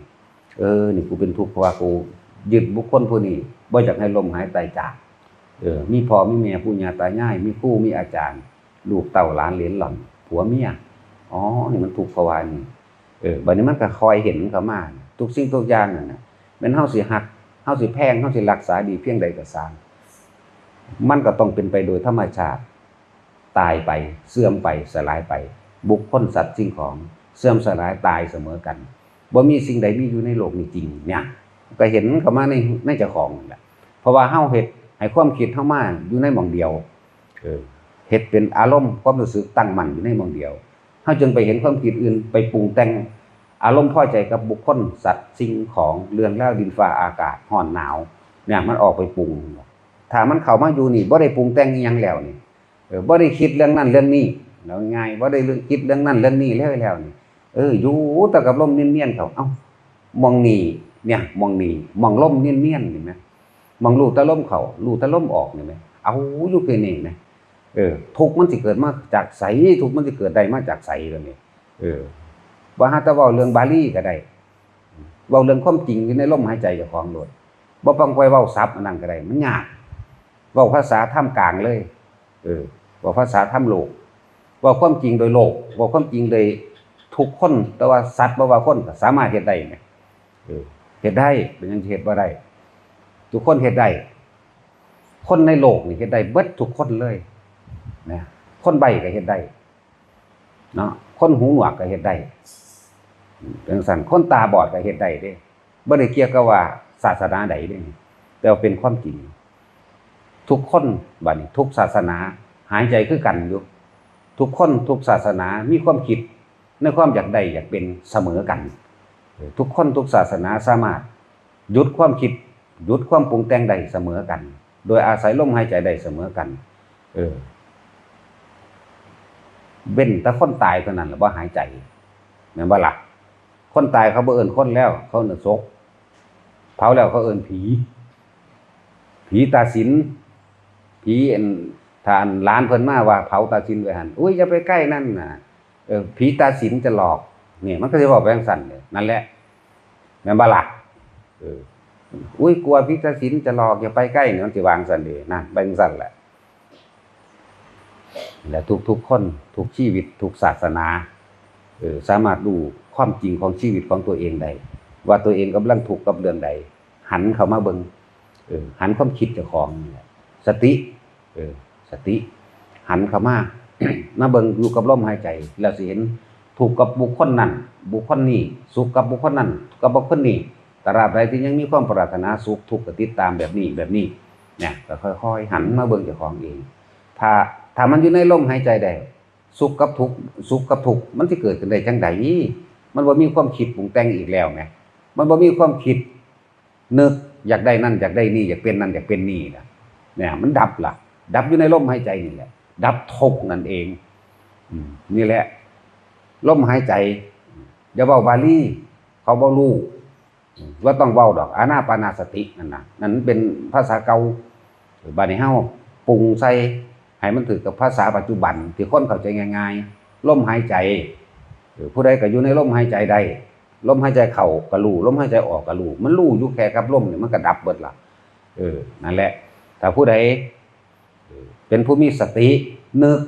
เออ นี่กูเป็นทุกข์เพราะว่ากูยึดบุคคลผู้นี้ บ่อยากให้ล้มหายตายจาก เออ มีพ่อมีแม่ปู่ย่าตายาย มีครูมีอาจารย์ ลูกเต้าหลานเหลนหล่อน ผัวเมีย อ๋อ นี่มันทุกข์เพราะว่านี่ เออ บัดนี้มันก็คอยเห็นเข้ามา ทุกสิ่งทุกอย่างนั่นน่ะ แม่นเฮาสิฮัก เฮาสิแพง เฮาสิรักษาดีเพียงใดก็ตาม มันก็ต้องเป็นไปโดยธรรมชาติ ตายไป เสื่อมไป สลายไป บุคคล สัตว์ สิ่งของ เสื่อมสลาย ตายเสมอกัน บ่มีสิ่งใดมีอยู่ในโลกนี้จริง เนี่ย ก็เห็นเข้ามาใน ในเจ้าของนั่นแหละ เพราะว่าเฮาเฮ็ดให้ความคิดเฮามาอยู่ในหม่องเดียว เออ เฮ็ดเป็นอารมณ์ความรู้สึกตั้งมั่นอยู่ในหม่องเดียว เฮาจึงไปเห็นความคิดอื่น ไปปรุงแต่งอารมณ์พอใจกับบุคคล สัตว์ สิ่งของ เรื่องราว ดินฟ้าอากาศ ร้อนหนาว เนี่ย มันออกไปปรุง ถ้ามันเข้ามาอยู่นี่ บ่ได้ปรุงแต่งอิหยังแล้วนี่ เออ บ่ได้คิดเรื่องนั้นเรื่องนี้ เอาง่ายๆ บ่ได้เรื่องคิดเรื่องนั้นเรื่องนี้แล้ว แล้วนี่ เออ อยู่แต่กับลมเนียนๆ เข้า เอ้า หม่องนี่ เนี่ย หม่องนี่ หม่องลมเนียนๆ นี่แหม หม่องรู้แต่ลมเข้า รู้แต่ลมออกนี่แหม เอาอยู่แค่นี้แหม เออ ทุกข์มันสิเกิดมาจากไส ทุกข์มันสิเกิดได้มาจากไสล่ะนี่ เออ ว่าหาแต่เว้าเรื่องบาลีก็ได้ เว้าเรื่องความจริงอยู่ในลมหายใจเจ้าของโลด บ่ต้องไปเว้าศัพท์อันนั้นก็ได้ มันยาก เว้าภาษาธรรมกลางเลย เออ เว้าภาษาธรรมโลก เว้าความจริงโดยโลก เว้าความจริงโดยทุกคน แต่ว่าสัตว์บ่ว่าคนก็สามารถเฮ็ดได้แหม เออ เฮ็ดได้ เป็นหยังสิเฮ็ดบ่ได้ ทุกคนเฮ็ดได้ คนในโลกนี่เฮ็ดได้เบิดทุกคนเลย นะ คนใบ้ก็เฮ็ดได้ เนาะ คนหูหนวกก็เฮ็ดได้ เป็นจั่งซั้น คนตาบอดก็เฮ็ดได้เด้ บ่ได้เกี่ยวกับว่าศาสนาใดเด้ แต่ว่าเป็นความจริง ทุกคน บัดนี้ ทุกศาสนา หายใจคือกันอยู่ ทุกคน ทุกศาสนา มีความคิดในความอยากได้อยากเป็นเสมอกัน เออ ทุกคน ทุกศาสนาสามารถหยุดความคิด หยุดความปรุงแต่งได้เสมอกัน โดยอาศัยลมหายใจได้เสมอกัน เออ เว้นแต่คนตายเท่านั้นแหละบ่หายใจ แม่นบ่ล่ะ คนตายเขาบ่เอิ้นคนแล้ว เขาเอิ้นศพ เผาแล้วเขาเอิ้นผี ผีตาสิน ผีอัน ถ้าอันหลานเพิ่นมาว่าเผาตาสินไว้หั่น อุ้ย อย่าไปใกล้นั่นน่ะ เออ ผีตาสินจะหลอก นี่มันก็สิเว้าไปจั่งซั้นเด้ นั่นแหละ แม่นบ่ล่ะ เออ อุ้ย กลัวผีตาสินจะหลอก อย่าไปใกล้ นี่มันสิว่าจั่งซั้นเด้ นั่น ไปจั่งซั้นแหละ และทุกๆคน ทุกชีวิต ทุกศาสนา เออ สามารถรู้ความจริงของชีวิตของตัวเองได้ ว่าตัวเองกำลังทุกข์กับเรื่องใด หันเข้ามาเบิ่ง เออ หันความคิดเจ้าของนี่แหละ สติ เออ สติ หันเข้ามา มาเบิ่งอยู่กับลมหายใจ แล้วสิเห็นทุกข์กับบุคคลนั้น บุคคลนี้ สุขกับบุคคลนั้น กับบุคคลนี้ ตราบใดที่ยังมีความปรารถนาสุข ทุกข์ก็ติดตามแบบนี้ แบบนี้ เนี่ย ก็ค่อยๆ หันมาเบิ่งเจ้าของเอง ถ้า ถ้ามันอยู่ในลมหายใจได้ สุขกับทุกข์ สุขกับทุกข์ มันสิเกิดขึ้นได้จังใด มันบ่มีความคิดปรุงแต่งอีกแล้วแหม มันบ่มีความคิดนึกอยากได้นั่นอยากได้นี่ อยากเป็นนั่นอยากเป็นนี่นะ เนี่ย มันดับละ ดับอยู่ในลมหายใจนี่แหละ ดับทุกข์นั่นเอง อืม นี่แหละ ลมหายใจ อย่าเว้าบาลี เขาบ่รู้ อืม บ่ต้องเว้าดอก อานาปานสตินั่นน่ะ นั่นมันเป็นภาษาเก่า บัดนี้เฮาปรุงใส่ให้มันถือกับภาษาปัจจุบันที่คนเข้าใจง่ายๆ ลมหายใจ เออ ผู้ใดก็อยู่ในลมหายใจได้ ลมหายใจเข้าก็รู้ ลมหายใจออกก็รู้ มันรู้อยู่แค่กับลมนี่มันก็ดับเบิดละ เออ นั่นแหละ ถ้าผู้ใด เออ เป็นผู้มีสติ นึก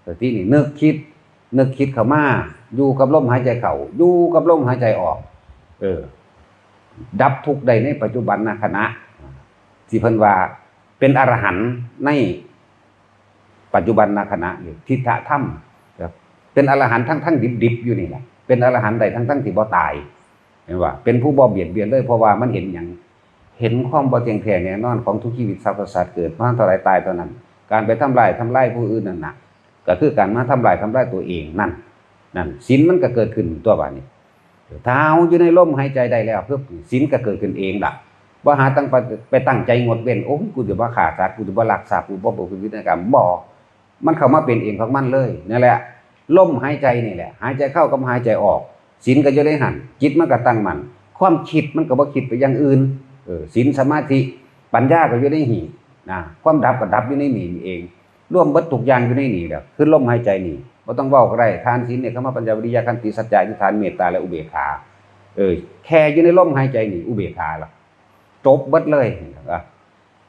สตินี่นึกคิด นึกคิดเข้ามา อยู่กับลมหายใจเข้า อยู่กับลมหายใจออก เออ ดับทุกข์ได้ในปัจจุบันขณะ ที่เพิ่นว่าเป็นอรหันต์ในปัจจุบันขณะนี่ ทิฏฐธรรม ครับ เป็นอรหันต์ทั้งๆ ดิบๆ อยู่นี่แหละ เป็นอรหันต์ได้ทั้งๆ ที่บ่ตาย เห็นว่า เป็นผู้บ่เบียดเบียนเลย เพราะว่ามันเห็นหยัง เห็นความบ่เที่ยงแท้แน่นอนของทุกชีวิตสรรพสัตว์ เกิดมาเท่าใดตายเท่านั้น การไปทำลาย ทำลายผู้อื่นนั่นน่ะ ก็คือการมาทำลาย ทำลายตัวเองนั่น นั่น ศีลมันก็เกิดขึ้นตัวบาดนี้ ถ้าเฮาอยู่ในลมหายใจได้แล้วปุ๊บ ศีลก็เกิดขึ้นเองล่ะ บ่หาตั้งไป ไปตั้งใจงดเว้น โอ้ย กูจะบ่ฆ่าสัตว์ กูจะบ่ลักทรัพย์ กูบ่ประพฤติผิดในกาม บ่ มันเข้ามาเป็นเองของมันเลย นั่นแหละ ลมหายใจนี่แหละ หายใจเข้ากับหายใจออก ศีลก็อยู่ในหั่น จิตมันก็ตั้งมั่น ความคิดมันก็บ่คิดไปอย่างอื่น เออ ศีล สมาธิ ปัญญาก็อยู่ในนี่นะ ความดับก็ดับอยู่ในนี่เอง รวมเบิดทุกอย่างอยู่ในนี่แหละ คือลมหายใจนี่ บ่ต้องเว้าก็ได้ ทาน ศีล เนกขัมมะ ปัญญา วิริยะ ขันติ สัจจะ อธิษฐาน เมตตา และอุเบกขา เออ แค่อยู่ในลมหายใจนี่ อุเบกขาละ จบเบิดเลย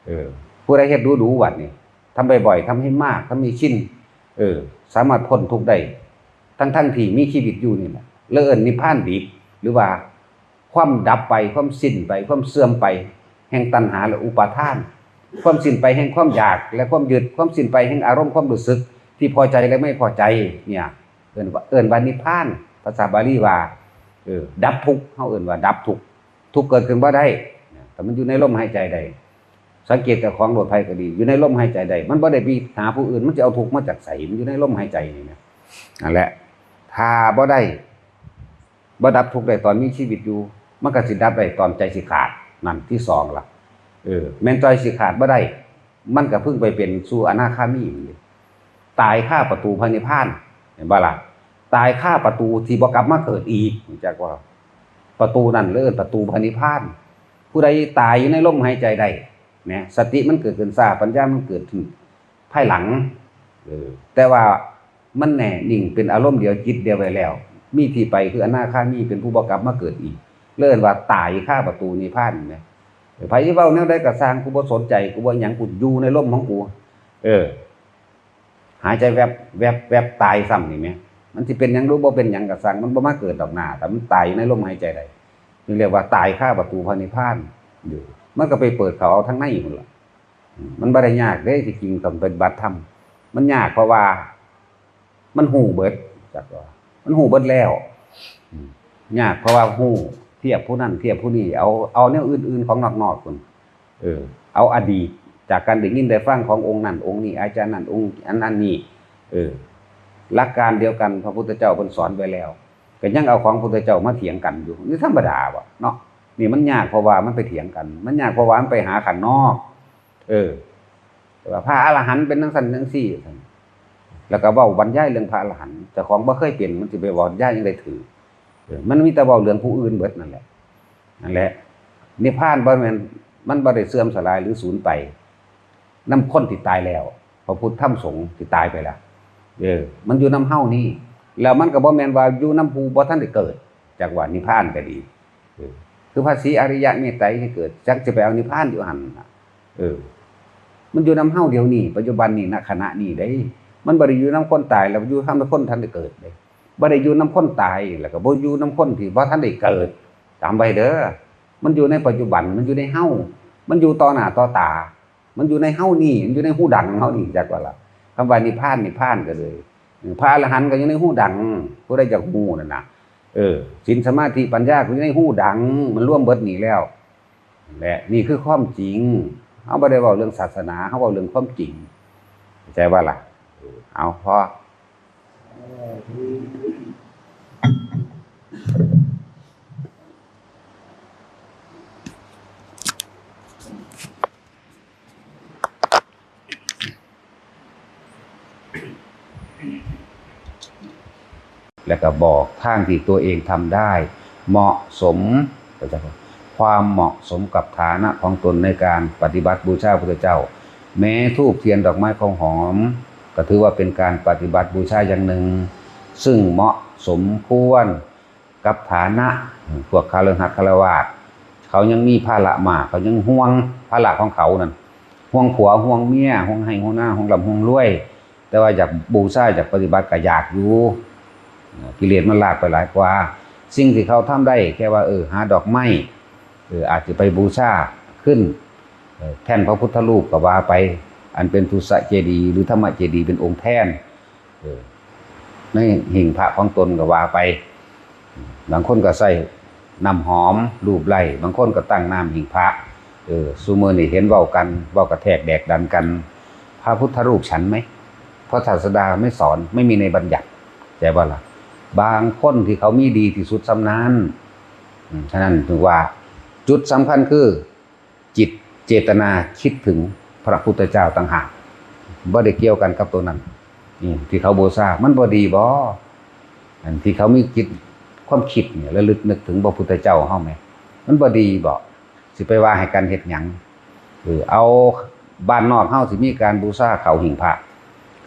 เออ ผู้ใดเฮ็ดดูๆ บัดนี้ ทำบ่อยๆ ทำให้มาก ทำให้ชิน เออ สามารถพ้นทุกข์ได้ ทั้งๆ ที่มีชีวิตอยู่นี่แหละ แล้วเอิ้นนิพพานดิบ หรือว่าความดับไป ความสิ้นไป ความเสื่อมไป แห่งตัณหาและอุปาทาน ความสิ้นไปแห่งความอยากและความยึด ความสิ้นไปแห่งอารมณ์ความรู้สึกที่พอใจและไม่พอใจ เนี่ย เอิ้นว่า เอิ้นว่านิพพาน ภาษาบาลีว่า เออ ดับทุกข์ เฮาเอิ้นว่าดับทุกข์ ทุกข์เกิดขึ้นบ่ได้ แต่มันอยู่ในลมหายใจได้ สังเกตเจ้าของโลด ไผก็ดี อยู่ในลมหายใจได้ มันบ่ได้ไปหาผู้อื่น มันจะเอาทุกข์มาจากไส มันอยู่ในลมหายใจนี่นะ นั่นแหละ ถ้าบ่ได้ บ่ดับทุกข์ได้ตอนมีชีวิตอยู่ มันก็สิดับได้ตอนใจสิขาด นั่นที่สองล่ะ เออ แม่นใจสิขาดบ่ได้ มันก็เพิ่งไปเป็นสู่อนาคามี ตายคาประตูพระนิพพาน เห็นบ่ล่ะ ตายคาประตูที่บ่กลับมาเกิดอีก รู้จักบ่ ประตูนั่นเลย ประตูพระนิพพาน ผู้ใดตายอยู่ในลมหายใจได้ นะ สติมันเกิดขึ้นช้า ปัญญามันเกิดขึ้นภายหลัง เออ แต่ว่ามันแน่นิ่งเป็นอารมณ์เดียว จิตเดียวไว้แล้ว มีที่ไปคืออนาคามี เป็นผู้บ่กลับมาเกิดอีก เอิ้นว่าตายคาประตูนิพพานนะ ไผสิเว้าแนวใดก็ซ่าง กูบ่สนใจ กูบ่หยัง กูอยู่ในลมของกู เออ หายใจแวบ แวบ แวบ ตายซ้ำนี่แหม มันสิเป็นหยังหรือบ่เป็นหยังก็ซ่าง มันบ่มาเกิดดอกหน้า แต่มันตายอยู่ในลมหายใจได้ นี่เรียกว่าตายคาประตูพระนิพพานอยู่ มันก็ไปเปิดเข้าเอาทางในพุ้นล่ะ อืม มันบ่ได้ยากเด้ ที่จริงการปฏิบัติธรรม มันยากเพราะว่า มันฮู้เบิด จักว่า มันฮู้เบิดแล้ว อืม ยากเพราะว่าฮู้ เทียบผู้นั้น เทียบผู้นี้ เอา เอาแนวอื่นๆ ของนอกๆ พุ้น เออ เอาอดีต จากการได้ยินได้ฟังขององค์นั้นองค์นี้ อาจารย์นั้นองค์อันนั้นนี่ เออ หลักการเดียวกัน พระพุทธเจ้าเพิ่นสอนไว้แล้ว ก็ยังเอาของพุทธเจ้ามาเถียงกันอยู่ นี่ธรรมดาบ่เนาะ นี่มันยากเพราะว่ามันไปเถียงกัน มันยากเพราะว่ามันไปหาข้างนอก เออ แต่ว่าพระอรหันต์เป็นจั่งซั้นจั่งซี้ แล้วก็เว้าบรรยายเรื่องพระอรหันต์ เจ้าของบ่เคยเป็น มันสิไปบรรยายจั่งใดถืก เออ มันมีแต่เว้าเรื่องผู้อื่นเบิดนั่นแหละ นั่นแหละ นิพพานบ่แม่น มันบ่ได้เสื่อมสลายหรือสูญไป นำคนที่ตายแล้ว พระพุทธธรรมสงฆ์ที่ตายไปแล้ว เออ มันอยู่นำเฮานี่ แล้วมันก็บ่แม่นว่าอยู่นำผู้บ่ทันได้เกิด จักว่านิพพานก็ดี เออ คือพระศรีอริยะเมตไตรที่เกิด จักสิไปเอานิพพานอยู่หั่นน่ะ เออ มันอยู่นำเฮาเดี๋ยวนี้ ปัจจุบันนี้ ณ ขณะนี้เด้ มันบ่ได้อยู่นำคนตาย แล้วอยู่นำคนทันได้เกิดเด้ บ่ได้อยู่นำคนตาย แล้วก็บ่อยู่นำคนที่บ่ทันได้เกิด จำไว้เด้อ มันอยู่ในปัจจุบัน มันอยู่ในเฮา มันอยู่ต่อหน้าต่อตา มันอยู่ในเฮานี่ มันอยู่ในฮูดังเฮานี่ จักว่าล่ะ คำว่านิพพาน นิพพานก็เลย พระอรหันต์ก็อยู่ในฮูดัง ผู้ใดอยากฮู้นั่นน่ะ เออ ศีลสมาธิปัญญาก็อยู่ในฮูดัง มันรวมเบิดนี่แล้ว และนี่คือความจริง เฮาบ่ได้เว้าเรื่องศาสนา เฮาเว้าเรื่องความจริง เข้าใจบ่ล่ะ เออ เอา พอ และก็บอกทางที่ตัวเองทำได้ เหมาะสม ความเหมาะสมกับฐานะของตนในการปฏิบัติบูชาพระพุทธเจ้า แม้ธูปเทียนดอกไม้ของหอม ก็ถือว่าเป็นการปฏิบัติบูชาอย่างหนึ่ง ซึ่งเหมาะสมควรกับฐานะ พวกคฤหัสถ์ฆราวาส เขายังมีภาระมาก เขายังห่วงภาระของเขานั่น ห่วงผัว ห่วงเมีย ห่วงไฮ่ ห่วงนา ห่วงร่ำ ห่วงรวย แต่ว่าอยากบูชา อยากปฏิบัติก็อยากอยู่ กิเลสมันลากไปหลายกว่า สิ่งที่เขาทำได้แค่ว่า เออ หาดอกไม้ เออ อาจจะไปบูชาขึ้น เออ แท่นพระพุทธรูปก็ว่าไป อันเป็นปุษเจดีย์หรือธรรมเจดีย์เป็นองค์แท่น เออ ในหิ้งพระของตนก็ว่าไป บางคนก็ใส่น้ำหอมลูบไล้ บางคนก็ตั้งน้ำหิ้งพระ เออ ซุมื้อนี้เห็นเว้ากัน เว้ากระแทกแดกดันกัน พระพุทธรูปฉันไหม พระศาสดาไม่สอน ไม่มีในบัญญัติ ใช่บ่ล่ะ บางคนที่เขามีดีที่สุดส่ำนั้น อืม ฉะนั้นถึงว่าจุดสำคัญคือ จิตเจตนาคิดถึงพระพุทธเจ้าต่างหาก บ่ได้เกี่ยวกันกับตัวนั้น อืม ที่เขาบูชา มันบ่ดีบ่ อันที่เขามีจิตความคิดเนี่ย ระลึกนึกถึงพระพุทธเจ้าเฮาไหม มันบ่ดีบ่ สิไปว่าให้กันเฮ็ดหยัง เออ เอาบ้านนอกเฮาสิมีการบูชาเข้าหิ้งพระ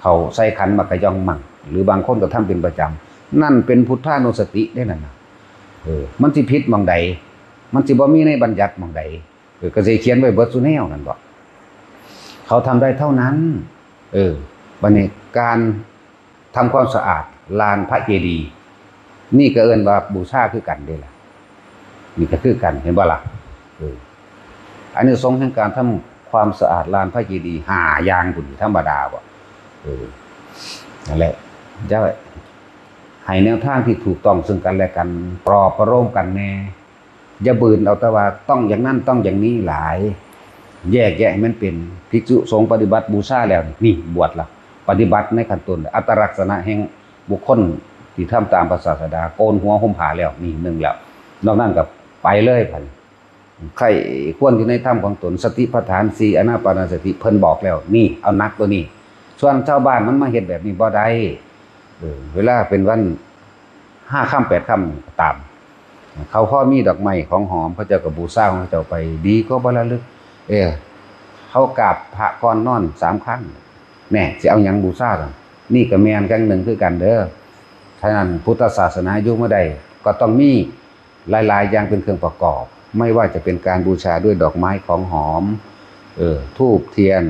เข้าใส่ขันหมากกะย่องมั่ง หรือบางคนก็ทำเป็นประจำ นั่นเป็นพุทธานุสติเด้นั่นน่ะ เออ มันสิผิดหม่องใด มันสิบ่มีในบัญญัติหม่องใด เออ ก็สิเขียนไว้เบิดซุแนวนั่นบ่ เขาทำได้เท่านั้น เออ บัดนี้การทำความสะอาดลานพระเจดีย์ นี่ก็เอิ้นว่าบูชาคือกันเด้ล่ะ นี่ก็คือกัน เห็นบ่ล่ะ เออ อานิสงส์แห่งการทำความสะอาดลานพระเจดีย์ห้าอย่างพุ้น ธรรมดาบ่ เออ นั่นแหละ จะให้แนวทางที่ถูกต้องซึ่งกันและกัน ปลอบประโลมกันแน่ อย่าบืนเอาแต่ว่าต้องอย่างนั้นต้องอย่างนี้หลาย แยกแยะให้มันเป็น ภิกษุสงฆ์ปฏิบัติบูชาแล้ว นี่บวชละ ปฏิบัติในขั้นต้น อัตลักษณะแห่งบุคคลที่ทำตามพระศาสดา โกนหัวห่มผ้าแล้ว นี่หนึ่งแล้ว นอกนั้นก็ไปเลย บัดนี้ใคร่ควรอยู่ในธรรมของตน สติปัฏฐานสี่ อานาปานสติ เพิ่นบอกแล้ว นี่เอาหนักตัวนี้ ส่วนชาวบ้านมันมาเฮ็ดแบบนี้บ่ได้ เออ เวลาเป็นวันห้าค่ำแปดค่ำก็ตาม เขาพอมีดอกไม้ของหอม เขาเจ้าก็บูชาของเขาเจ้าไป ดีกว่าบ่ระลึก เออ เขากราบพระก่อนนอนสามครั้ง แน่ สิเอาหยังบูชาล่ะ นี่ก็แม่นอย่างหนึ่งคือกันเด้อ ฉะนั้นพุทธศาสนาอยู่มาได้ ก็ต้องมีหลายๆอย่างเป็นเครื่องประกอบ ไม่ว่าจะเป็นการบูชาด้วยดอกไม้ของหอม เออ ธูปเทียน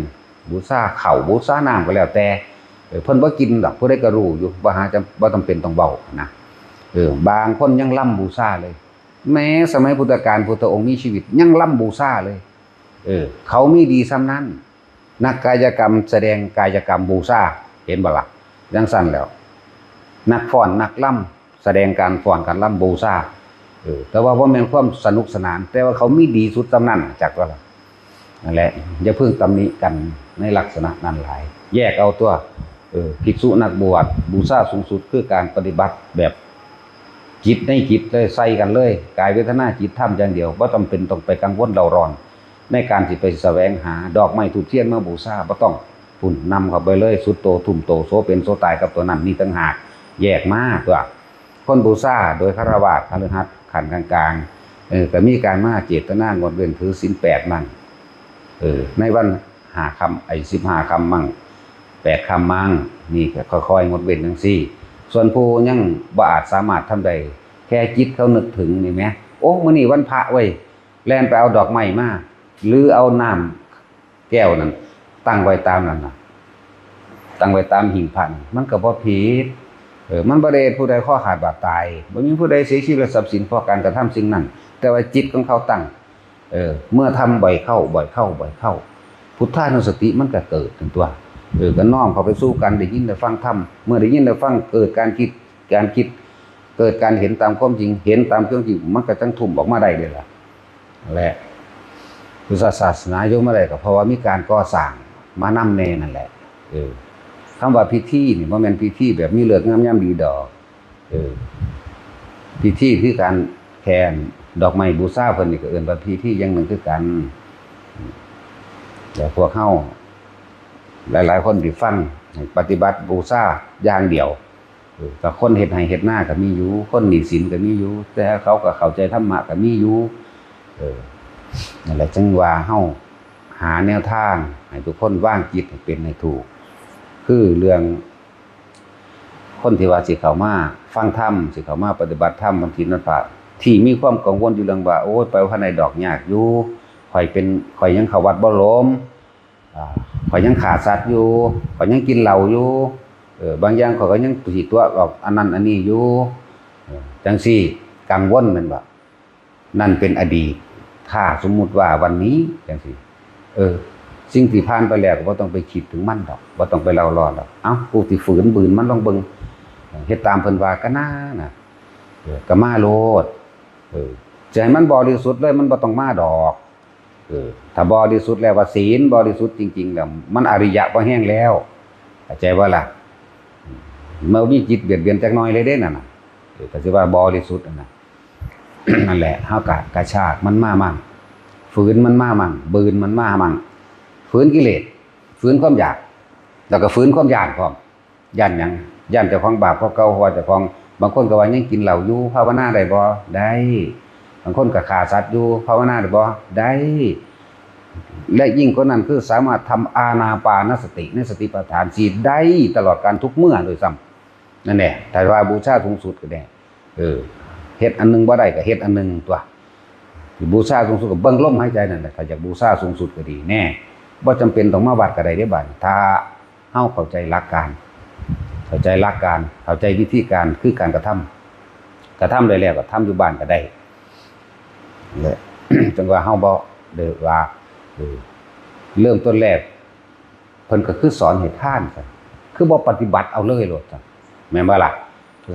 บูชาข้าว บูชาน้ำก็แล้วแต่ เออ เพิ่นบ่กินดอก ผู้ใดก็รู้อยู่ บ่หาจำ บ่จำเป็นต้องเว้านะ เออ บางคนยังรำบูชาเลย แม้สมัยพุทธกาล พุทธองค์มีชีวิตยังรำบูชาเลย เออ เขามีดีส่ำนั้น นักกายกรรมแสดงกายกรรมบูชา เห็นบ่ล่ะ จั่งซั้นแล้ว นักฟ้อนนักรำแสดงการฟ้อนการรำบูชา เออ แต่ว่าบ่แม่นความสนุกสนาน แต่ว่าเขามีดีสุดส่ำนั้น จักว่าล่ะ นั่นแหละ อย่าเพิ่งตำหนิกันในลักษณะนั้นหลาย แยกเอาตัว เออ ภิกษุนักบวช บูชาสูงสุดคือการปฏิบัติแบบจิตในจิตเลย ใส่กันเลย กายเวทนาจิตธรรมอย่างเดียว บ่จำเป็นต้องไปกังวลเร่าร้อน ในการสิไปแสวงหาดอกไม้ธูปเทียนมาบูชา บ่ต้อง พุ้น นำเข้าไปเลย สุดโต่ง ทุ่มโต่ง โสเป๋นโสตายกับตัวนั้น นี่ต่างหาก แยกมาตัว คนบูชาโดยฆราวาส คฤหัสถ์ ขั้นกลางๆ เออ ก็มีการมาเจตนางดเว้นถือศีลแปดมั่ง เออ ในวันห้าค่ำ ไอ้ สิบห้าค่ำมั่ง แปดค่ำมั่ง นี่ก็ค่อยๆ งดเว้นจั่งซี้ ส่วนผู้ยังบ่อาจสามารถทำได้ แค่จิตเขานึกถึงนี่แหม โอ้ มื้อนี้วันพระเว้ย แล่นไปเอาดอกไม้มา หรือเอาน้ำแก้วนั่นตั้งไว้ตามนั่นน่ะ ตั้งไว้ตามหิ้งพระนั่น มันก็บ่ผิด เออ มันบ่ได้ผู้ใดคอขาดบาดตาย บ่มีผู้ใดเสียชีวิตและทรัพย์สินเพราะการกระทำสิ่งนั้น แต่ว่าจิตของเขาตั้ง เออ เมื่อทำบ่อยเข้า บ่อยเข้า บ่อยเข้า พุทธานุสติมันก็เกิดขึ้นตัว เออ ก็น้อมเข้าไปสู่การได้ยินได้ฟังธรรม เมื่อได้ยินได้ฟังเกิดการคิด การคิด เกิดการเห็นตามความจริง เห็นตามความจริง มันก็จั่งทุ่มออกมาได้เลยล่ะ และพุทธศาสนาอยู่มาได้ก็เพราะว่ามีการก่อสร้างมานำแน่นั่นแหละ เออ คำว่าพิธีนี่บ่แม่นพิธีแบบมีฤกษ์งามยามดีดอก เออ พิธีคือการแห่ดอกไม้บูชาเพิ่นนี่ก็เอิ้นว่าพิธีอย่างหนึ่งคือกัน แต่พวกเฮาหลายๆคนที่ฟัง ปฏิบัติบูชาอย่างเดียว เออ ก็คนเฮ็ดไร่เฮ็ดนาก็มีอยู่ คนหนี้สินก็มีอยู่ แต่เขาก็เข้าใจธรรมะก็มีอยู่ เออ นั่นแหละ จึงว่าเฮาหาแนวทางให้ทุกคนวางจิตให้เป็นให้ถูก คือเรื่องคนที่ว่าสิเข้ามาฟังธรรม สิเข้ามาปฏิบัติธรรมวันศีลวันพระ ที่มีความกังวลอยู่เรื่องว่า โอ้ย ไปบ่ทันได้ดอก ยากอยู่ ข้อยเป็น ข้อยยังเข้าวัดบ่หลม อ่า ข้อยยังฆ่าสัตว์อยู่ ข้อยยังกินเหล้าอยู่ เออ บางอย่างข้อยก็ยังสิตั๋วออกอันนั้นอันนี้อยู่ เออ จั่งซี้ กังวลแม่นบ่ นั่นเป็นอดีต ถ้าสมมุติว่าวันนี้จั่งซี้ เออ สิ่งที่ผ่านไปแล้วก็บ่ต้องไปคิดถึงมันดอก บ่ต้องไปเล่าร้อนดอก เอ้า กูสิฝืนบืนมันลองเบิ่ง เฮ็ดตามเพิ่นว่าก็น่านะ เออ ก็มาโลด เออ สิให้มันบริสุทธิ์เลย มันบ่ต้องมาดอก เออ ถ้าบริสุทธิ์แล้ว ว่าศีลบริสุทธิ์จริงๆแล้ว มันอริยะพอแฮงแล้ว เข้าใจบ่ล่ะ บ่มีจิตเบียดเบียนจักหน่อยเลยเด้นั่นน่ะ เออ ก็สิว่าบริสุทธิ์นั่นน่ะ นั่นแหละ เฮากะกระชากมันมามั่ง ฝืนมันมามั่ง บืนมันมามั่ง ฝืนกิเลส ฝืนความอยาก แล้วก็ฝืนความย้านพร้อม ย้านหยัง ย้านเจ้าของบาปกว่าเก่า เพราะว่าเจ้าของ บางคนก็ว่ายังกินเหล้าอยู่ ภาวนาได้บ่ ได้ บางคนก็ฆ่าสัตว์อยู่ ภาวนาได้บ่ ได้ และยิ่งกว่านั้นคือสามารถทำอานาปานสติในสติปัฏฐานสี่ได้ตลอดการทุกเมื่อด้วยซ้ำ นั่นแหละ ถ้าว่าบูชาสูงสุดก็ได้ เออ เฮ็ดอันหนึ่งบ่ได้ก็เฮ็ดอันหนึ่งตั๊ว บูชาสูงสุดก็เบิ่งลมหายใจนั่นแหละ ถ้าอยากบูชาสูงสุดก็ดี แน่ บ่จำเป็นต้องมาวัดก็ได้เด้บัดนี้ ถ้าเฮาเข้าใจหลักการ เข้าใจหลักการ เข้าใจวิธีการ คือการกระทำ กระทำได้แล้วก็ทำอยู่บ้านก็ได้ และ จั่งว่าเฮาบ่ได้ว่า เออ เริ่มต้นแรก เพิ่นก็คือสอนให้ทานซั่น คือบ่ปฏิบัติเอาเลยโลดซั่น แม่นบ่ล่ะ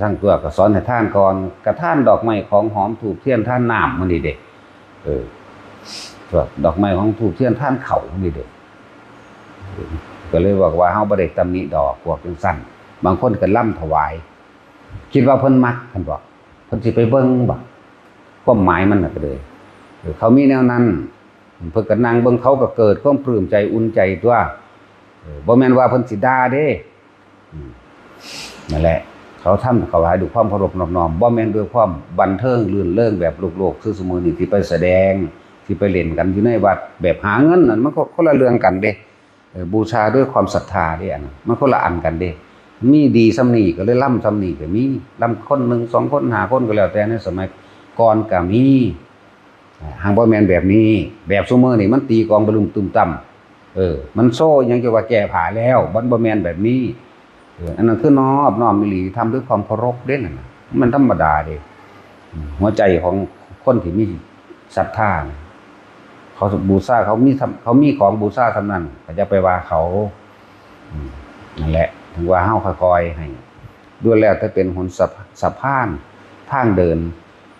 ทั้งตัวก็สอนให้ทานก่อน ก็ทานดอกไม้ของหอมธูปเทียนทานน้ำมันนี่เด้ เออ พวกดอกไม้ของธูปเทียนทานข้าวมันนี่เด้ เออ ก็เลยบอกว่าเฮาบ่ได้ตำหนิดอกพวกจั่งซั่น บางคนก็ลำถวาย คิดว่าเพิ่นมัก เพิ่นบอก เพิ่นสิไปเบิ่งบ่ ความหมายมันน่ะก็เลย เออ เขามีแนวนั้น เพิ่นก็นั่งเบิ่ง เขาก็เกิดความปลื้มใจอุ่นใจตั๊ว เออ บ่แม่นว่าเพิ่นสิด่าเด้ อืม นั่นแหละ เขาทำถวายด้วยความเคารพนอบน้อม บ่แม่นด้วยความบันเทิงรื่นเริงแบบโลกๆ คือซุมื้อนี้ที่ไปแสดง ที่ไปเล่นกันอยู่ในวัดแบบหาเงินนั่น มันก็คนละเรื่องกันเด้ เออ บูชาด้วยความศรัทธาเด้ อันนั้นมันคนละอันกันเด้ มีดีส่ำนี้ก็เลยลำส่ำนี้ก็มี ลำคนหนึ่งสองคนห้าคนก็แล้วแต่ ในสมัยก่อนก็มี อ่า หากบ่แม่นแบบนี้ แบบซุมื้อนี่มันตีกลองบะลุมตุ้มตั้ม เออ มันโซ่หยังจะว่าแก้ผ้าแล้ว มันบ่แม่นแบบนี้ เออ อันนั้นคือนอบน้อมอีหลี ทำด้วยความเคารพเด้นั่นน่ะ มันธรรมดาเด้ อืม หัวใจของคนที่มีศรัทธาน่ะ เขาบูชา เขามีทำ เขามีของบูชาส่ำนั้น ก็อย่าไปว่าเขา อืม นั่นแหละ ถึงว่าเฮาค่อยๆให้ ล้วนแล้วแต่เป็นหนสะ สะพาน ทางเดิน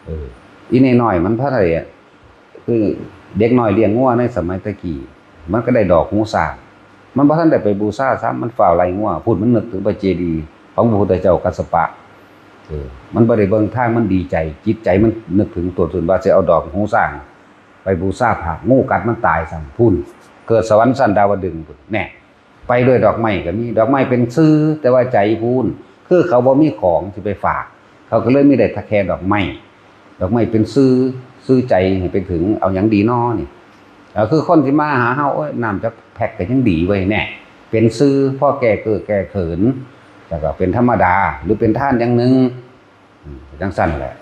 เออ อีน้อยๆมันเท่าใดอะ คือเด็กน้อยเลี้ยงงัวในสมัยแต่กี้ มันก็ได้ดอกหูช้าง มันบ่ทันได้ไปบูชาซ้ำ มันฟ้าวไล่งัว พู้นมันนึกถึงพระเจดีย์ของพระพุทธเจ้ากัสสปะ เออ มันบ่ได้เบิ่งทาง มันดีใจ จิตใจมันนึกถึงต้นทุนว่าสิเอาดอกหูช้างไปบูชาพระ งูกัดมันตายซ้ำ พู้น เกิดสวรรค์ชั้นดาวดึงส์พู้น แน่ ไปด้วยดอกไม้ก็มี ดอกไม้เป็นสื่อ แต่ว่าใจพู้น คือเขาบ่มีของสิไปฝาก เขาก็เลยมีได้แค่ดอกไม้ ดอกไม้เป็นสื่อ สื่อใจให้ไปถึง เอาหยังดีน้อนี่ ก็คือคนที่มาหาเฮา โอ้ย น้ำจักแพ็คก็ยังดีเว้ย แน่ เป็นสื่อ พอแก้เกอะแก้เขิน แล้วก็เป็นธรรมดา หรือเป็นทานอย่างหนึ่ง อืม จั่งซั่นแหละ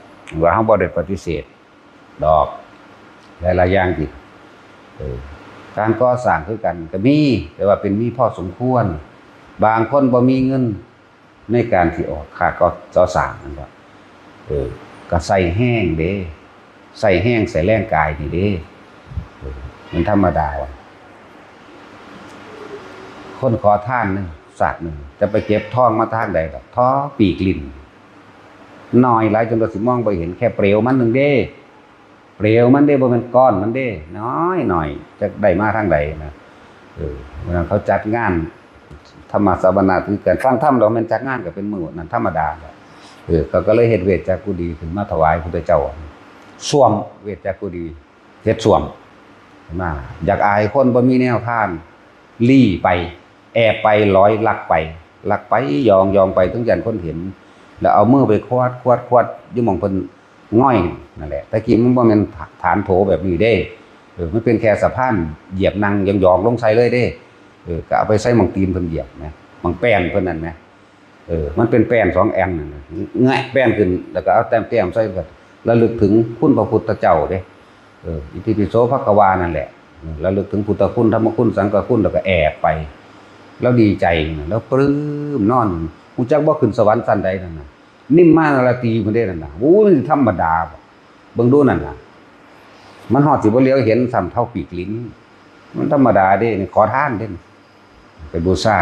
ว่าเฮาบ่ได้ปฏิเสธดอก หลายๆอย่างที่ เออ การก่อสร้างคือกันก็มี แต่ว่าเป็นมีพอสมควร บางคนบ่มีเงินในการที่ออกค่าก่อสร้างนั่นก็ เออ ก็ใส่แฮงเด้ ใส่แฮง ใส่แรงกายนี่เด้ เออ มันธรรมดาว่ะ คนขอทานหนึ่ง สากหนึ่ง จะไปเก็บทองมาทางใดล่ะ ทอปีกลิ้น น้อยหลายจนเราสิมองบ่เห็น แค่เปลวมันหนึ่งเด้ เปลวมันเด้ บ่แม่นก้อนมันเด้ น้อยหน่อย จะได้มาทางใดนะ เออ เวลาเขาจัดงานธรรมสัมมนา คือการฟังธรรม เราแม่นจัดงานก็เป็นมื้อนั้นธรรมดาแหละ เออ เขาก็เลยเฮ็ดเวชจักกุฏีขึ้นมาถวายพุทธเจ้า ส้วมเวชจักกุฏี เฮ็ดส้วม มา อยากอายคนบ่มีแนวทาน ลี้ไป แอบไป ลอยลักไป ลักไป ยองยองไป ถึงย่านคนเห็น แล้วเอามือไปขวดขวดขวด อยู่หม่องเพิ่นง่อยนั่นแหละ แต่กี้มันบ่แม่นฐานโถแบบนี้เด้ เออ มันเป็นแค่สะพานเหยียบนั่งยองๆลงใส่เลยเด้ เออ ก็เอาไปใส่หม่องตีนเพิ่นเหยียบนะ หม่องแป้นเพิ่นนั่นนะ เออ มันเป็นแป้นสองแอ่นนั่นน่ะ แงะแป้นขึ้น แล้วก็เอาแต้มๆใส่ ก็ระลึกถึงคุณพระพุทธเจ้าเด้ เออ อิติปิโสภะคะวานั่นแหละ เออ ระลึกถึงพุทธคุณ ธรรมคุณ สังฆคุณ แล้วก็แอบไป แล้วดีใจนะ แล้วปลื้มนอน ฮู้จักบ่ขึ้นสวรรค์ชั้นใดนั่นน่ะ นิมมานารตีพุ้นเด้นั่นน่ะ โอ้ย มันธรรมดาบ่ เบิ่งดูนั่นน่ะ มันฮอดสิบ่เหลียวเห็นซ้ำเท่าปีกลิ้น มันธรรมดาเด้ นี่ขอทานเด้ ไปบูชา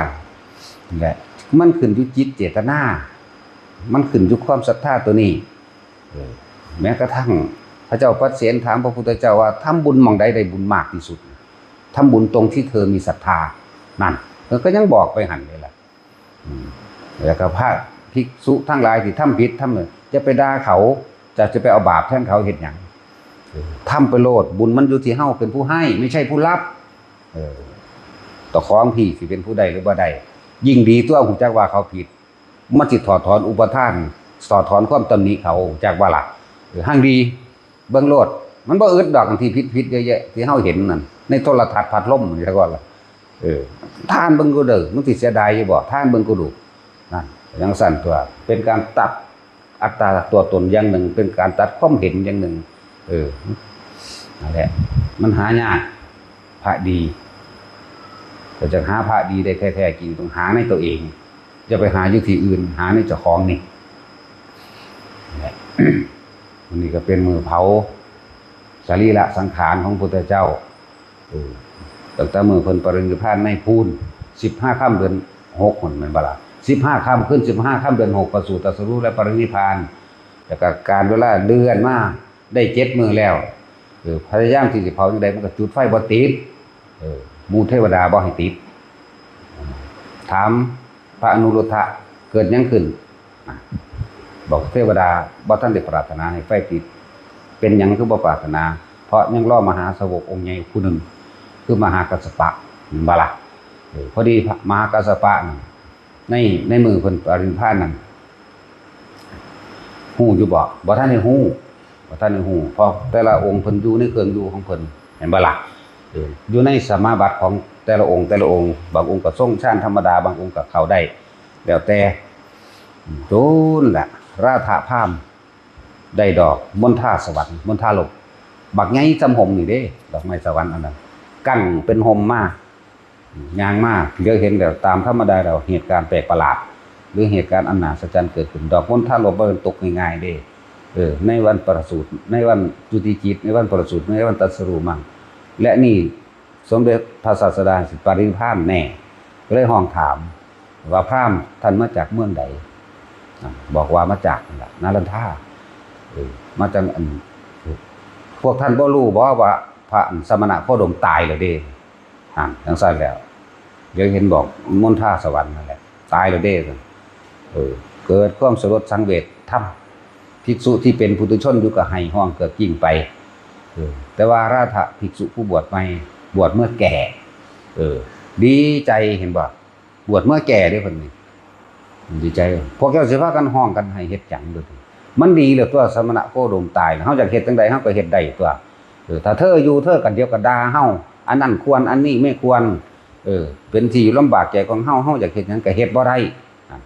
นั่นแหละ มันขึ้นอยู่จิตเจตนา มันขึ้นอยู่ความศรัทธาตัวนี้ เออ แม้กระทั่งพระเจ้าปเสนถามพระพุทธเจ้าว่า ทำบุญหม่องใดได้บุญมากที่สุด ทำบุญตรงที่เธอมีศรัทธา นั่น เออ ก็ยังบอกไปหั่นเลยล่ะ อืม แล้วก็พระภิกษุทั้งหลายที่ทำผิดทำเนี่ย จะไปด่าเขา จะ จะไปเอาบาปแทนเขาเฮ็ดหยัง เออ ทำไปโลด บุญมันอยู่ที่เฮาเป็นผู้ให้ ไม่ใช่ผู้รับ เออ เจ้าของพี่สิเป็นผู้ได้หรือบ่ได้ ยิ่งดีตัว ฮู้จักว่าเขาผิด มันสิถอดถอนอุปทาน ถอดถอนความตำหนิเขา ฮู้จักบ่ล่ะ เออ หั่งดี เบิ่งโลด มันบ่อึดดอก อันที่ผิดๆเยอะแยะ ที่เฮาเห็นนั่น ในโทรทัศน์พัดลมนี่ซะก่อนล่ะ เออ ทานเบิ่งก็เด้อ มันสิเสียดายอยู่บ่ ทานเบิ่งก็ดู นั่น จั่งซั้นตัว เป็นการตัดอัตตาตัวตนอย่างหนึ่ง เป็นการตัดความเห็นอย่างหนึ่ง เออ นั่นแหละ มันหายาก พระดี ถ้าจะหาพระดีได้แท้ๆจริง ต้องหาในตัวเอง อย่าไปหาอยู่ที่อื่น หาในเจ้าของนี่แหละ มื้อนี้ก็เป็นมื้อเผาสรีระสังขารของพุทธเจ้า เออ ตั้งแต่มื้อเพิ่นปรินิพพานในภูน สิบห้าค่ำเดือนหก นั่นแม่นบ่ล่ะ สิบห้าค่ำ คืนสิบห้าค่ำเดือนหก ประสูติตรัสรู้และปรินิพพาน แล้วก็การเวลาเลื่อนมาได้เจ็ดมื้อแล้ว เออ พยายามที่สิเผาจั่งใดมันก็จุดไฟบ่ติด เออ หมู่เทวดาบ่ให้ติด ถามพระอนุรุทธะ เกิดหยังขึ้น อ่ะ บอกเทวดาบ่ทันได้ปรารถนาให้ไฟติด เป็นหยังคือบ่ปรารถนา เพราะยังรอมหาสาวกองค์ใหญ่ผู้หนึ่ง คือมหากัสสปะ เห็นบ่ล่ะ เออ พอดีพระมหากัสสปะนั่น ใน ในมื้อเพิ่นปรินิพพานนั่น ฮู้อยู่บ่ บ่ทันได้ฮู้ บ่ทันได้ฮู้ เพราะแต่ละองค์เพิ่นอยู่ในเครื่องอยู่ของเพิ่น เห็นบ่ล่ะ เออ อยู่ในสมาบัติของแต่ละองค์ แต่ละองค์ บางองค์ก็ทรงฌานธรรมดา บางองค์ก็เข้าได้ แล้วแต่ โดนละ ราธะพราหมณ์ ได้ดอกมณฑาสวรรค์ มณฑาลบ บักใหญ่ส่ำหมนี่เด้ ดอกไม้สวรรค์อันนั้น กั้งเป็นหมมา ย่างมา เหลียวเห็นแล้ว ตามธรรมดาแล้ว เหตุการณ์แปลกประหลาด หรือเหตุการณ์อันน่าอัศจรรย์เกิดขึ้น ดอกมณฑาลบบ่แม่นตกง่ายๆเด้ เออ ในวันประสูติ ในวันจุติจิต ในวันประสูติ ในวันตรัสรู้มัง และนี่สมเด็จพระศาสดาสิปรินิพพานแน่ ก็เลยฮ้องถามว่า พราหมณ์ท่านมาจากเมืองใด อ่ะ บอกว่ามาจากนั่นล่ะ นาลันทา เออ มาจากอัน พวกท่านบ่รู้บ่ว่าพระสมณะโคดมตายแล้วเด้ นั่น จั่งซั้นแล้ว เดี๋ยวเห็นบอกมณฑาสวรรค์นั่นแหละ ตายแล้วเด้ เออ เกิดความสลดสังเวช ทำ ภิกษุที่เป็นปุถุชนอยู่ก็ไห้ฮ้องเกือกกริ้งไป เออ แต่ว่าราธะภิกษุผู้บวชใหม่ บวชเมื่อแก่ เออ ดีใจ เห็นบ่ บวชเมื่อแก่เด้เพิ่นนี่ ดีใจ พวกเจ้าสิพากันฮ้องกันไห้เฮ็ดหยังเด้อ มันดีแล้วตัว สมณะโคดมตายแล้ว เฮาอยากเฮ็ดจั่งใดเฮาก็เฮ็ดได้ตัว เออ ถ้าเธออยู่เธอก็เดี๋ยวก็ด่าเฮา อันนั้นควร อันนี้ไม่ควร เออ เป็นที่อยู่ลำบากใจของเฮา เฮาอยากเฮ็ดหยังก็เฮ็ดบ่ได้ อ่ะ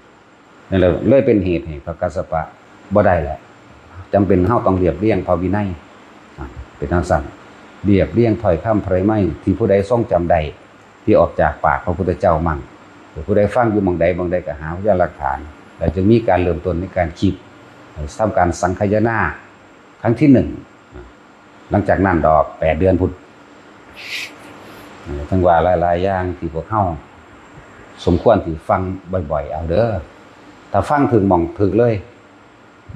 นั่นแหละ เลยเป็นเหตุให้พระกัสสปะบ่ได้แหละ จำเป็นเฮาต้องเรียบเรียงพระวินัย อ่ะ เป็นจั่งซั้น เรียบเรียงถ้อยคำไพรไมยที่ผู้ใดทรงจำได้ ที่ออกจากปากพระพุทธเจ้ามั่ง หรือผู้ใดฟังอยู่หม่องใดหม่องใดก็หาพยานหลักฐาน แล้วจึงมีการเริ่มต้นในการคิด ทำการสังคายนา ครั้งที่หนึ่ง หลังจากนั้นดอกแปดเดือนพุ้น เอ่อ จั่งว่าหลายๆอย่างที่พวกเฮา สมควรที่ฟังบ่อยๆเอาเด้อ ถ้าฟังถืกหม่องถืกเลย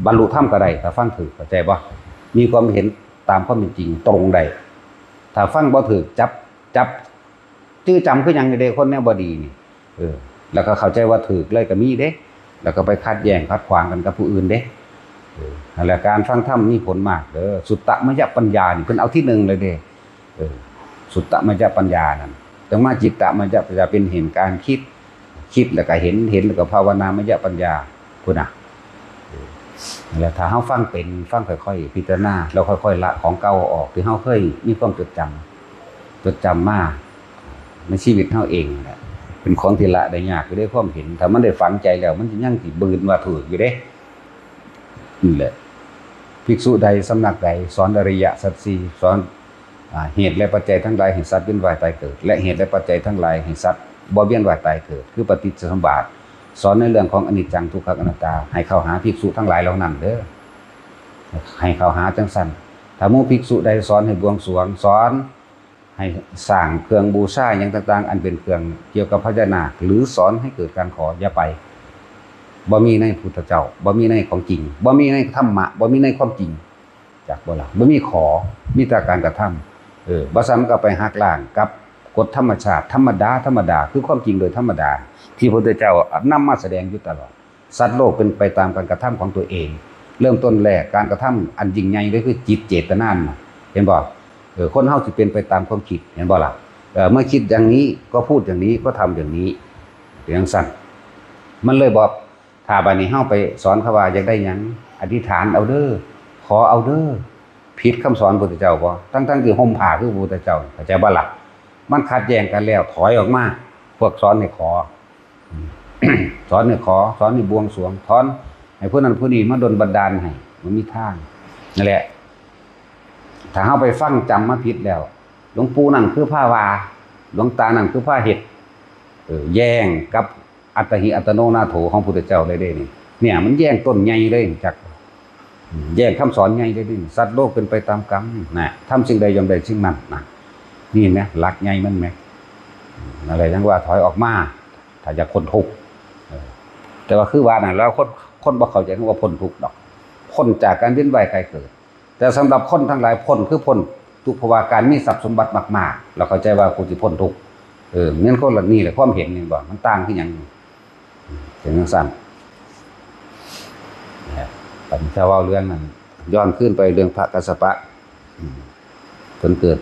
บรรลุธรรมก็ได้ ถ้าฟังถืก เข้าใจบ่ มีความเห็นตามความเป็นจริงตรงได้ ถ้าฟังบ่ถืก จับ จับ จื่อจำคือหยังนี่เด้ คนแนวบ่ดีนี่ เออ แล้วก็เข้าใจว่าถืกเลยก็มีเด้ แล้วก็ไปขัดแย้งขัดขวางกันกับผู้อื่นเด้ เออ นั่นแหละ การฟังธรรมมีผลมากเด้อ สุตตมยปัญญานี่เพิ่นเอาที่หนึ่งเลยเด้ เออ สุตตมยปัญญานั่น จั่งมาจิตตมยปัญญา เป็นเห็นการคิด คิดแล้วก็เห็น เห็นแล้วก็ภาวนามยปัญญา พุ้นน่ะ เออ แล้วถ้าเฮาฟังเป็น ฟังค่อยๆพิจารณา แล้วค่อยๆละของเก่าออก ที่เฮาเคยมีความจดจำ จดจำมาในชีวิตเฮาเองนั่นแหละ เป็นของที่ละได้ยากอยู่เด้ ความเห็น ถ้ามันได้ฝังใจแล้ว มันยังสิบืนว่าถืกอยู่เด้ นี่แหละ ภิกษุใดสำนักใดสอนอริยสัจสี่ สอน อ่า เหตุและปัจจัยทั้งหลายให้สัตว์เวียนว่ายตายเกิด และเหตุและปัจจัยทั้งหลายให้สัตว์บ่เวียนว่ายตายเกิด คือปฏิจจสมุปบาท สอนในเรื่องของอนิจจังทุกขังอนัตตา ให้เข้าหาภิกษุทั้งหลายเหล่านั้นเด้อ ให้เข้าหาจั่งซั่น ถ้าหมู่ภิกษุใดสอนให้บวงสรวง สอนให้สร้างเครื่องบูชาหยังต่างๆ อันเป็นเครื่องเกี่ยวกับพญานาค หรือสอนให้เกิดการขอ อย่าไป บ่มีในพุทธเจ้า บ่มีในของจริง บ่มีในธรรมะ บ่มีในความจริง จักบ่ล่ะ บ่มีขอ มีแต่การกระทำ เออ บ่ซั้นมันก็ไปหักล้างกับกฎธรรมชาติธรรมดา ธรรมดา คือความจริงโดยธรรมดา ที่พระพุทธเจ้านำมาแสดงอยู่ตลอด สัตว์โลกเป็นไปตามการกระทำของตัวเอง เริ่มต้นแรกการกระทำอันยิ่งใหญ่เลยคือจิตเจตนาน่ะ เห็นบ่ เออ คนเฮาสิเป็นไปตามความคิด เห็นบ่ล่ะ เออ เมื่อคิดอย่างนี้ก็พูดอย่างนี้ ก็ทำอย่างนี้ เป็นจั่งซั่น มันเลยบอก ถ้าบัดนี้เฮาไปสอนเขาว่าอยากได้หยัง อธิษฐานเอาเด้อ ขอเอาเด้อ ผิดคำสอนพระพุทธเจ้าบ่ ทั้งๆที่ห่มผ้าคือพระพุทธเจ้า เข้าใจบ่ล่ะ มันขัดแย้งกันแล้ว ถอยออกมา พวกสอนให้ขอ สอนให้ขอ สอนให้บวงสรวง สอนให้ผู้นั้นผู้นี้มาดลบันดาลให้ มันมีทาง นั่นแหละ ถ้าเฮาไปฟังจำมาผิดแล้ว หลวงปู่นั่นคือพาว่า หลวงตานั่นคือพาเฮ็ด เออ แย้งกับอัตตาหิอัตโนนาโถของพุทธเจ้าเลยเด้นี่ เนี่ย มันแย้งต้นใหญ่เลย จัก อืม แย้งคำสอนใหญ่เลยนี่ สัตว์โลกเป็นไปตามกรรมนะ ทำสิ่งใดย่อมได้สิ่งนั้นนะ นี่นะ หลักใหญ่มันแหม อืม อะไรยังว่าถอยออกมา ถ้าอยากพ้นทุกข์ เออ แต่ว่าคือว่านั่นแล้ว คน คนบ่เข้าใจคำว่าพ้นทุกข์ดอก พ้นจากการเวียนว่ายตายเกิด แต่สำหรับคนทั้งหลายพ้นคือพ้นทุกข์ เพราะว่าการมีทรัพย์สมบัติมากๆ เราเข้าใจว่ากูสิพ้นทุกข์ เออ แม่นคนละนี่แหละ ความเห็นนี่บ่ มันต่างคือหยัง เป็นจั่งซั่น นะ บัดนี้ถ้าเว้าเรื่องนั้น ย้อนคืนไปเรื่องพระกัสสปะ อืม เพิ่นเกิด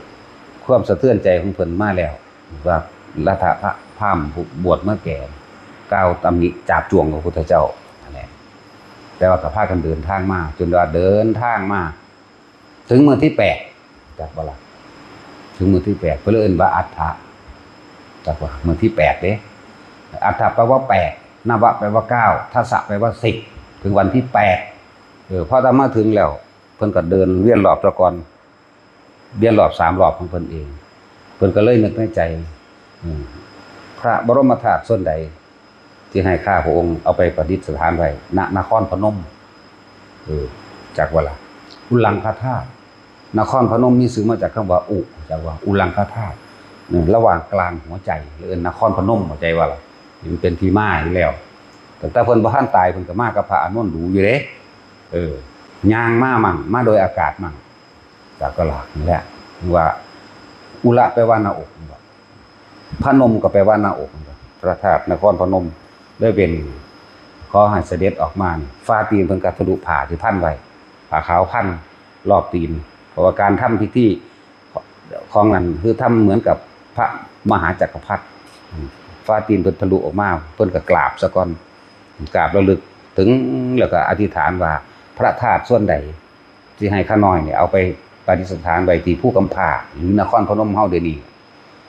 ความสะเทือนใจของเพิ่นมาแล้ว ว่ารัฐพระพราหมณ์บวชมาแก่ กล่าวตำหนิจาบจ้วงพระพุทธเจ้านั่นแหละ แต่ว่าก็พากันเดินทางมา จนว่าเดินทางมา ถึงมื้อที่แปด จักบ่ล่ะ ถึงมื้อที่แปด เพิ่นเลยเอิ้นว่าอัฏฐะ จักว่ามื้อที่แปดเด้ อัฏฐะแปลว่าแปด นวะแปลว่าเก้า ทัสสะแปลว่าสิบ ถึงวันที่แปด เออ พอถ้ามาถึงแล้ว เพิ่นก็เดินเวียนรอบซะก่อน เวียนรอบสามรอบของเพิ่นเอง เพิ่นก็เลยนึกในใจ อืม พระบรมธาตุส่วนใด ที่ให้ข้าพระองค์เอาไปประดิษฐานไว้ ณ นครพนม เออ จักว่าล่ะ อุลังคธาตุ นครพนมมีชื่อมาจากคำว่าอุ จักว่าอุลังคธาตุ เออ ระหว่างกลางหัวใจ เอิ้นนครพนม เข้าใจว่าล่ะ มันเป็นที่มาอยู่แล้ว ตั้งแต่เพิ่นบ่ทันตาย เพิ่นก็มากับพระอานนท์ดูอยู่เด้ เออ ย่างมามั่ง มาโดยอากาศมั่ง จักว่าล่ะ นี่แหละ ว่า อุระแปลว่าหน้าอก พนมก็แปลว่าหน้าอก พระธาตุนครพนม เลยเป็น ขอให้เสด็จออกมานี่ ฝ่าตีนเพิ่นก็ทะลุผ้าที่พันไว้ ผ้าขาวพันรอบตีน เพราะว่าการทำพิธีของนั้นคือทำเหมือนกับพระมหาจักรพรรดิ ฝ่าตีนเพิ่นทะลุออกมา เพิ่นก็กราบซะก่อน กราบระลึกถึง แล้วก็อธิษฐานว่า พระธาตุส่วนใด ที่ให้ข้าน้อยเนี่ยเอาไปประดิษฐานไว้ที่ภูกำพร้า หรือนครพนมเฮาเดี๋ยวนี้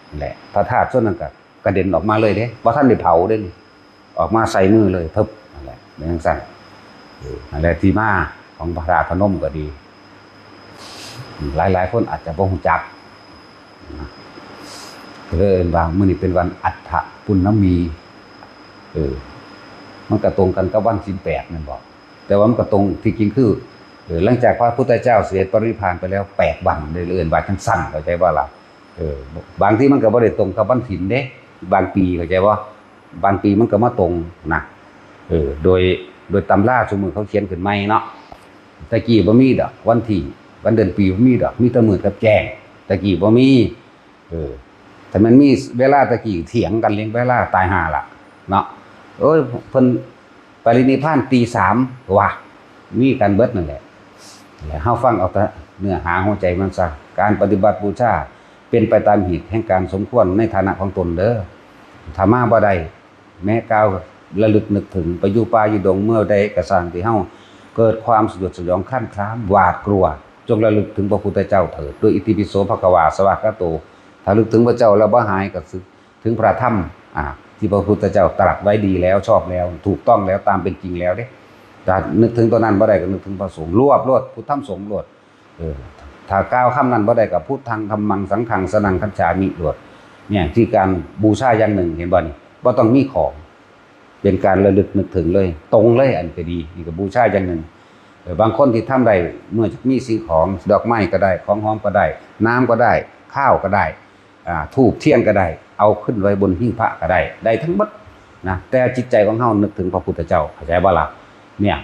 นั่นแหละ พระธาตุส่วนนั้นก็กระเด็นออกมาเลยเด้ บ่ทันได้เผาเด้ ออกมาใส่มือเลย เพิบ นั่นแหละ เป็นจั่งซั่น เออ นั่นแหละที่มาของพระธาตุพนมก็ดี หลายๆคนอาจจะบ่ฮู้จัก นะ ก็เลยเอิ้นว่ามื้อนี้เป็นวันอัฏฐปุณณมี เออ มันก็ตรงกันกับวันศีลแปดแม่นบ่ แต่ว่ามันก็ตรง ที่จริงคือ เออ หลังจากพระพุทธเจ้าเสด็จปรินิพพานไปแล้วแปดวัน เลยเอิ้นว่าจั่งซั่น เข้าใจบ่ล่ะ เออ บางทีมันก็บ่ได้ตรงกับวันศีลเด้ บางปี เข้าใจบ่ บางปีมันก็มาตรงนะ เออ โดย โดยตำราซุมื้อเขาเขียนขึ้นใหม่เนาะ แต่กี้บ่มีดอก วันที่ วันเดือนปีบ่มีดอก มีแต่มื้อกับแจ้ง แต่กี้บ่มี เออ ถ้ามันมีเวลาแต่กี้เถียงกันเรื่องเวลาตายห่าล่ะ เนาะ เอ้ย เพิ่นปรินิพพานตีสามว่ะ มีกันเบิดนั่นแหละ แล้วเฮาฟังเอาแต่เนื้อหาหัวใจมันซะ การปฏิบัติบูชาเป็นไปตามเหตุแห่งการสมควรในฐานะของตนเด้อ ถ้ามาบ่ได้ แม้กล่าวระลึกนึกถึง ไปอยู่ป่าอยู่ดงเมื่อใดก็ซ่างที่เฮาเกิดความสยดสยองคลั่นคลามหวาดกลัว จงระลึกถึงพระพุทธเจ้าเถิด ด้วยอิติปิโสภะคะวาสวากขาโต ถ้านึกถึงพระเจ้าแล้วบ่หายก็นึกถึงพระธรรม อ่า ที่พระพุทธเจ้าตรัสไว้ดีแล้ว ชอบแล้ว ถูกต้องแล้ว ตามเป็นจริงแล้วเด้ ถ้านึกถึงตัวนั้นบ่ได้ก็นึกถึงพระสงฆ์ รวบโลด พุทธธรรมสงฆ์โลด เออ ถ้ากล่าวคำนั้นบ่ได้ก็ พุทธัง ธัมมัง สังฆัง สรณัง คัจฉามิ โลด เนี่ย ที่การบูชาอย่างหนึ่ง เห็นบ่นี่ บ่ต้องมีของ เป็นการระลึกนึกถึงเลย ตรงเลย อันก็ดี นี่ก็บูชาอย่างหนึ่ง เออ บางคนที่ทำได้ เมื่อมีสิ่งของ ดอกไม้ก็ได้ ของหอมก็ได้ น้ำก็ได้ ข้าวก็ได้ อ่า ธูปเทียนก็ได้ เอาขึ้นไว้บนหิ้งพระก็ได้ ได้ทั้งหมดนะ แต่จิตใจของเฮานึกถึงพระพุทธเจ้า เข้าใจบ่ล่ะ เนี่ย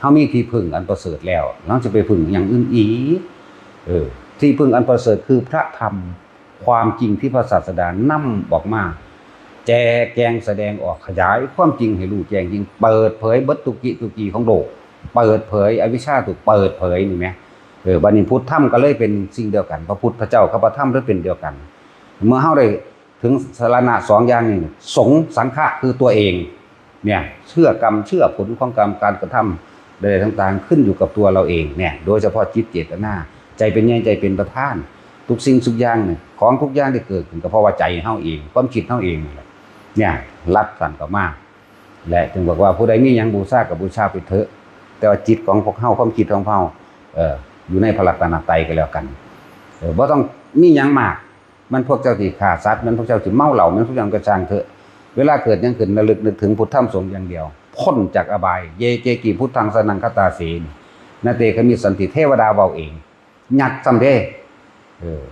เฮามีที่พึ่งอันประเสริฐแล้ว เฮาจะไปพึ่งอย่างอื่นอีก เออ ที่พึ่งอันประเสริฐคือพระธรรม ความจริงที่พระศาสดานำออกมา แจแจงแสดงออก ขยายความจริงให้รู้แจ้งจริง เปิดเผยเบิดทุกกิทุกกีของโลก เปิดเผยอวิชชา ถูกเปิดเผยนี่แหม เออ บัดนี้พุทธธรรมก็เลยเป็นสิ่งเดียวกัน พระพุทธเจ้ากับพระธรรมเลยเป็นเดียวกัน เมื่อเฮาได้ถึงสรณะสองอย่างนี้ สงฆ์สังฆะคือตัวเอง เนี่ย เชื่อกรรม เชื่อผลของกรรม การกระทำใดๆต่างๆ ขึ้นอยู่กับตัวเราเอง เนี่ย โดยเฉพาะจิตเจตนา ใจเป็นใหญ่ ใจเป็นประธาน ทุกสิ่งทุกอย่างเนี่ย ของทุกอย่างที่เกิดขึ้นก็เพราะว่าใจเฮาเอง ความคิดเฮาเองนั่นแหละ เนี่ย ลัดสั่นเข้ามา และจึงบอกว่า ผู้ใดมีหยังบูชาก็บูชาไปเถอะ แต่ว่าจิตของพวกเฮา ความคิดของเฮา เอ่อ อยู่ในพระรัตนตรัยก็แล้วกัน เออ บ่ต้องมีหยังมาก มันพวกเจ้าสิฆ่าสัตว์ มันพวกเจ้าสิเมาเหล้า มันพวกเจ้าก็ช่างเถอะ เวลาเกิดหยังขึ้น ระลึกนึกถึงพุทธธรรมสงฆ์อย่างเดียว พ้นจากอบาย เยเกกิพุทธังสรณังคัจฉามิ นะเตขมิสสันติ เทวดาเว้าเอง ยักษ์ซ้ำเด้ เออ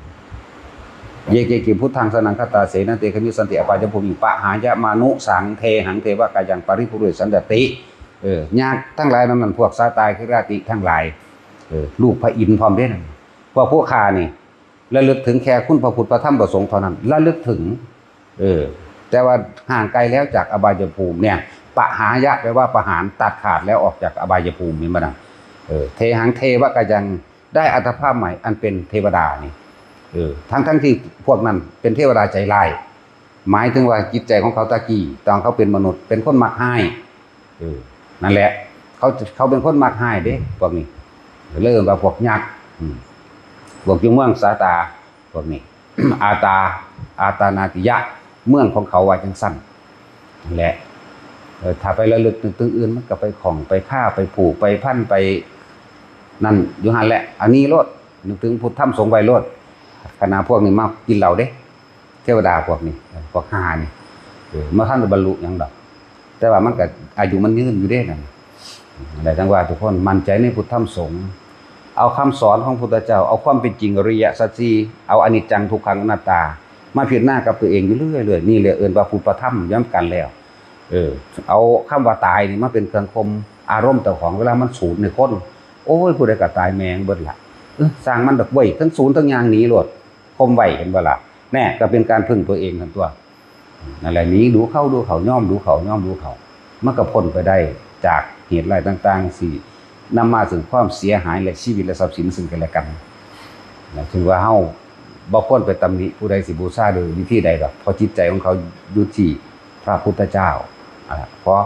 เยเกกิพุทธังสรณังคัจฉามิ นะเตขมิสสันติ อปายภูมิ ปะหายะมานุสัง เทหัง เทวะกายัง ปริภูเรสันตติ เออ ยักษ์ทั้งหลายนั้น พวกสาตายคือราติทั้งหลาย เออ ลูกพระอินทร์พร้อมเด้นั่น พวกผู้ฆ่านี่ ระลึกถึงแค่คุณพระพุทธพระธรรมพระสงฆ์เท่านั้น ระลึกถึง เออ แต่ว่าห่างไกลแล้วจากอบายภูมิเนี่ย ปะหายะ แปลว่าประหาร ตัดขาดแล้วออกจากอบายภูมิ เห็นบ่นะ เออ เทหัง เทวะกายัง ได้อัตภาพใหม่อันเป็นเทวดานี่ เออ ทั้งๆที่พวกนั้นเป็นเทวดาใจร้าย หมายถึงว่าจิตใจของเขาตะกี้ ตอนเขาเป็นมนุษย์ เป็นคนมักร้าย เออ นั่นแหละ เขา เขาเป็นคนมักร้ายเด้ พวกนี้ เลยเอิ้นว่าพวกยักษ์ อืม พวกอยู่เมืองสาตา พวกนี้ อาตา อาตานาติยะ เมืองของเขาว่าจังซั่น นั่นแหละ เออ ถ้าไประลึกนึกถึงอื่น มันก็ไปข้อง ไปคา ไปผูก ไปพัน ไปนั่นอยู่หั่นแหละ อันนี้โลด นึกถึงพุทธธรรมสงฆ์ไว้โลด ขณะพวกนี้มากินเหล้าเด้ เทวดาพวกนี้ พวกห่านี่ เออ บ่ทันได้บรรลุหยังดอก แต่ว่ามันก็อายุมันยืนอยู่เด้นั่น ได้ทั้งว่าทุกคนมั่นใจในพุทธธรรมสงฆ์ เอาคำสอนของพุทธเจ้า เอาความเป็นจริงอริยสัจสี่ เอาอนิจจังทุกขังอนัตตา มาพิจารณากับตัวเองอยู่เรื่อยๆ นี่แหละเอิ้นว่าพุทธธรรมย้ำกันแล้ว เออ เอาคำว่าตายนี่มาเป็นเครื่องข่มอารมณ์เจ้าของ เวลามันสูนในคน โอ้ย ผู้ใดก็ตายแม่งเบิดละ เออ สร้างมันดอกเว้ย ทั้งสูนทั้งยางหนีโลด ข่มไว้ เห็นบ่ล่ะ แน่ ก็เป็นการพึ่งตัวเองทั้งตัว นั่นแหละ หนีดูเขาดูเขา ยอมดูเขา ยอมดูเขา มันก็พ้นไปได้จากเหตุร้ายต่างๆ ที่นำมาซึ่งความเสียหายและชีวิตและทรัพย์สินซึ่งกันและกัน นะ ถึงว่าเฮาบ่ควรไปตำหนิผู้ใดสิบูชาโดยวิธีใดดอก เพราะจิตใจของเขาอยู่ที่พระพุทธเจ้า อ่า ขอ